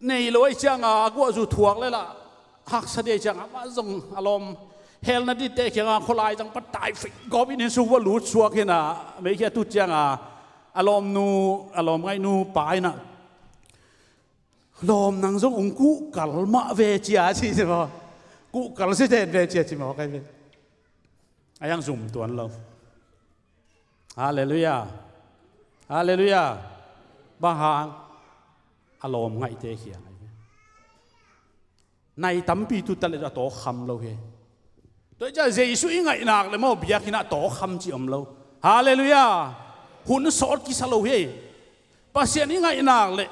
Nei lo ahih cianga a guahzu thuak lehlah haksa dih ahih cianga amah zong a lawm helna dihte kianga khualai zang pan tai phei gawp in, inn sung va lut suak hi inah, meikhiat tut cianga a lawmnu, a lawm ngaihnu pa inah, lawm nang zong ung kuhkal mah ve cia ci ci maw. Kuhkal si den ve cia ci maw kai ve. A hiang zum tuan lo. Halleluiah. Halleluiah. Bang hang, a lawm ngaihte khia ngai ve. Nai tampi tuta le a tawkham lo hi. Tua ciah Jesu i ngaihnak le maw, biakinn ah tawkham ci om lo. Halleluiah. Hun sawt kisa lo hi. Pasian i ngaihnak le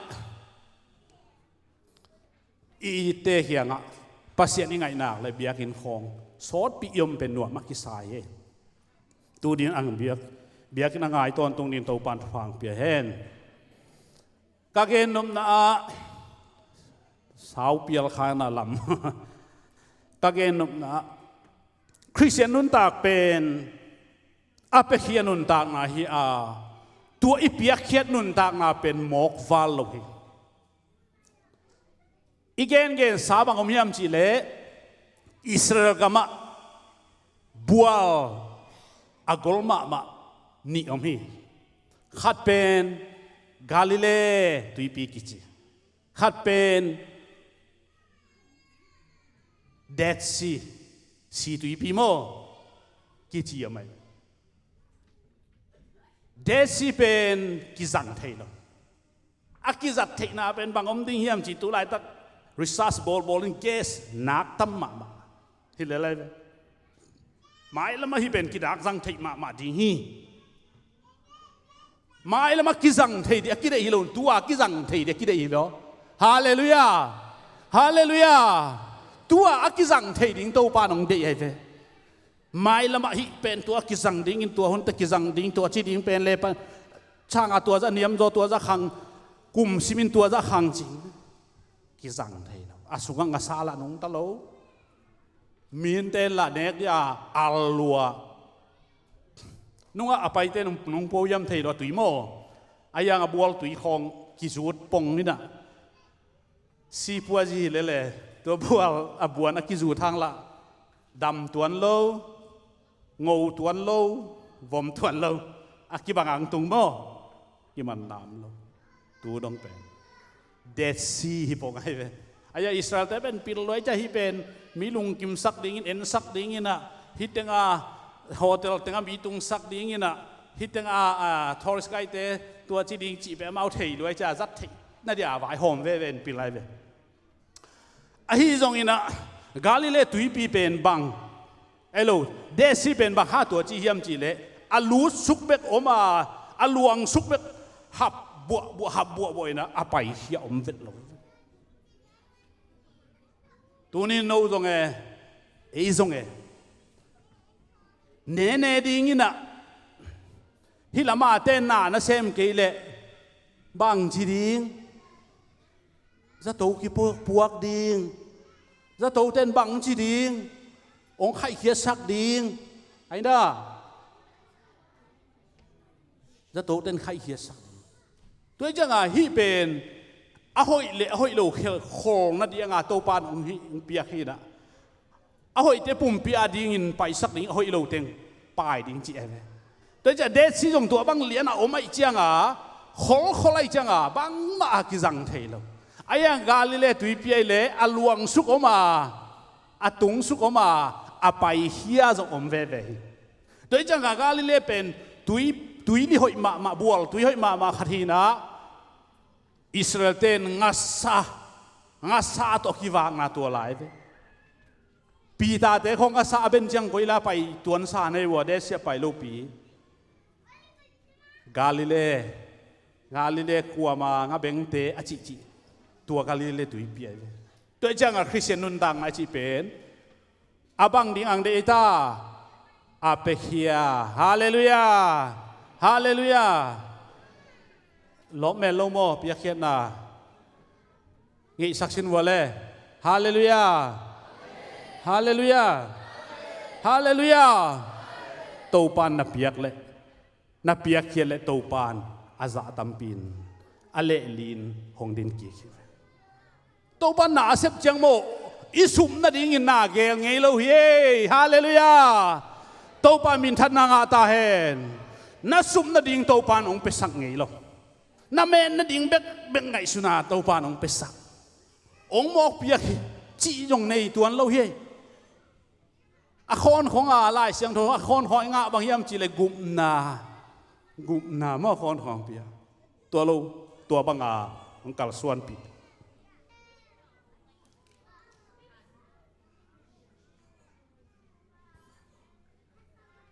i itte khiangah Pasian i ngaihnak le biakinn khawng sawtpi i om pen nuam a kisai hi. Tu ding ang biak, biakinn a ngai tawntung ding Topan thupha pia hen. Ka gennopna ah saupial khan a lam. Ka gennopna ah Khristian nuntak pen a piakhia nuntakna hi a, tua i piakkhiat nuntakna pen mawkval lo hi. I gengensa bang om hiam cihleh Israel gamah bual a gol mahmah nih om hi. Khat pen Galilee tuipi kici, khat pen Dead Sea, si tuipi maw, kici a mai. Dead Sea pen kizang thei lo. A kizat theihna pen bang om ding hiam cih tu laitak research bawlbawl in case nak tam mahmah. Hi lelai ve. Mailam ahi pen kidak zang theih mahmah ding hi. Mailam a kizang thei dih a kideih hi lo, tua kizang thei dih a kideih hi lo. Halleluiah. Halleluiah. Tua a kizang thei ding Topa nong deih ahi ve. Mailam ah hih pen tua kizang dingin, tua hunte kizang ding, tua ci ding pen le pan changa tua zah niamzaw, tua zah khang kum simin, tua zah khang cing. Kizang thei lo. A sungah ngasa lah nungta lo. Minte lah nek dia al lua. Nungah a paite nung, nung puauyam thei lo a tui maw. A yang a bual tui khawng kizut pong inah. Sipuazi lele, tua bual a buan a kizut hang lah dam tuan lo, ngo tuan lo, vom tuan lo. A kibang ang tung maw. Kiman nam lo. Tu dong pen Dead Sea hi pong ahi ve. Aia Israel te pen pil luai cia hi pen mi lungkimsak dingin, ensak dingin ah, hi tenga hotel tenga mi tungsak dingin ah, hi tenga, ah, tourist guide te tua ci ding cih pen amau thei luai cia, zat theih na dia vaihawm veve in pil ahi ve. A Ahi zongin ah Galilee tuipi pen bang, ei lo, Dead Sea pen bang hang tua ci hiam cih leh, a lutsuk bek om a, a luangsuk bek hap buahbuah, hap buahbuah in ah a paikhia om vet lo. Tuni no zong e, ei zong e, nene dingin ah hih lamah te na na sem kei leh bang ci ding? Zato kipuak ding. Zato ten bang ci ding? Hong khaihkhiatsak ding. Aina, zato ten khaihkhiatsak ding. Tua hi cianga hih pen a hoih le a hoih lo khel kholna dinga Topa in hong hih, hong piak hi na. A hoihte pumpi a dingin paisak ding, a hoih lo teng pai ding cih ahi ve. Tua hi ciah Dead Sea zong tua bang lian a om ahih cianga, kholkhol ahih cianga bangmah a kizang thei lo. Ahi hang Galilee tuipi ahih leh a luangsuk om a, a tungsuk om a, a paikhia zong om veve hi. Tua hi cianga Galilee pen tui, tui nih hoih mahmah, bual tui hoih mahmah khat hi na. Israel ten ngasa, ngasa tawh kivakna tua lai ve. Peter te khawng a sa a ben ciang koi la pai tuansa nei uh a, Dead Sea pai lopi. Galilee, Galilee kuama nga bengte a cihcih, tua Galilee tuipi ahi ve. Tua hi cianga Khristian nuntakna a cih pen a bang ding ang deih ta? A piakhia. Halleluiah. Halleluiah. Lawp mel lo maw piakkhiatna? Ngeihsak sin vua le. Halleluiah. Halleluiah. Halleluiah. Topa in na piak leh, na piakkhiat leh Topa in a zah tampi in a lehlin hong din kik hi ve. Topa in na a sep ciang maw i sup nadingin na gel ngei lo hi ei. Halleluiah. Topa minthanna ngah ta hen. Na sup nading Topa in hong piasak ngei lo. Na met nading bekbek ngaihsuna Topa in hong piasak, hong mawkpiak hi cih zong nei tuan lo hi. A khawnkhawng a Lai Siangtho a khawnkhawng i ngah bang hiam cih leh gupna, gupna maw khawnkhawng pia. Tua lo, tua banga hong kalsuanpih.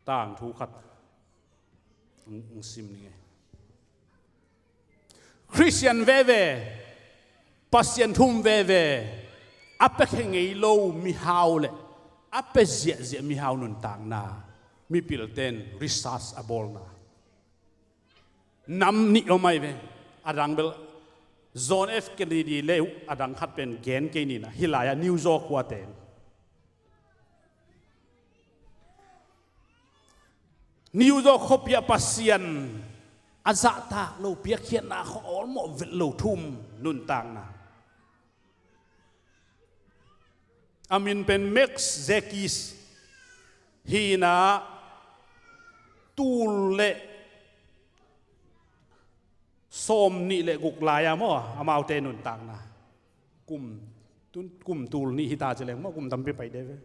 Tangthu khat hong, hong sim ning e. Khristian veve, Pasian thu-um veve a piakhia ngei lo mihau le a pia ziahziah mihau nuntakna mipilten research a bawlna nam nih om ahi ve. A dang bel John F Kennedy le uh a dang khat pen gen kei ni na, hih lai-ah New York khuate in New York khuapi ah Pasian a zahtak lo piakkhiatna khawng awlmawh vet lo thu-um nuntakna. A min pen Max Zerkis hi na, tul le sawm nih le guk lai-a maw amaute nuntakna. Kum, kum tul nih hi ta ci leng maw kum tampi pai de ve.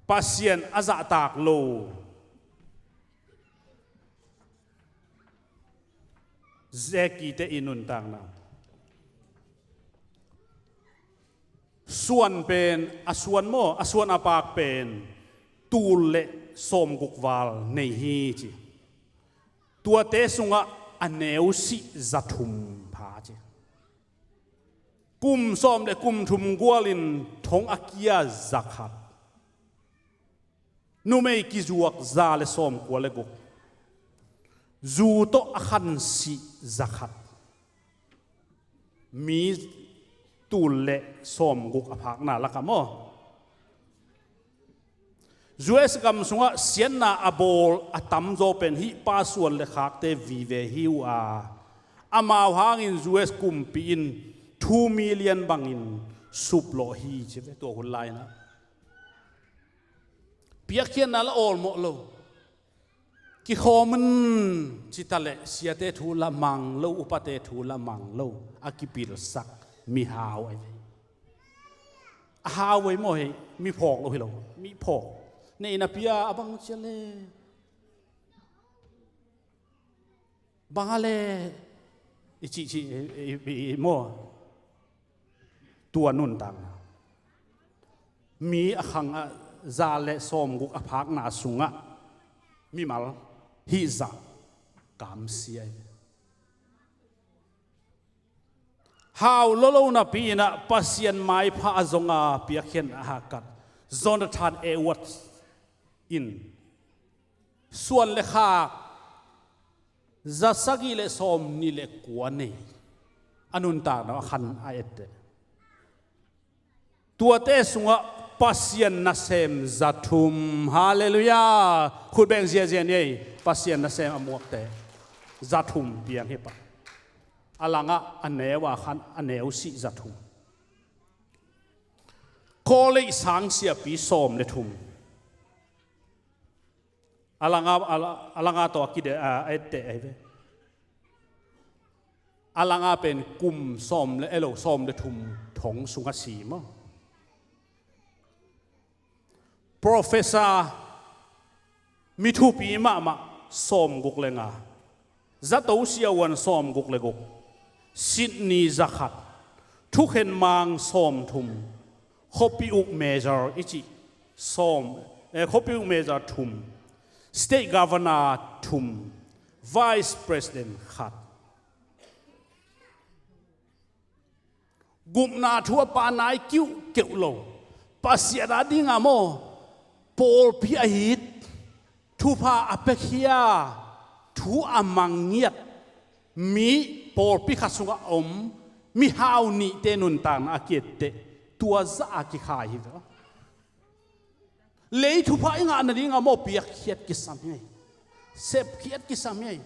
Pasian a zahtak lo Zerkis te i nuntakna. Suan pen a suan maw, a suan a paak pen tul le sawmguk val nei hi ci. Tuate sungah a neu sih za thum pha ci. Kum sawm le kum thum gualin thong a kia za khat. Numei kizuak za le sawmkua le guk. Zu tawh a khan sih za khat. Mi tul le sawmguk a phakna lakah maw. U S gam sungah siatna a bawl a tamzaw pen hih pa suan le khakte vive hi uh a, amau hangin U S kumpi in two million bangin suplawh hi ci ve tua hun lai-inah. Piakkhiatna la awlmawh lo. Kikhawm un ci ta leh siate thu la mang lo, upate thu la mang lo, a kipilsak mihau ahi ve. A hau ei maw hei, miphawk lo hi lo, miphawk. Neihna pia a bang cia le. Bang a le, i cihcih i, i, i, i maw? Tua nuntakna, mi a khang a za le sawmguk a phakna sungah mimal hih zah kamsia hi. Hau lolo napi inah Pasian maipha a zonga piakkhiatna a hakat Jonathan Edwards in suan le khak za sagih le sawm nih le kua nei a nuntakna a khan a etteh. Tuate sungah Pasian nasem za thum. Halleluiah. Khut beng ziazia ni ei. Pasian nasem a muakte za thum piang hi pah. A langah a neu a khan a neu sih za thum. College sang siapi sawm le thum. A langa, a la-, a langa tawh a kide a, a etteh ahi ve. A langa pen kum sawm le elo sawm le thum thong sungah si maw? Professor mi thupi mahmah sawmguk le nga. Zato siavuan sawmguk le guk. Sitni zakhat. Thukhen mang sawmthum. Khuapi uk major i cih sawm, eh, khuapi uk major thum. State governor thum. Vice president khat. Gupna thu a pa nai kiuhkeuh lo. Pasian a dinga maw? Pawlpi a it. Thupha a piakhia. Thu a mangiat. Mi pawlpi khat sungah om. Mihau nihte nuntakna a kietteh. Tua zah a kikhai hi ve. Lei thupha i ngah nadinga maw piakkhiat kisam hi. Sepkhiat kisam hi.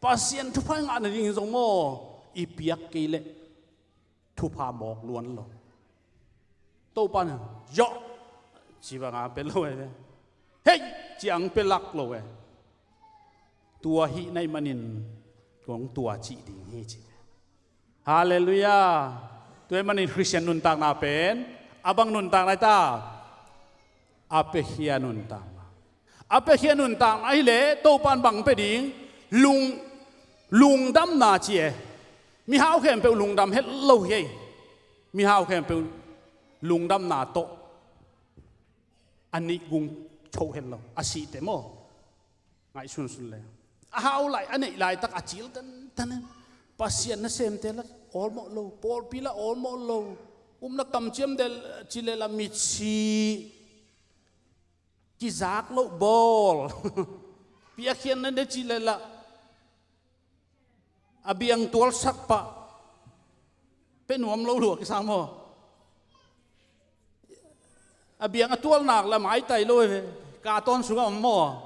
Pasian thupha i ngah nading zong maw i piak kei leh thupha mawk luan lo. Topa in, "Yawh," ci banga pia lo e. "Hei," ciang pia lak lo e. Tua hih na hih manin kong tua cih ding hi ci. Halleluiah. Tua hih manin Khristian nuntakna pen a bang nuntakna hi ta? A piakhia nuntakna. A piakhia nuntakna hileh Topa in bang pia ding? Lung, lungdamna ci e. Mihau khempeuh lungdam het lo hi ei. Mihau khempeuh lungdamna tawh a nih gung choh het lo. A sihte maw? Ngaihsunsun le a hau lai, a neih laitak a cil tantan in Pasian nasemte la awlmawh lo, pawlpi la awlmawh lo, upna kamciam del ci le la mitsi kizak loh bawl. Piakkhiatna de ci le la a biang tualsak pah pia nuam lo lua kisam maw? A biang a tual nak la maitai lo e, ka tawn sungah om maw?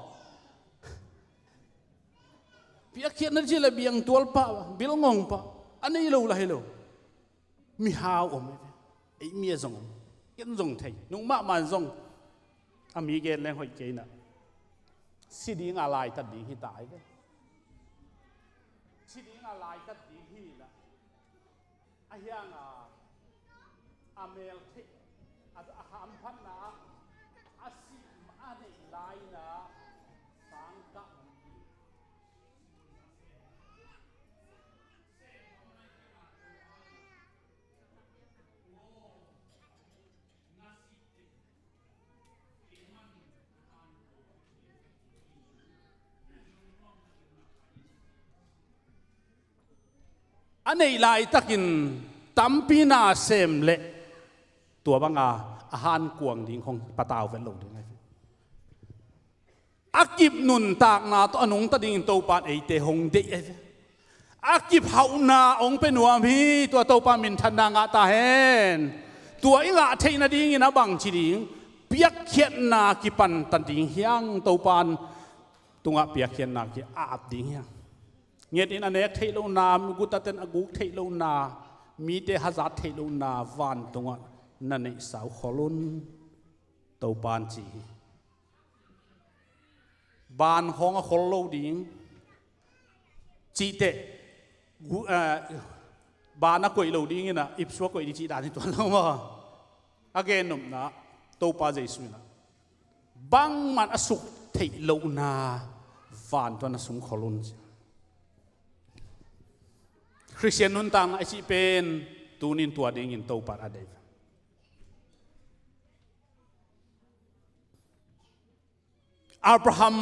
Piakkhiatna ci le biang tual pah, bil ngong pah, a nei lo la hi lo. Mihau om e. Ei mi a zong om. Ken zong thei. Nung mahmah zong a mi gen leng hoih kei na. Si dinga laitat ding hi ta hi ve. Si dinga laitat ding hi na. A hianga a mel thei, a, a hamphatna, a sih, a neih laina sangkah. A neih laitakin tampi na sem leh tua banga a hankuang ding khong patau vet lo ding ahi. A kip nuntakna tawh a nungta dingin Topa in eite hong deih ahi. A kip hauhna hong pia nuam hi. Tua Topa minthanna ngah ta hen. Tua i ngah theih nadingin a bangci ding piakkhiatna kipantan ding hiang? Topa in tungah piakkhiatna ki-ap ding hiang? Ngetin a nek theih lohna, gutaten a guk theih lohna, mite hazat theih lohna vantungah na neihsa uh khol un, Topa in ci hi. Ban khawng a khol lo ding cihteh, gu-, eh, ban a koih lo dingin a ipsu a koih ding cih dan hi tuan lo maw? A gennopna Topa Jesu in a bangman a suk theih lohna vantuan a sung khol un ci. Khristian nuntakna i cih pen tunin tua dingin Topan a deih. Abraham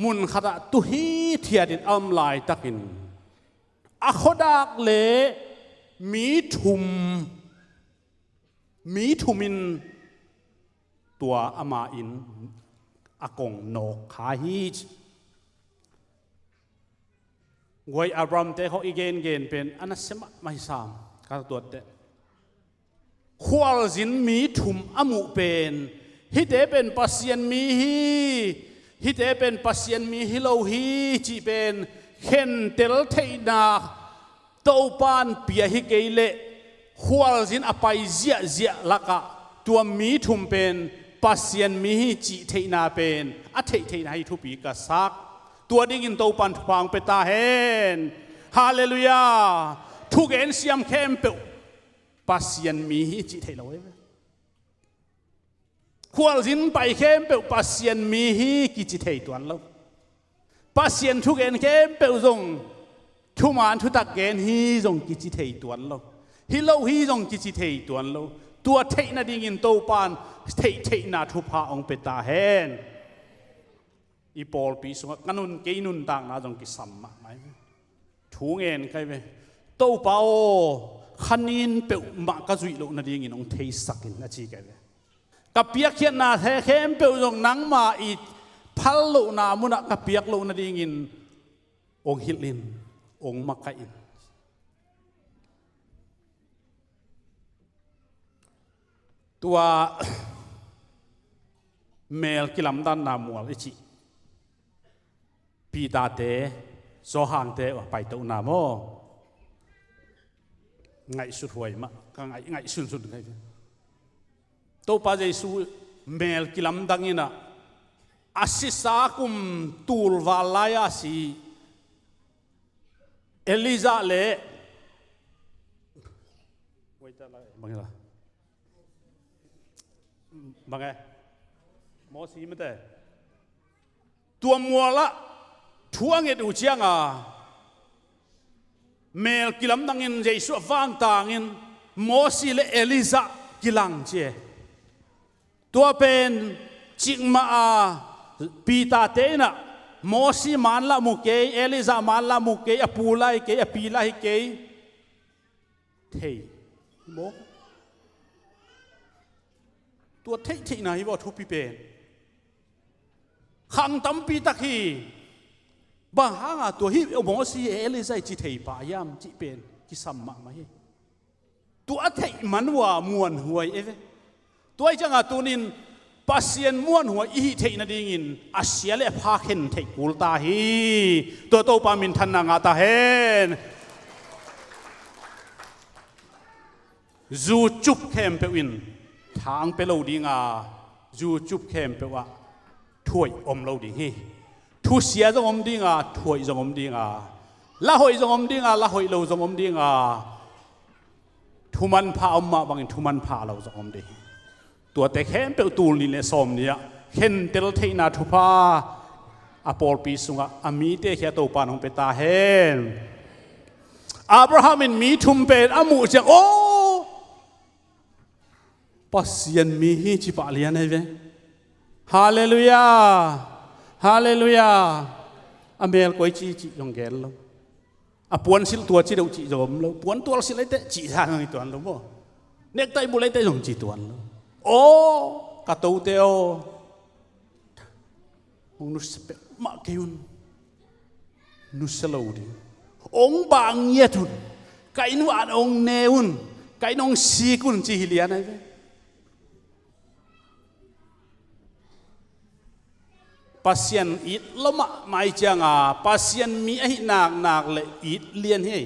mun khatah tu hithiatin a om laitakin a khuadak le mi thum, mi thumin tua ama inn a kong nawk kha hi ci. Guai Abraham te khawng i gengen pen a nasia mahmah hi sam ka tuatte. Khualzin mi thum a muh pen hihte pen Pasian mi hi, hihte pen Pasian mi hi lo hi cih pen khentel theihna Topan pia hi kei leh khualzin a pai ziahziah lakah tua mi thum pen Pasian mi hi cih theihna pen a theih theihna hi thupi ka sak. Tua dingin Topan thupha hong pia ta hen. Halleluiah. Thugen siam khempeuh Pasian mi hi cih theih lo hi ve. Khualzin pai khempeuh Pasian mi hi kici thei tuan lo. Pasian thugen khempeuh zong thuman thutak gen hi zong kici thei tuan lo. Hi lo hi zong kici thei tuan lo. Tua theih nadingin Topan theih theihna thupha hong pia ta hen. I pawlpi sungah ka nun kei nuntakna zong kisam mahmah hi. Thu ngen kai ve. Topa aw, khanin peuhmah ka zuih loh nadingin hong theisak in a ci kai ve. Ka piakkhiatna he khempeuh zong nangma i phal lohna munah ka piak loh nadingin hong hilh in, hong makaih in. Tua mel kilamdanna mual i cih Peter te, Johan te uh a paitohna maw? Ngaihsut huai mah, ka ngaih, ngaihsunsun kai ve. Topa Jesu mel kilamdang inah a sisa kum tul val lai-a si Elijah le Bang e? Mosi mate. Tua mualah thu a nget uh cianga mel kilamdangin Jesu a vantangin Mosi le Elijah kilang ci e. Tua pen cikmah a Peter te inah Mosi manlah mu kei, Elijah manlah mu kei, a pu lai kei, a pi lai kei. Thei. Maw? Tua theihtheihna hi vaw thupi pen. Khang tampi tak hi. Bang hanga tua hi Mosi Elijah ci thei pah hiam cih pen kisam mahmah hi. Tua a theih man uh a muanhuai e ve. Tua hi cianga tunin Pasian muanhuai i hih theih nadingin a sia le a pha khen theih kul ta hi. Tua Topa minthanna ngah ta hen. Zu cup khempeuh in thang pia lo dinga, zu cup khempeuh ah thuaih om lo ding hi. Thusia zong om dinga, thuaih zong om dinga, la hoih zong om dinga, la hoih lo zong om dinga, thumanpha om mah bangin thumanpha lo zong om ding hi. Tuate khempeuh tul nih le sawm nih ah khentel theihna thupha a pawlpi sungah a mite khia Topa in hong pia ta hen. Abraham in mi thum pen a muh ciang, aw, Pasian mi hi ci pah lian ahi ve. Halleluiah. Halleluiah. A mel koi ci cih zong gen lo. A puansilh tua ci deuh cih zong om lo. Puan tualsilh aiteh cih zong hi tuan lo maw? Nektaih bulh aiteh zong ci tuan lo. Aw, ka tote aw, hong nusia peuhmah kei un. Nusia lo ding. Hong bang ngiat un. Ka inn uh an hong ne un. Ka inn hong sik un ci hi lian ahi ve. Pasian it lo mahmah cianga Pasian mi ahi naknak le it lian hi.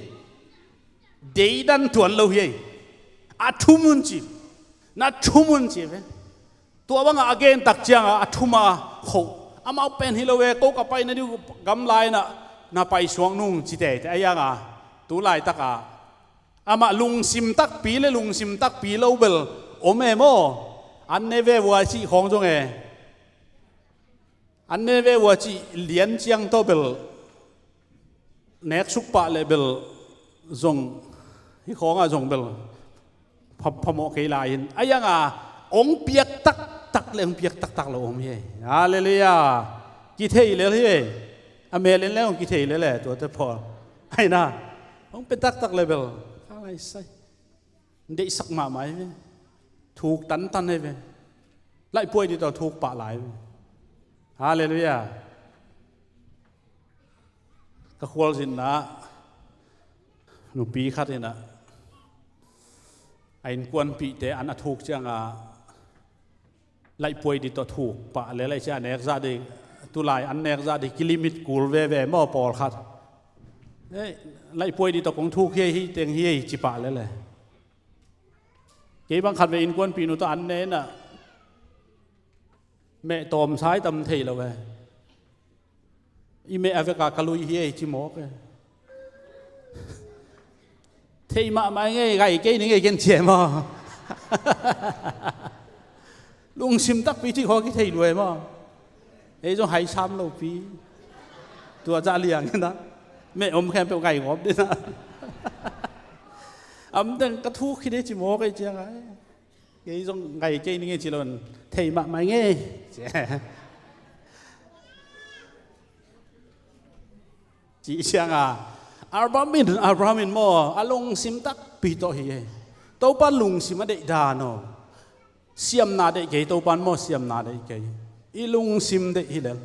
Deidan tuan lo hi. A thum un ci. Na thum un ci ve. Tua banga a gen tak cianga a thuma khoh. Amau pen hi lo ve, ko ka pai na diu gamla inah na paisuak nung ci teitei a hianga. Tu laitaka amah lungsim takpi le lungsim takpi lo bel om e maw? An ne ve vua cih khawng zong e. An ne ve vua cih lian ciang tawh bel neksuk pah le bel zong, hih khawngah zong bel pha, phamawh kei lai in, a ianga hong piak taktak le hong piak taktak lo om hi. Halleluiah. Kithei lel hi. A mel in le hong kithei lel e, tuate pawl. Aina hong pia taktak le bel ka lai sai. Deihsak mahmah hi ve. Thuk tantan hi ve. Laihpuai dih tawh thuk pah lai hi ve. Halleluiah. Ka khualzinna nupi khat inah a innkuanpihte an a thuk cianga laihpuai dih tawh thuk pah le laih cia a nek zah dih, tulai an nek zah dih kilimit kul veve maw pawlkhat. Eh, laihpuai dih tawh kong thuk hi ei, hih teng hi ei ci pah lele. Kei bang khat ve innkuanpih nu tawh an ne inah meh tawm sai tam thei lo ve. I meh a veka ka lui hi ei ci mawk e. Thei mahmah ngei, gai kei ni ngei ken cia maw? Lungsim takpi ci khaw kithei lua e maw? Ei zong hai sam lopi. Tua zah liang inah meh om khempeuh gai ngawp dinah. Amteng ka thuk khit e ci mawk e ciang ai. Kei zong ngai kei ni ngei ci lo in thei mahmah ngei. Ci cianga Abraham in, Abraham in maw a lungsim takpi tawh hi e. Topa lungsim a deih dan aw. Siamna deih kei, Topan maw siamna deih kei. I lungsim deih hi lel.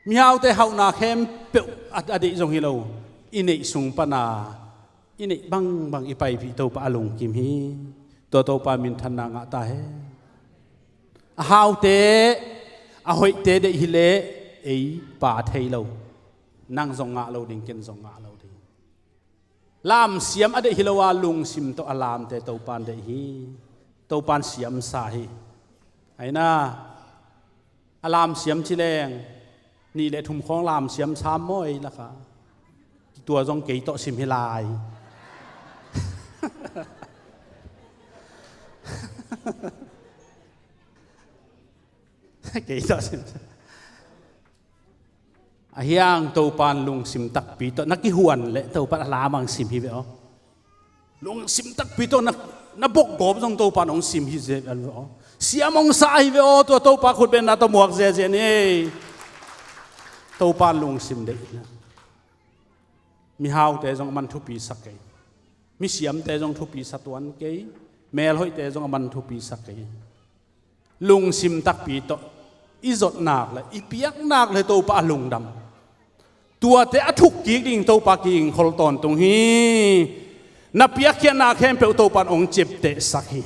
Mihaute hauhna khempeuh a, a deih zong hi lo. I neih sung pana i neih bangbang i paipih Topa a lungkim hi. Tua Topa minthanna ngah ta hen. A haute a hoihte deih hileh ei Pa thei lo. Nang zong ngah lo ding, ken zong ngah lo ding. Lamsiam a deih hi lo a lungsim tawh a lamte Topan deih hi. Topan siamsa hi. Aina a lamsiam ci leng nih le thum khawng lamsiam sam maw ei laka? Tua zong kei tawh sim hi lai. Kei tawh sim. A hiang Topan lungsim takpi tawh na kihuan leh Topan a lamang sim hi ve aw. Lungsim takpi tawh na, na bokgawp zong Topan hong sim hi ve aw. Siam hong sa hi ve aw, tua Topa khutbenna tawh muak ziazia ni. Topan lungsim deih. Mihaute zong a man thupi sa kei. Misiamte zong thupi sa tuan kei. Melhoihte zong a man thupi sa kei. Lungsim takpi tawh i zotnak le i piaknak le Topa a lungdam. Tuate a thuk kik ding Topa kingkhol tawntung hi. Na piakkhiatna khempeuh Topan hong ciaptehsak hi.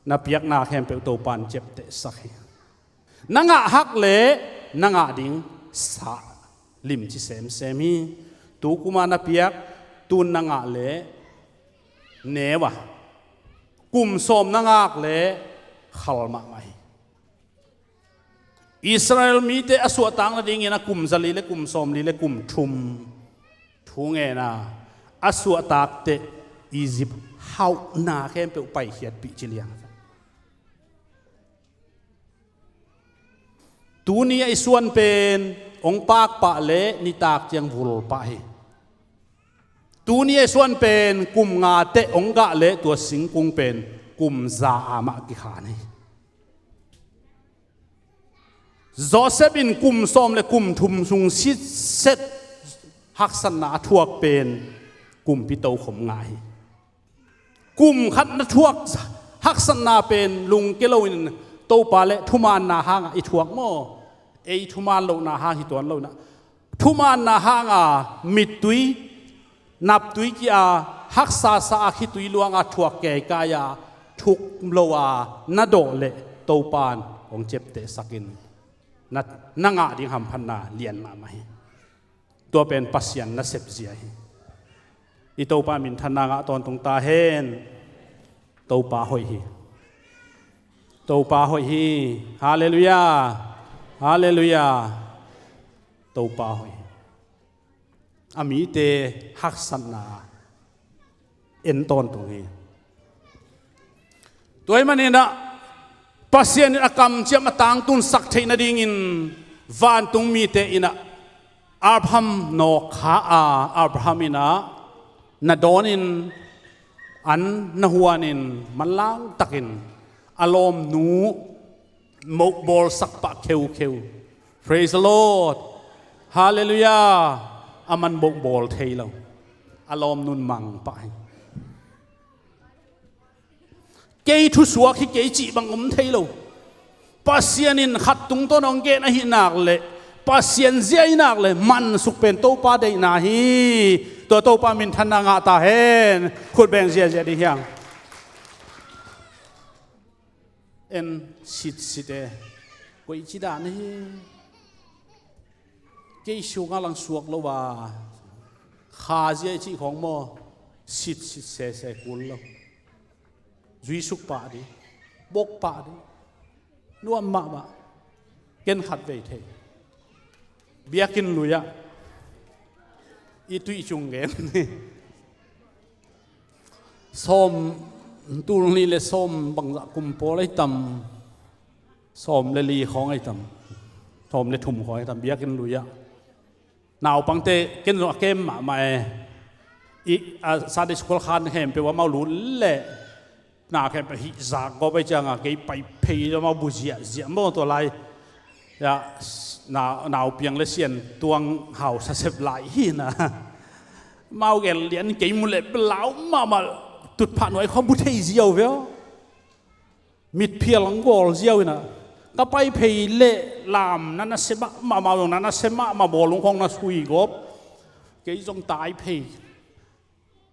Na piakna khempeuh Topan ciaptehsak hi. Na ngah hak le na ngah ding sa limci semsem hi. Tu kuma na piak, tun na ngah le neu a, kum sawm na ngak le khal mahmah hi. Israel mite a suahtak nadingin a kum zali le kum sawmli le kum thum thu ngena a suahtakte Egypt hauhna khempeuh paikhiatpih ci liang. Tuni a i suan pen hong pakpah le nitak ciang vulpah hi. Tuni a i suan pen kum nga teh hong gah le tua singkung pen kum za amah kikhan hi. Joseph in kum sawm le kum thum sung sitset haksatna a thuak pen kumpi tokhom ngah hi. Kum khat na thuak haksatna pen lungke loin Topa le thumaanna hangah i thuak maw? Ei thumaan lohna hang hi tuan lo inah thumaanna hanga mittui naptui kia haksasa a khitui luanga thuak keikai-a thuk lo a na dawh leh Topan hong ciaptehsakin na, na ngah ding hamphatna lian mahmah hi. Tua pen Pasian nasep zia hi. I Topa minthanna ngah tawntung ta hen. Topa hoih hi. Topa hoih hi. Halleluiah. Halleluiah. Topa hoih hi. A mite haksatna en tawntung hi. Tua ahih maninah Pasian in a kamciam a tangtunsak theih nadingin vantung mite inah Abraham nawk kha a, Abraham in ah na dawnin an na huanin manlang takin a lawmnu moh bawlsak pah kheukheu. Praise the Lord. Hallelujah. A man moh bawl thei lo. A lawmnun mang pah hi. Kei thusuak hi kei cih bang om thei lo. Pasian in khat tungtawn hong gen ahih nak leh, Pasian zia ahih nak leh, mansuk pen Topa deihna hi. Tua Topa minthanna ngah ta hen. Khut beng ziahziah ding hiang. En sitsit e. Koici dan hi. Kei sungah lang suak lo a, kha zia i cih khawng maw, sitsit sese kul lo. Zuisuk pah ding, bok pah ding, nuam mahmah. Ken khat vei thei. Biakinn lui-ah i tuih cung gen. Sawm, tul nih le sawm bangzah kum pawl ahi tam. Sawm le li khawng ahi tam. Sawm le thum khawng ahi tam, biakinn lui-ah. Naupangte ken zong a kem mahmah e. I, a, Sunday school khan khempeuh amau lut leh na khempeuh hih zak gawp ahi cianga kei pai phei amau bu ziahziah maw tua lai. Ya, s-, na, naupiang le siantuang hausa sep lai hi na. Mau gel lian kei mu leh belau mahmah tutphah nuai khawng bu thei ziau ve aw. Mitphial ang gawl ziau inah ka pai phei leh lam na na se mahmah, mau zong na na se mahmah, bawlung khawng na sui gawp. Kei zong tai phei.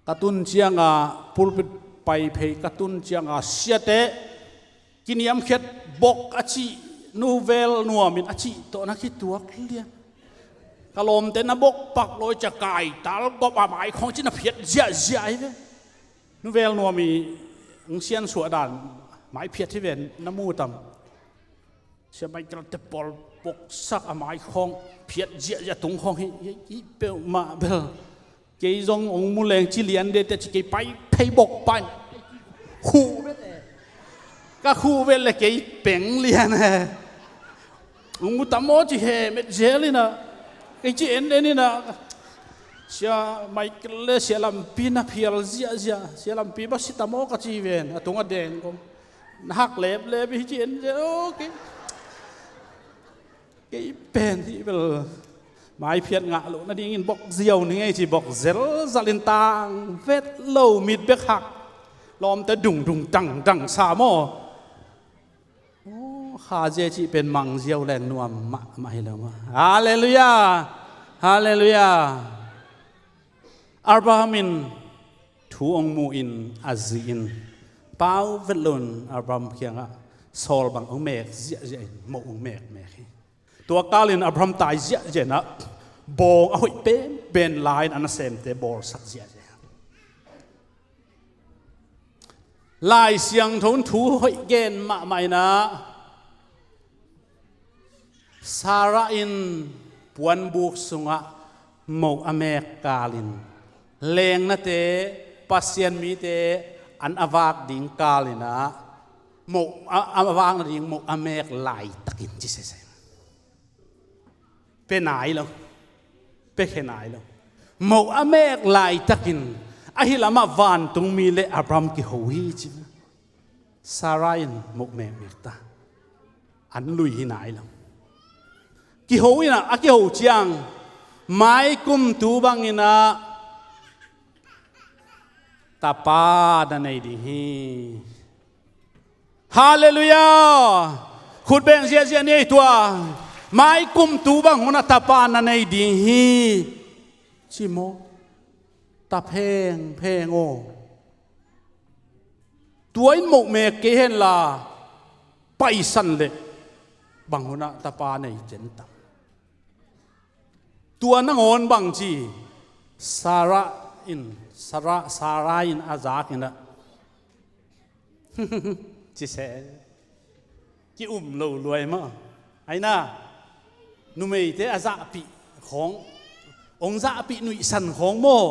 Ka tun cianga pulpit pai phei ka tun cianga siate kiniamkhiat bok a cih, nuvel nuamin a cih tawh na kituak lian. Ka lawmte na bok pak lawi cia kaital gawp a mai khawng cih na phiat ziahziah hi ve. Nuvel nuam i hong siansuah dan mai phiat hi ven na mu tam. Sia Michael te pawl poksak a mai khawng phiat ziahziah tung khawng hi, hi, hi peuhmah bel. Kei zong hong mu leng ci lian de te ci kei pai phei bok pan. Khuh vet e. Ka khuh vet le kei peng lian e. Hong mu tam aw ci he met zel inah. Kei ci en en inah. Sia Michael le sia lampi na phial ziahziah. Sia lampi ba si tam aw ka ci ven. A tung a deng kong. Na hak leplep hi ci en zel aw kei. Kei pen hi bel. Mai phiat ngah loh nadingin bok ziau ni ngei ci bok zelzalin tang vet lo mit bek hak. Lawmte dung dung dang dang sa maw. Aw, kha zia cih pen mang ziau leng nuam mahmah hi lo maw. Halleluiah. Halleluiah. Abraham in thu hong mu in a zi in pau vet loin Abraham kiangah sawl bang hong mek ziahziah in moh hong mekmek hi. Tua kalin Abraham tai ziahziah inah bawng a hoih penpen lai-in a nasemte bawlsak ziahziah. Lai Siangtho in thu hoih gen mahmah inah Sarah in puanbuk sungah moh a mek kalin lengnate, Pasian mite an a vak ding kal inah moh a, a vak nading moh a mek laitakin ci sese. Pe nai lo. Pe khe nai lo. Moh a mek laitakin ahi lamah vantungmi le Abraham kiho hi ci. Sarah in moh mekmek ta. An lui hi nai lo. Kiho inah a kiho ciang maikum tu bang inah tapa na nei ding hi. Halleluiah. Khut beng ziahziah ni ei tua. Maikum tu bang hunah tapa na nei ding hi. Ci maw? Ta phengpheng aw. Tua in moh mek kei henla paisan leh bang hunah tapa nei cian tam. Tua nangawn bang ci Sarah in, Sarah, Sarah in a zak inah ci se. Ki um lo luai maw. Aina numeite a zahpih khawng, hong zahpih nuihsan khawng maw.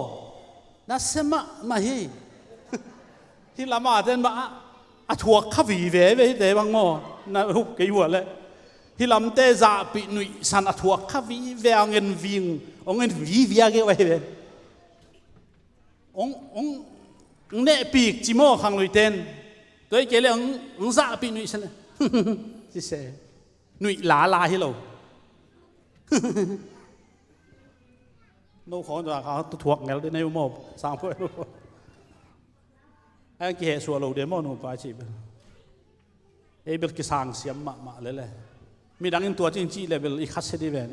Na se mahmah hi. Hih lama ten mah a, a thuak kha vive ve hite bang maw. Na hup kei hua leh. Hih lamte zahpih nuihsan a thuak kha vive a, hong en ving, hong en vivia kei uh ahi ve. Hong, hong, hong nehpik ci maw khangluite in. Tua hi kei leh hong, hong zahpih nuihsan. Ci se. Nuih lala hi lo. No khawng zah kha tu thuak ngel ding nei uh maw. Sang phuai lo. Ai ang kihehsuah lo ding maw nupa cih bel. Ei bel kisang siam mahmah lele. Midang in tua cin cih le bel i khat se dih ve.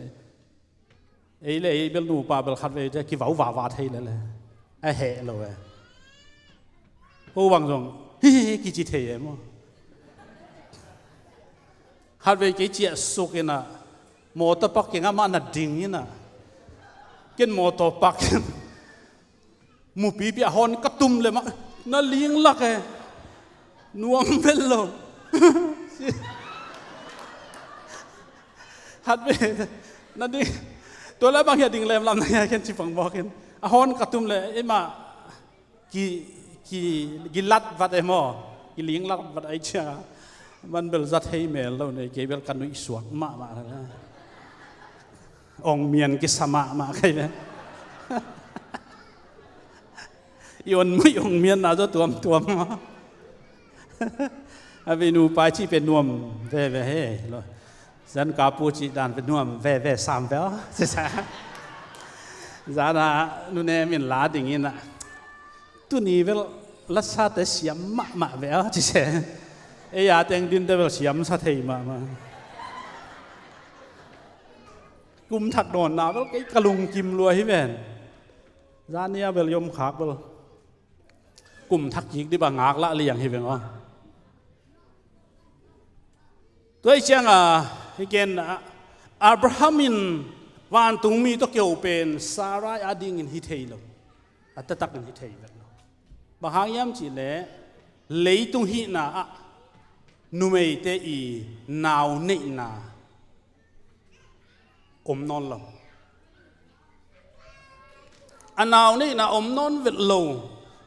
Ei le ei bel nupa bel khat vei te kivau vava thei lele. A heh lo e. Ko bang zong hi hi hi kici thei e maw. Khat vei kei ciah suk inah mawtaw pak keng amah na ding inah. Ken mawtaw pak keng. Mupipi a hawn ka tum le mah na ling lak e. Nuam vel lo. Hat ve. Na ding. Tua la bang hi a ding lem lam na hi a ken ci pang bawk in. A hawn ka tum le ei mah ki, ki, gilat vat e maw. Kiling lat vat ai cia. Man bel zat hei mel lo nei kei bel ka nuih suak mahmah. Ong mian kisa mahmah kai ve. I on mui ong mian na zo tuamtuam. A vei nupa ci pe nuam veve he lo. Zan kapu ci dan pe nuam veve sam ve o. Zana nune min la ding ina. Tuni vel lasate siam mahmah ve o ci se. Ei a teng dinte vel siam sa thei mahmah. Kum thak dawnna bel kei ka lungkim lua hi ven. Zania bel yom khak bel kum thak kik dih bang ngak lah liang hi veng aw. Tua hi cianga hi ken Abraham in vantungmi tawh keu pen Sarai a dingin hi thei lo. A taktakin hi thei vek lo. Bang hang hiam cihleh leitung hihna ah numeite i nau neihna om nawn lo. A nau neihna om nawn vet lo.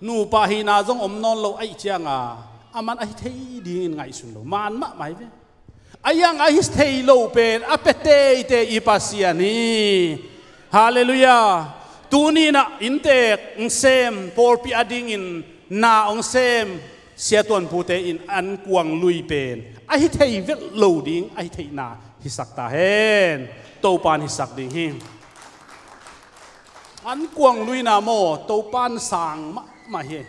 Nupa hihna zong om nawn lo aih cianga a man ahi thei dingin ngaihsun lo. Man mahmah hi ve. A yang ahi thei lo pen a pe teitei i Pasian hi. Halleluiah. Tuninah inntek ong sem pawlpi a dingin na ong sem siatuanpute in an kuang lui pen ahi thei velh lo ding ahi theihna hisak ta hen. Topan hisak ding hi. An kuang luina maw Topan sang mahmah hi.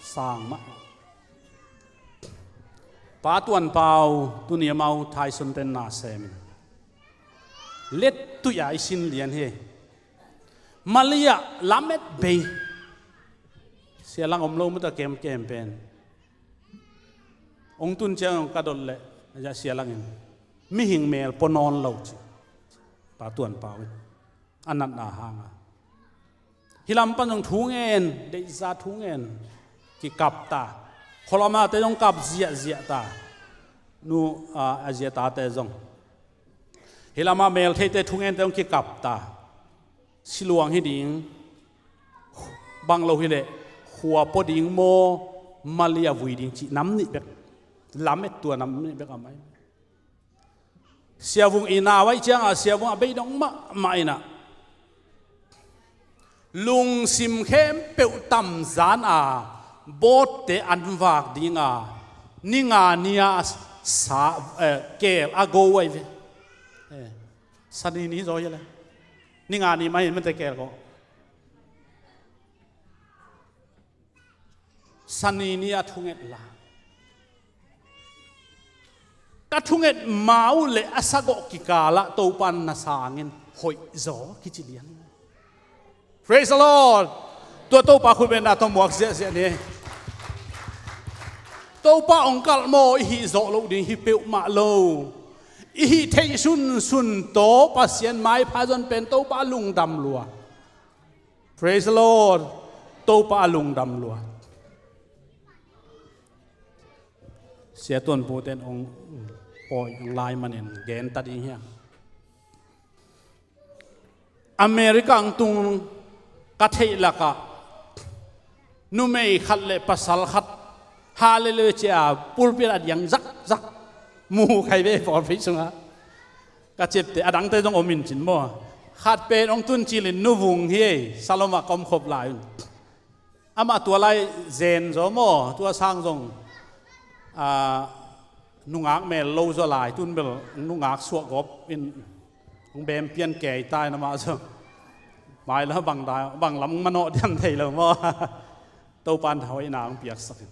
Sang mahmah. Pa Tuan Pau tuni amau Thaisun ten na semin lettuia i sin lian hi. Malia lamet bei. Sialang om lo mata kemkem pen ong tun ciang ong ka dot leh a sialangin mihing mel pua nawn lo ci. Pa Tuan Pau in a natna hanga hi lam pan zong thu ngen deihza thu ngen kikap ta. Khualamate zong kap ziahziah ta. Nu a ziatate zong hi lama meltheite thu ngente zong kikap ta. Siluang hi ding bang lo hileh khua pua ding maw malia vui ding cih nam nih bek. Lamet tua nam nih bek a mai. Siavung i nau aih cianga siavung a beidong mahmah inah lungsim khempeuh tamzan a bawtte an vak dinga ninga nia sa, eh, kel a go ai ve. Eh, sani ni zaw hi le ninga ni mai mete kel ko. Sani ni a thunget la ka thunget mau le a sagawh kikalah Topan na sangin hoih zaw kici lian. Praise the Lord. Tua Topa khutbetna tawh muak ziahziah ni. Topa ong kalh maw i hih zawh loh ding hi peuhmah lo. I hih theih sunsun tawh Pasian maipha zon pen Topa lungdam lua. Praise the Lord. Topa a lungdam lua. Siatuan puten ong pawi ong lai manin gen ta ding hiam? America ang tung ka theih lakah numei khat le pasal khat Hallelujah cia pulpit a diang zakzak. Mu khai ve pawlpi sungah. Ka ciapteh a dangte zong om in cin maw. Khat pen hong tun cilin Nu Vung hi ei, Salom ah ka om khop lai un. Amah tua lai zen zaw maw, tua sang zong, ah, nungak mel lo zaw lai, tun bel nungak suah gawp in hong bem pian kei tai na mah zong. Mai lo bang da, bang lam manawh diam thei lo maw. Topan thahoihna hong piaksak in.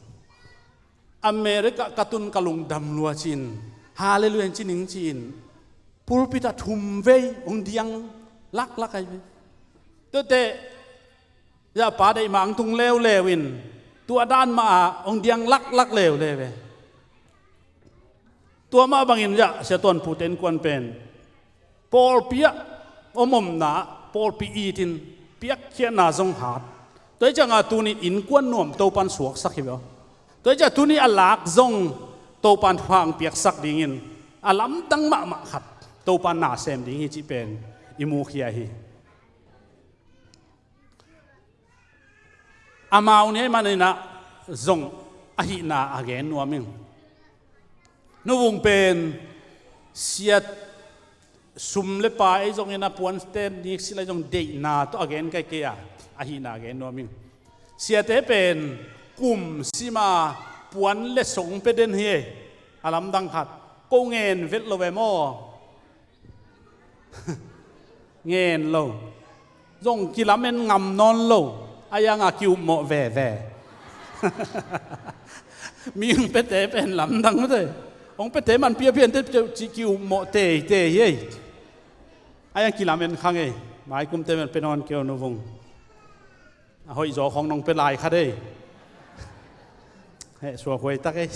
America ka tun ka lungdam lua cin, Hallelujah ci ning cin, pulpit ah thum vei hong diang laklak ai ve. Tuate, ya pa deih mah hong tung leuleu in, tua dan mah ah hong diang laklak leuleu ve. Tua mah bangin ya Sia Tuan Pu te innkuan pen pawlpi ah om omna ah pawlpi itin piakkhiatna zong hat. Tua hi ciangah tuni innkuan nuam Topan suaksak hi ve aw. Tua hi ciah tuni a lak zong Topan thupha hong piaksak dingin a lamdang mahmah khat Topan na sem ding hi cih pen i mukhia hi. Amau ni ahih manin ah zong ahihna a gen nuam ing. Nu Vung pen sia sum le pai zongin a puante nik sila zong deihna tawh a gen kaikei a, ahihna a gen nuam ing. Siate pen kum sima puan le song pe den hi. A lamdang khat ko ngen vet lo ve maw? Ngen lo. Zong kilamen ngam nawn lo. A ianga ki-upmawh veve. Mi hong pete pen lamdang mate. Hong pete man piapiante cih ki-upmawh teitei hi ei. A iang kilamen khang ei. Maikumte men pe nawn kei o Nu Vung. A hoih zaw khong nong pe lai khat ei. Heh suak huai tak ei.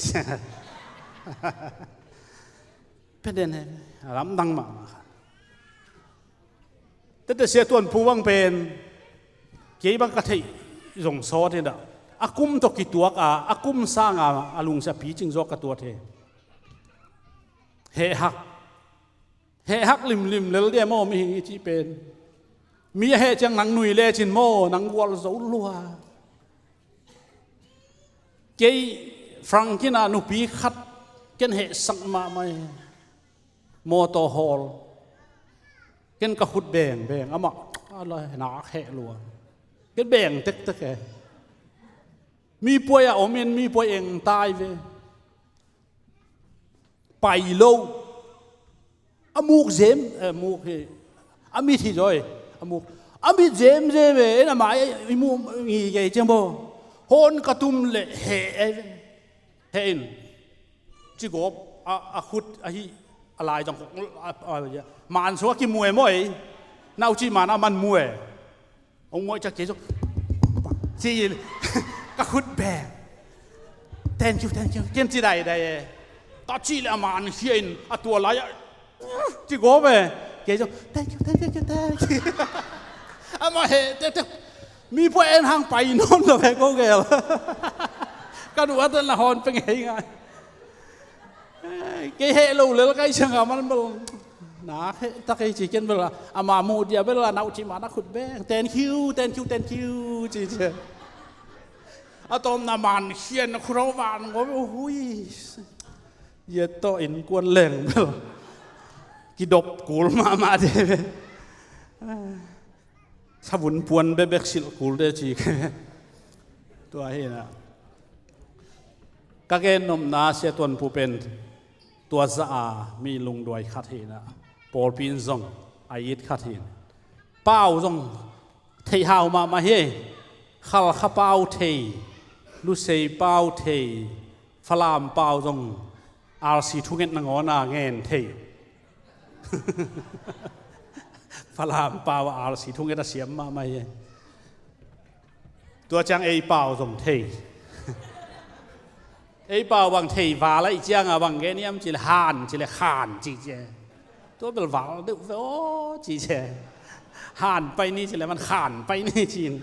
Pe den he, a lamdang mahmah kha. Tete Sia Tuan Pu bang pen kei bang ka theih zong sawt hi dah. A kum tawh kituak a, a kum sanga a lungsia picing zawk ka tuat hi. Heh hak. Heh hak limlim lel dia maw mihing i cih pen. Mi a heh ciang nang nui lecin maw, nang gual zo lua. Kei Frank in a nupi khat ken hehsak mahmah e. Mawtaw hawl. Ken ka khut beng beng, amah a la nak heh lua. Ken beng tektek e. Mi puai a om in mi puai eng tai ve. Pai lo. A muk zem, eh, muk hi. A mit hi zaw e. A muk. A mit zem zem e. En amah i mu ngi kei ciang bo. Hon ka tum le he e. He in. Ci gawp a, a khut a hi. A lai zong kok a, a, a, man sua ki mu e maw e. Nau ci man a man mu e. Hong muai ciah kei zong ci in ka khut beng. Thank you, thank you. Ken ci daidai e. Ka cih le a man khia in a tua lai a ci gawp e. Kei zong thank you, thank you, thank you. Amah he te te mi pua en hang pai nawn lo he ko gel. Ka duh a ten la hawn peng hei ngai. Kei heh lo lel kai ciang a man bel. Nak heh tak ei ci ken bel a, ama muh dia bel a nau ci ma na khut beng. Thank you, thank you, thank you ci ci. A tawm na man khian a khurau van ngom hui. Yet tawh innkuan leng bel. Kidop kul mahmah de bel. Savun puan bebek silh kul de ci. Tua hi na. Ka gen nopna Sia Tuan Pu pen tua za a mi lungduai khat hi na. Pawlpi in zong a it khat hi. Pau zong thei hau mahmah hi. Khalkha pau thei. Lusei pau thei. Falam pau zong R C thunget nangawn a ngen thei. Falam pau a R C thunget a siam mahmah hi. Tua ciang ei pau zong thei. Ei pau bang thei val a i ciang a bang gen iam ci le han ci le khan ci ci. Tua bel val deuh ve aw ci ci. Han pai ni ci le man khan pai ni ci in.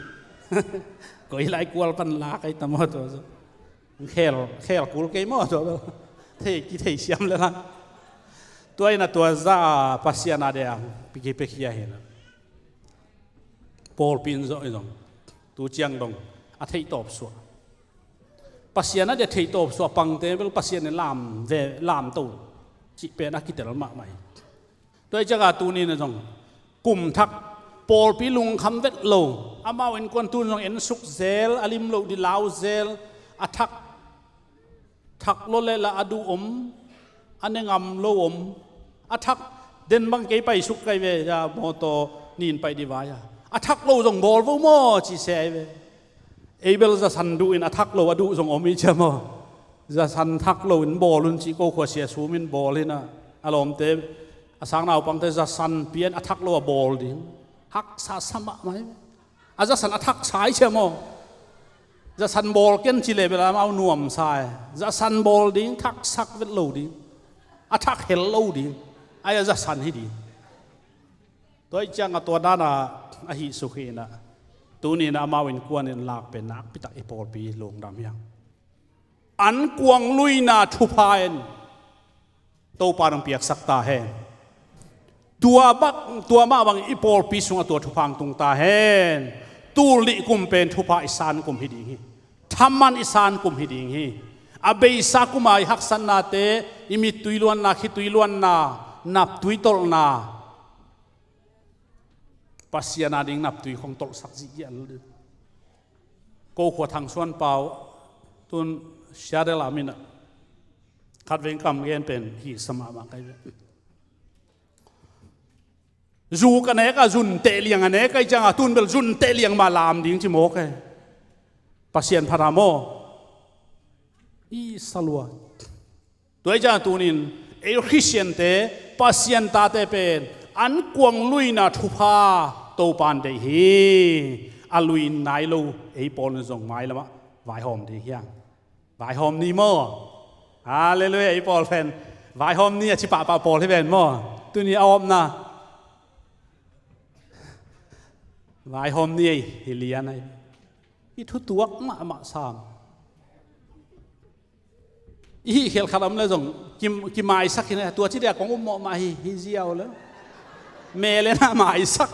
Koi lai kual pan la kai tam aw tua zong. Khel, khel kul kei maw tua bel. Thei, kithei siam le lang. Tua ina tua za Pasian a dia piki pekhia hi na. Pawlpi in zawh i zong. Tu ciang dong. A theih tawp suah. Pasian a dia theih tawp suah pangte bel Pasian in lam ve, lam to. cih pen a kitel mahmah hi. Tua hi ciangah tuni-in zong kum thak pawlpi lungkham vet lo, amau innkuan tun zong ensuk zel, a lim loh ding lau zel, a thak thak lo le la a duh om, a ne ngam lo om, a thak den bang kei paisuk kai ve, ya mawtaw nin paih ding vai a, a thak lo zong bawl vo maw ci se ai ve. Ei bel zasan duh in a thak lo a duh zong om hi cia maw? Zasan thak lo in bawl un ci ko khua sia sum in bawl hi na, a lawmte a sang naupangte zasan pian a thak lo a bawl ding haksa sa mahmah hi ve. A zasan a thaksa hi cia maw? Zasan bawl ken ci le bel amau nuamsa e. Zasan bawl ding, thaksak vet lo ding, a thak hel lo ding, ai a zasan hi ding. Tua hi ciangah tua dana a hih suk hi na, tuni-in amau innkuan in lak pen nakpitak i pawlpi lungdam hiang. An kuang luina thupha in Topa nong piaksak ta hen. Tua bak, tua mah bang i pawlpi sungah tua thupha hong tung ta hen. Tul nih kum pen thupha i san kum hi ding hi. Thaman i san kum hi ding hi. A beisa kuma i haksatnate, i mittui luanna, khitui luanna, naptui tolhna, Pasian a ding naptui khong tolhsak zihziah. Ko khua Thang Suan Pau tun Seattle a min a khat veng kam gen pen hi sa mahmah kai ve. Zu ka nek a, zun teh liang a nek a, i ciangah tun bel zun teh liang mah lam ding ci mawk e. Pasian phat a maw? I salua. Tua hi ciangah tunin ei Khristiante, Pasian tate pen an kuang luina thupha Topan deih hi. A lui nai lo ei pawl in zong mailamah vaihawm ding hiang. Vaihawm ni maw? Halleluiah, ei pawl pen vaihawm ni a ci pahpah pawl hi ven maw? Tuni a awpna vaihawm ni ei hi lian ai. I thutuak mahmah sam. I hih khel khat om le zong kim, kimaisak hi na, tua ci dia kong um mawh mah hi, hi ziau le. Me le na maisak.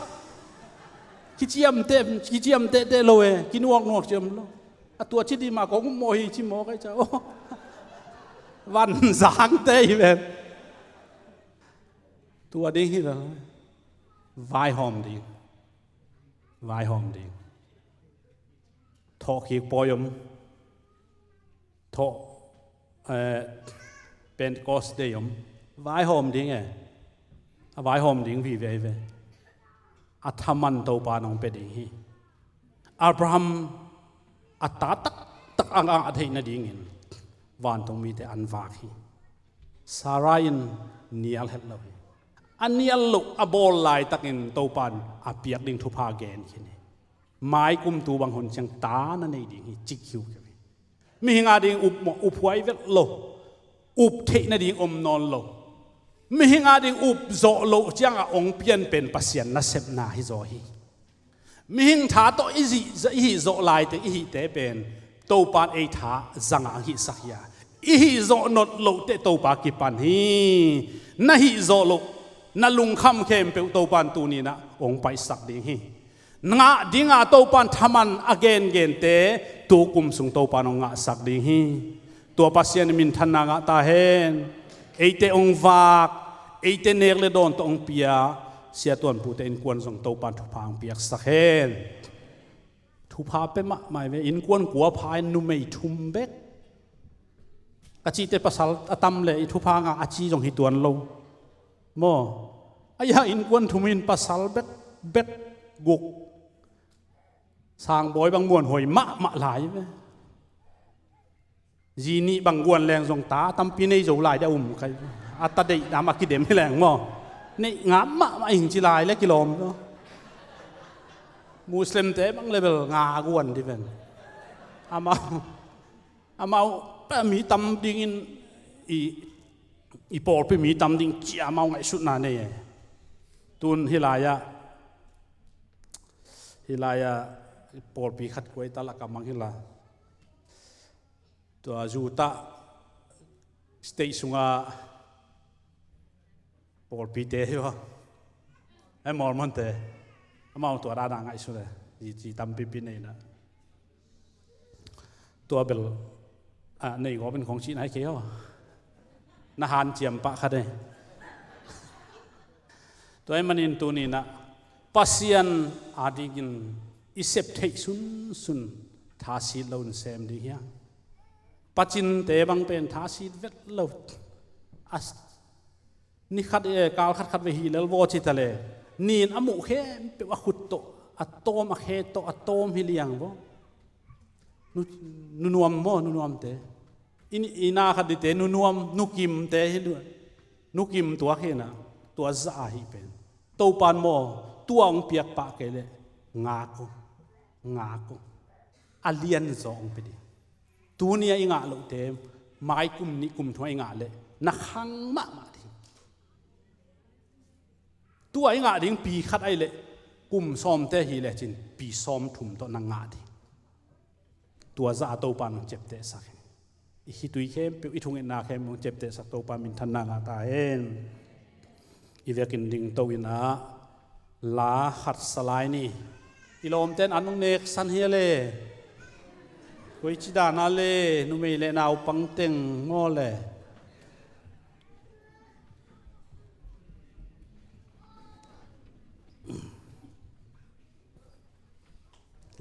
Kiciamteh, kiciamteh teh lo e, kinuaknuak ciam lo. A tua ci di mah kong um mawh hi ci mawk ai ca. Van zangte hi ven. Tua ding hi lo. Vaihawm ding. Vaihawm ding. Thawhkik pawi om. Thawh, eh, Pentecost Day om. Vaihawm ding e. A vaihawm ding vive ve. A thaman Topa nong pia ding hi. Abraham a ta taktak a ngah theih nadingin vantung mite an vak hi. Sarai in nial het lo hi. A nial loh a bawl laitakin Topan a piak ding thupha gen khin hi. Mai kum tu bang hun ciang ta na nei ding hi, cik hiuhiu hi. Mihing a ding up mawh, up huai vet lo. Up theih nading om nawn lo. Mihing a ding up zawh loh ciangah ong pian pen Pasian nasepna hi zaw hi. Mihing tha tawh i zih, i hih zawh laite, i hihte pen Topan ei tha zangah ang hihsak hi a, i hih zawh not loh teh Topa kipan hi. Na hih zawh loh, na lungkham khempeuh Topan tuninah ong paihsak ding hi. Ngah dinga Topan thaman a gengente tu kum sung Topan ong ngahsak ding hi. Tua Pasian in minthanna ngah ta hen. Eite ong vak, eite nek le dawn tawh ong pia, sia tuanpute innkuan zong Topan thupha ong piaksak hen. Thupha pia mahmah ve, innkuan kua pha in numei thum bek. Ka cihte pasal a tam le i thupha ngah a ci zong hi tuan lo. Maw? Aia innkuan thum in pasal bek, bek guk. Sangbawi bang muanhuai mahmah lai ve. Zi nih bang guan leng zong ta tampi nei zo lai dia um kai. A ta deih dam a kidem hi leng maw? Neih ngam mahmah ing ci lai le kilawm zo. Muslimte bang le bel nga guan di ven. Amau, amau pa mi tam dingin i, i pawlpi mi tam ding cia amau ngaihsutna nei e. Tun hi lai-ah, hi lai-ah pawlpi khat kuai ta lak a mang hi la. Tua Utah State sunga pawlpite hi a, ai Mormonte, amau tua dana ngaihsun e, zi, zi tampipi neina. Tua bel a nei gawpin khong cihna hi kei haw. Na hanciam pah khat e. Tua ahih manin tuni-in ah Pasian adingin i sep theih sunsun thasit lo in sem ding hi hang. Pacinte bang pen thasit vet lo. A s-, ni khat, eh, kal khat khat vei hi lel vaw ci ta le, ni in a muh khempeuh a khut tawh, a tawm a khe tawh, a tawm hi liang vaw. Nu, nunuam maw, nunuamte. I, i na khat dite, nunuam, nukimte hi, nu, nukim tuak hi na, tua zah ahi pen. Topan maw, tua hong piak pah kei leh, ngak o, ngak o. A lianzaw hong pia ding. Tuni a i ngah lohte, mai kum nih kum thum a i ngah leh, na khang mahmah ding. Tua i ngah ding pi khat ahih leh kum sawmte hi lecin pi sawmthum tawh na ngah ding. Tua zah a Topa in hong ciaptehsak hi. I khitui khempeuh, i thungetna khempeuh hong ciaptehsak Topa minthanna ngah ta hen. I vekin dingto in ah la khat sa lai ni. I lawmte in an hong neksan hi a le. Koici dan a le, numei le naupang teng maw le.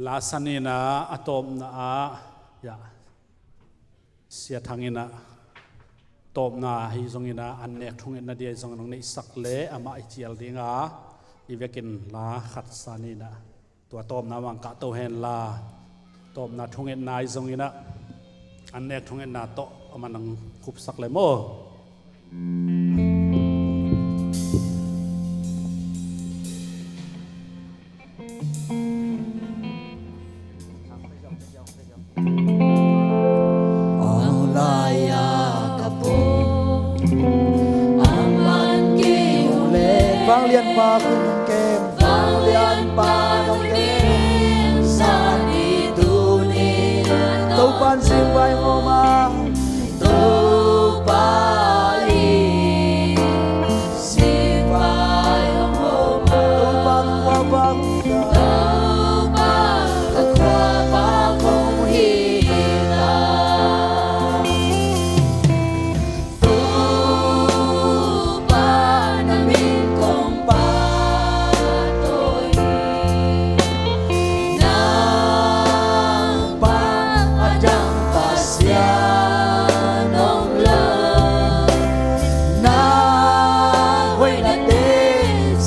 La sa ni in ah a tawpna ah, ya, Sia Thang in ah tawpna ahi zongin ah an nek thungetna dia ahi zongin hong neihsak leh amah i cial ding a, i vekin la khat sa ni in ah. Tua tawpna mah hong kahto hen la, tawpna thungetna ahi zongin ah, an nek thungetna tawh amah in hong khupsak le maw. Vanglianpa khun hong kem. Vanglianpa hong kem. Sa ni tuni. Topan singvai hong om a. Topa in singvai hong om a. Topa khuavak. Topa khuavak hong hi ta. Topa na min kong phat tawi hi. Nang bang a dang Pasian om lo. Na hoihnate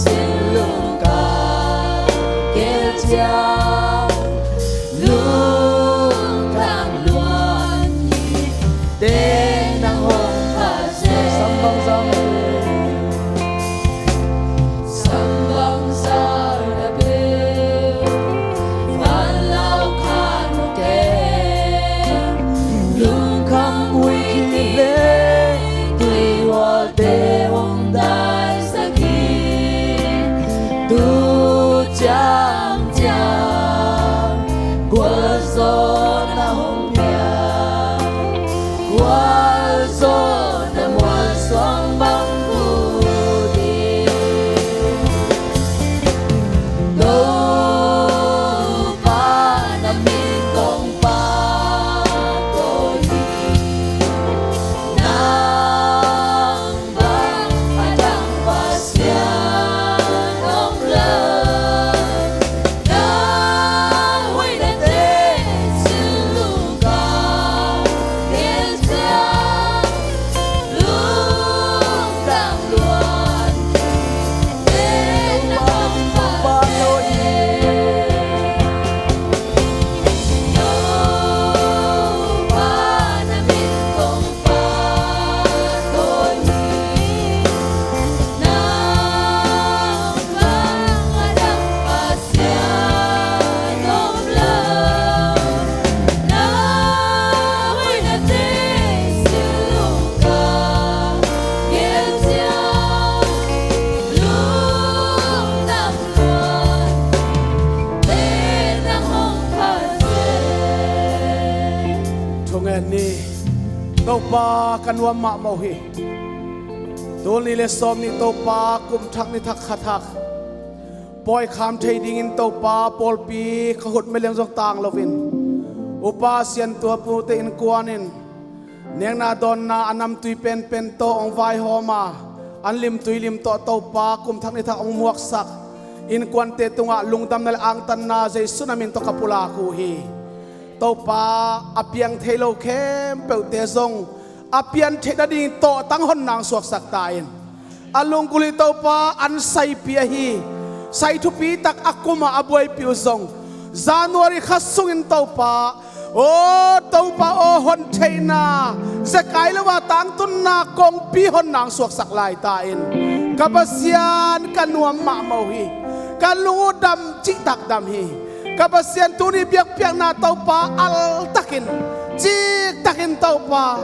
sin lungkam gel ciang. Lungtang luat hi. Teng nang hong phat seh. Sam bangzah na peuh, sam bangzah na peuh, van lau khan hong kem. Lungkham huih kip leh tuihualte hong daisak hi. Tu ciang ciang gualzawhna hong pia. Gualzawhna mualsuang bang bu ding. Topa na min kong phat tawi hi. Nang bang a dang Pasian om lo. Na hoihnate sin lungkam gel ciang. Lungdam luat. Teng nang hong phat tawi hi. Topa na min kong phat tawi hi. Nang bang a dang Pasian om lo. Na hoihnate sin lungkam gel ciang. Lungdam luat. Teng nang hong phat seh. Thungen ni. Topa ka nuam mahmah uh hi. Tul nih le sawm nih Topa kum thak ni thak kha thak pawi kham thei dingin Topa pawlpi ka khut meliang zong tang loin upa siantuapute innkuan in Nekna dawnna a namtui penpen tawh hong vaihawm a, an limtui lim tawh Topa kum thak ni thak hong muaksak innkuante tungah lungdamna le angtanna Jesu na min tawh ka pulak uh hi. Topa, a piang thei lo khempeuhte zong a pian theih nading tawhtang honna hong suaksak ta in. A lunggulh hi Topa, an saipi ahi, sai thupi tak a kum a a buaipih uh zong January kha sungin Topa, aw Topa aw, hon theihna, zekai lo a tangtunna kongpi honna hong suaksak lai ta in. Ka Pasian, ka nuam mahmah uh hi. Ka lung uh dam cihtak dam hi. Ka Pasian, tuni biakpiakna Topa, altakin, ciktakin Topa,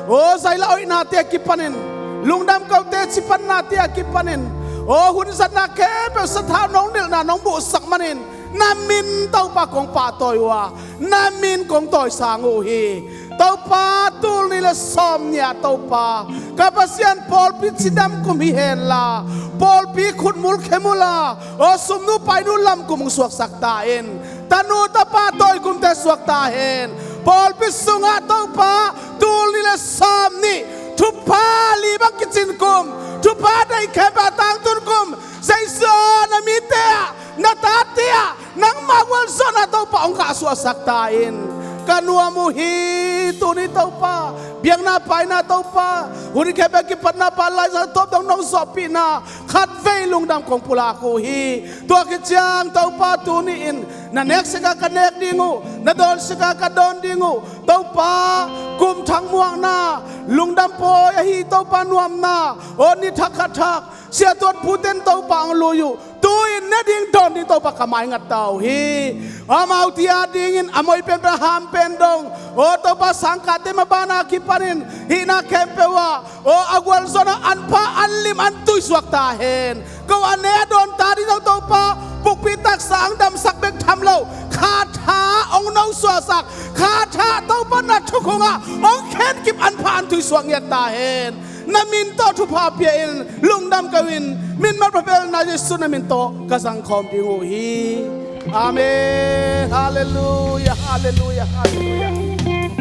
aw zaila oihnate a kipanin, lungdam kote cipannate a kipanin, aw hun zatna khempeuh sathau nong nilhna nong buhsak manin na min Topa kong pahtawi uh a, na min kong tawisang uh hi. Topa, tul nih le sawm nih ah Topa, ka Pasian, pawlpi cidam kum hi henla, pawlpi khutmul khemul a, aw sumnu painu lam kum hong suaksak ta in. Tanu tapa tawi kumte suak ta hen. Pawlpi sungah Topa, tul nih le sawm nih thupha li bang kicin kum, thupha deih khempeuh a tangtun kum, Jesu aw, na mite ah, na tate ah, nangma gualzawhna Topa hong khahsuahsak ta in. Ka nuam uh hi. Tuni Topa, biakna paina Topa, hun khempeuh kipatna pa Lai Siangtho tawp dong nong zawhpihna khatvei lungdam kong pulak uh hi. Tua khit ciang Topa, tuni in na nek sika ka nek ding uh, na dawn sika ka dawn ding uh. Topa, kum thak muakna, lungdam pawi ahi Topa nuamna, aw ni thak khat thak Sia Tuan Pu ten Topa hong lui uh, tu-in ne ding dawn ding Topa ka maingat ta uh hi. Amau tia dingin a moi penpen a ham pen dong, aw Topa, sangkahte mabana kipanin hihna khempeuh ah, aw a gualzawhna, an pha, an lim, an tui suak ta hen. Ko a ne a dawn ta ding zong Topa, bukpi taksa hong damsak bek tham lo, kha tha hong no suaksak, kha tha Topa na thukhun ah hong khen kip, an pha an tui suak ngiat ta hen. Na min tawh thupha pia in, lungdam ko in, min mat pha belna Jesu na min tawh ka zangkhawm ding uh hi. Amen. Halleluiah, halleluiah, halleluiah.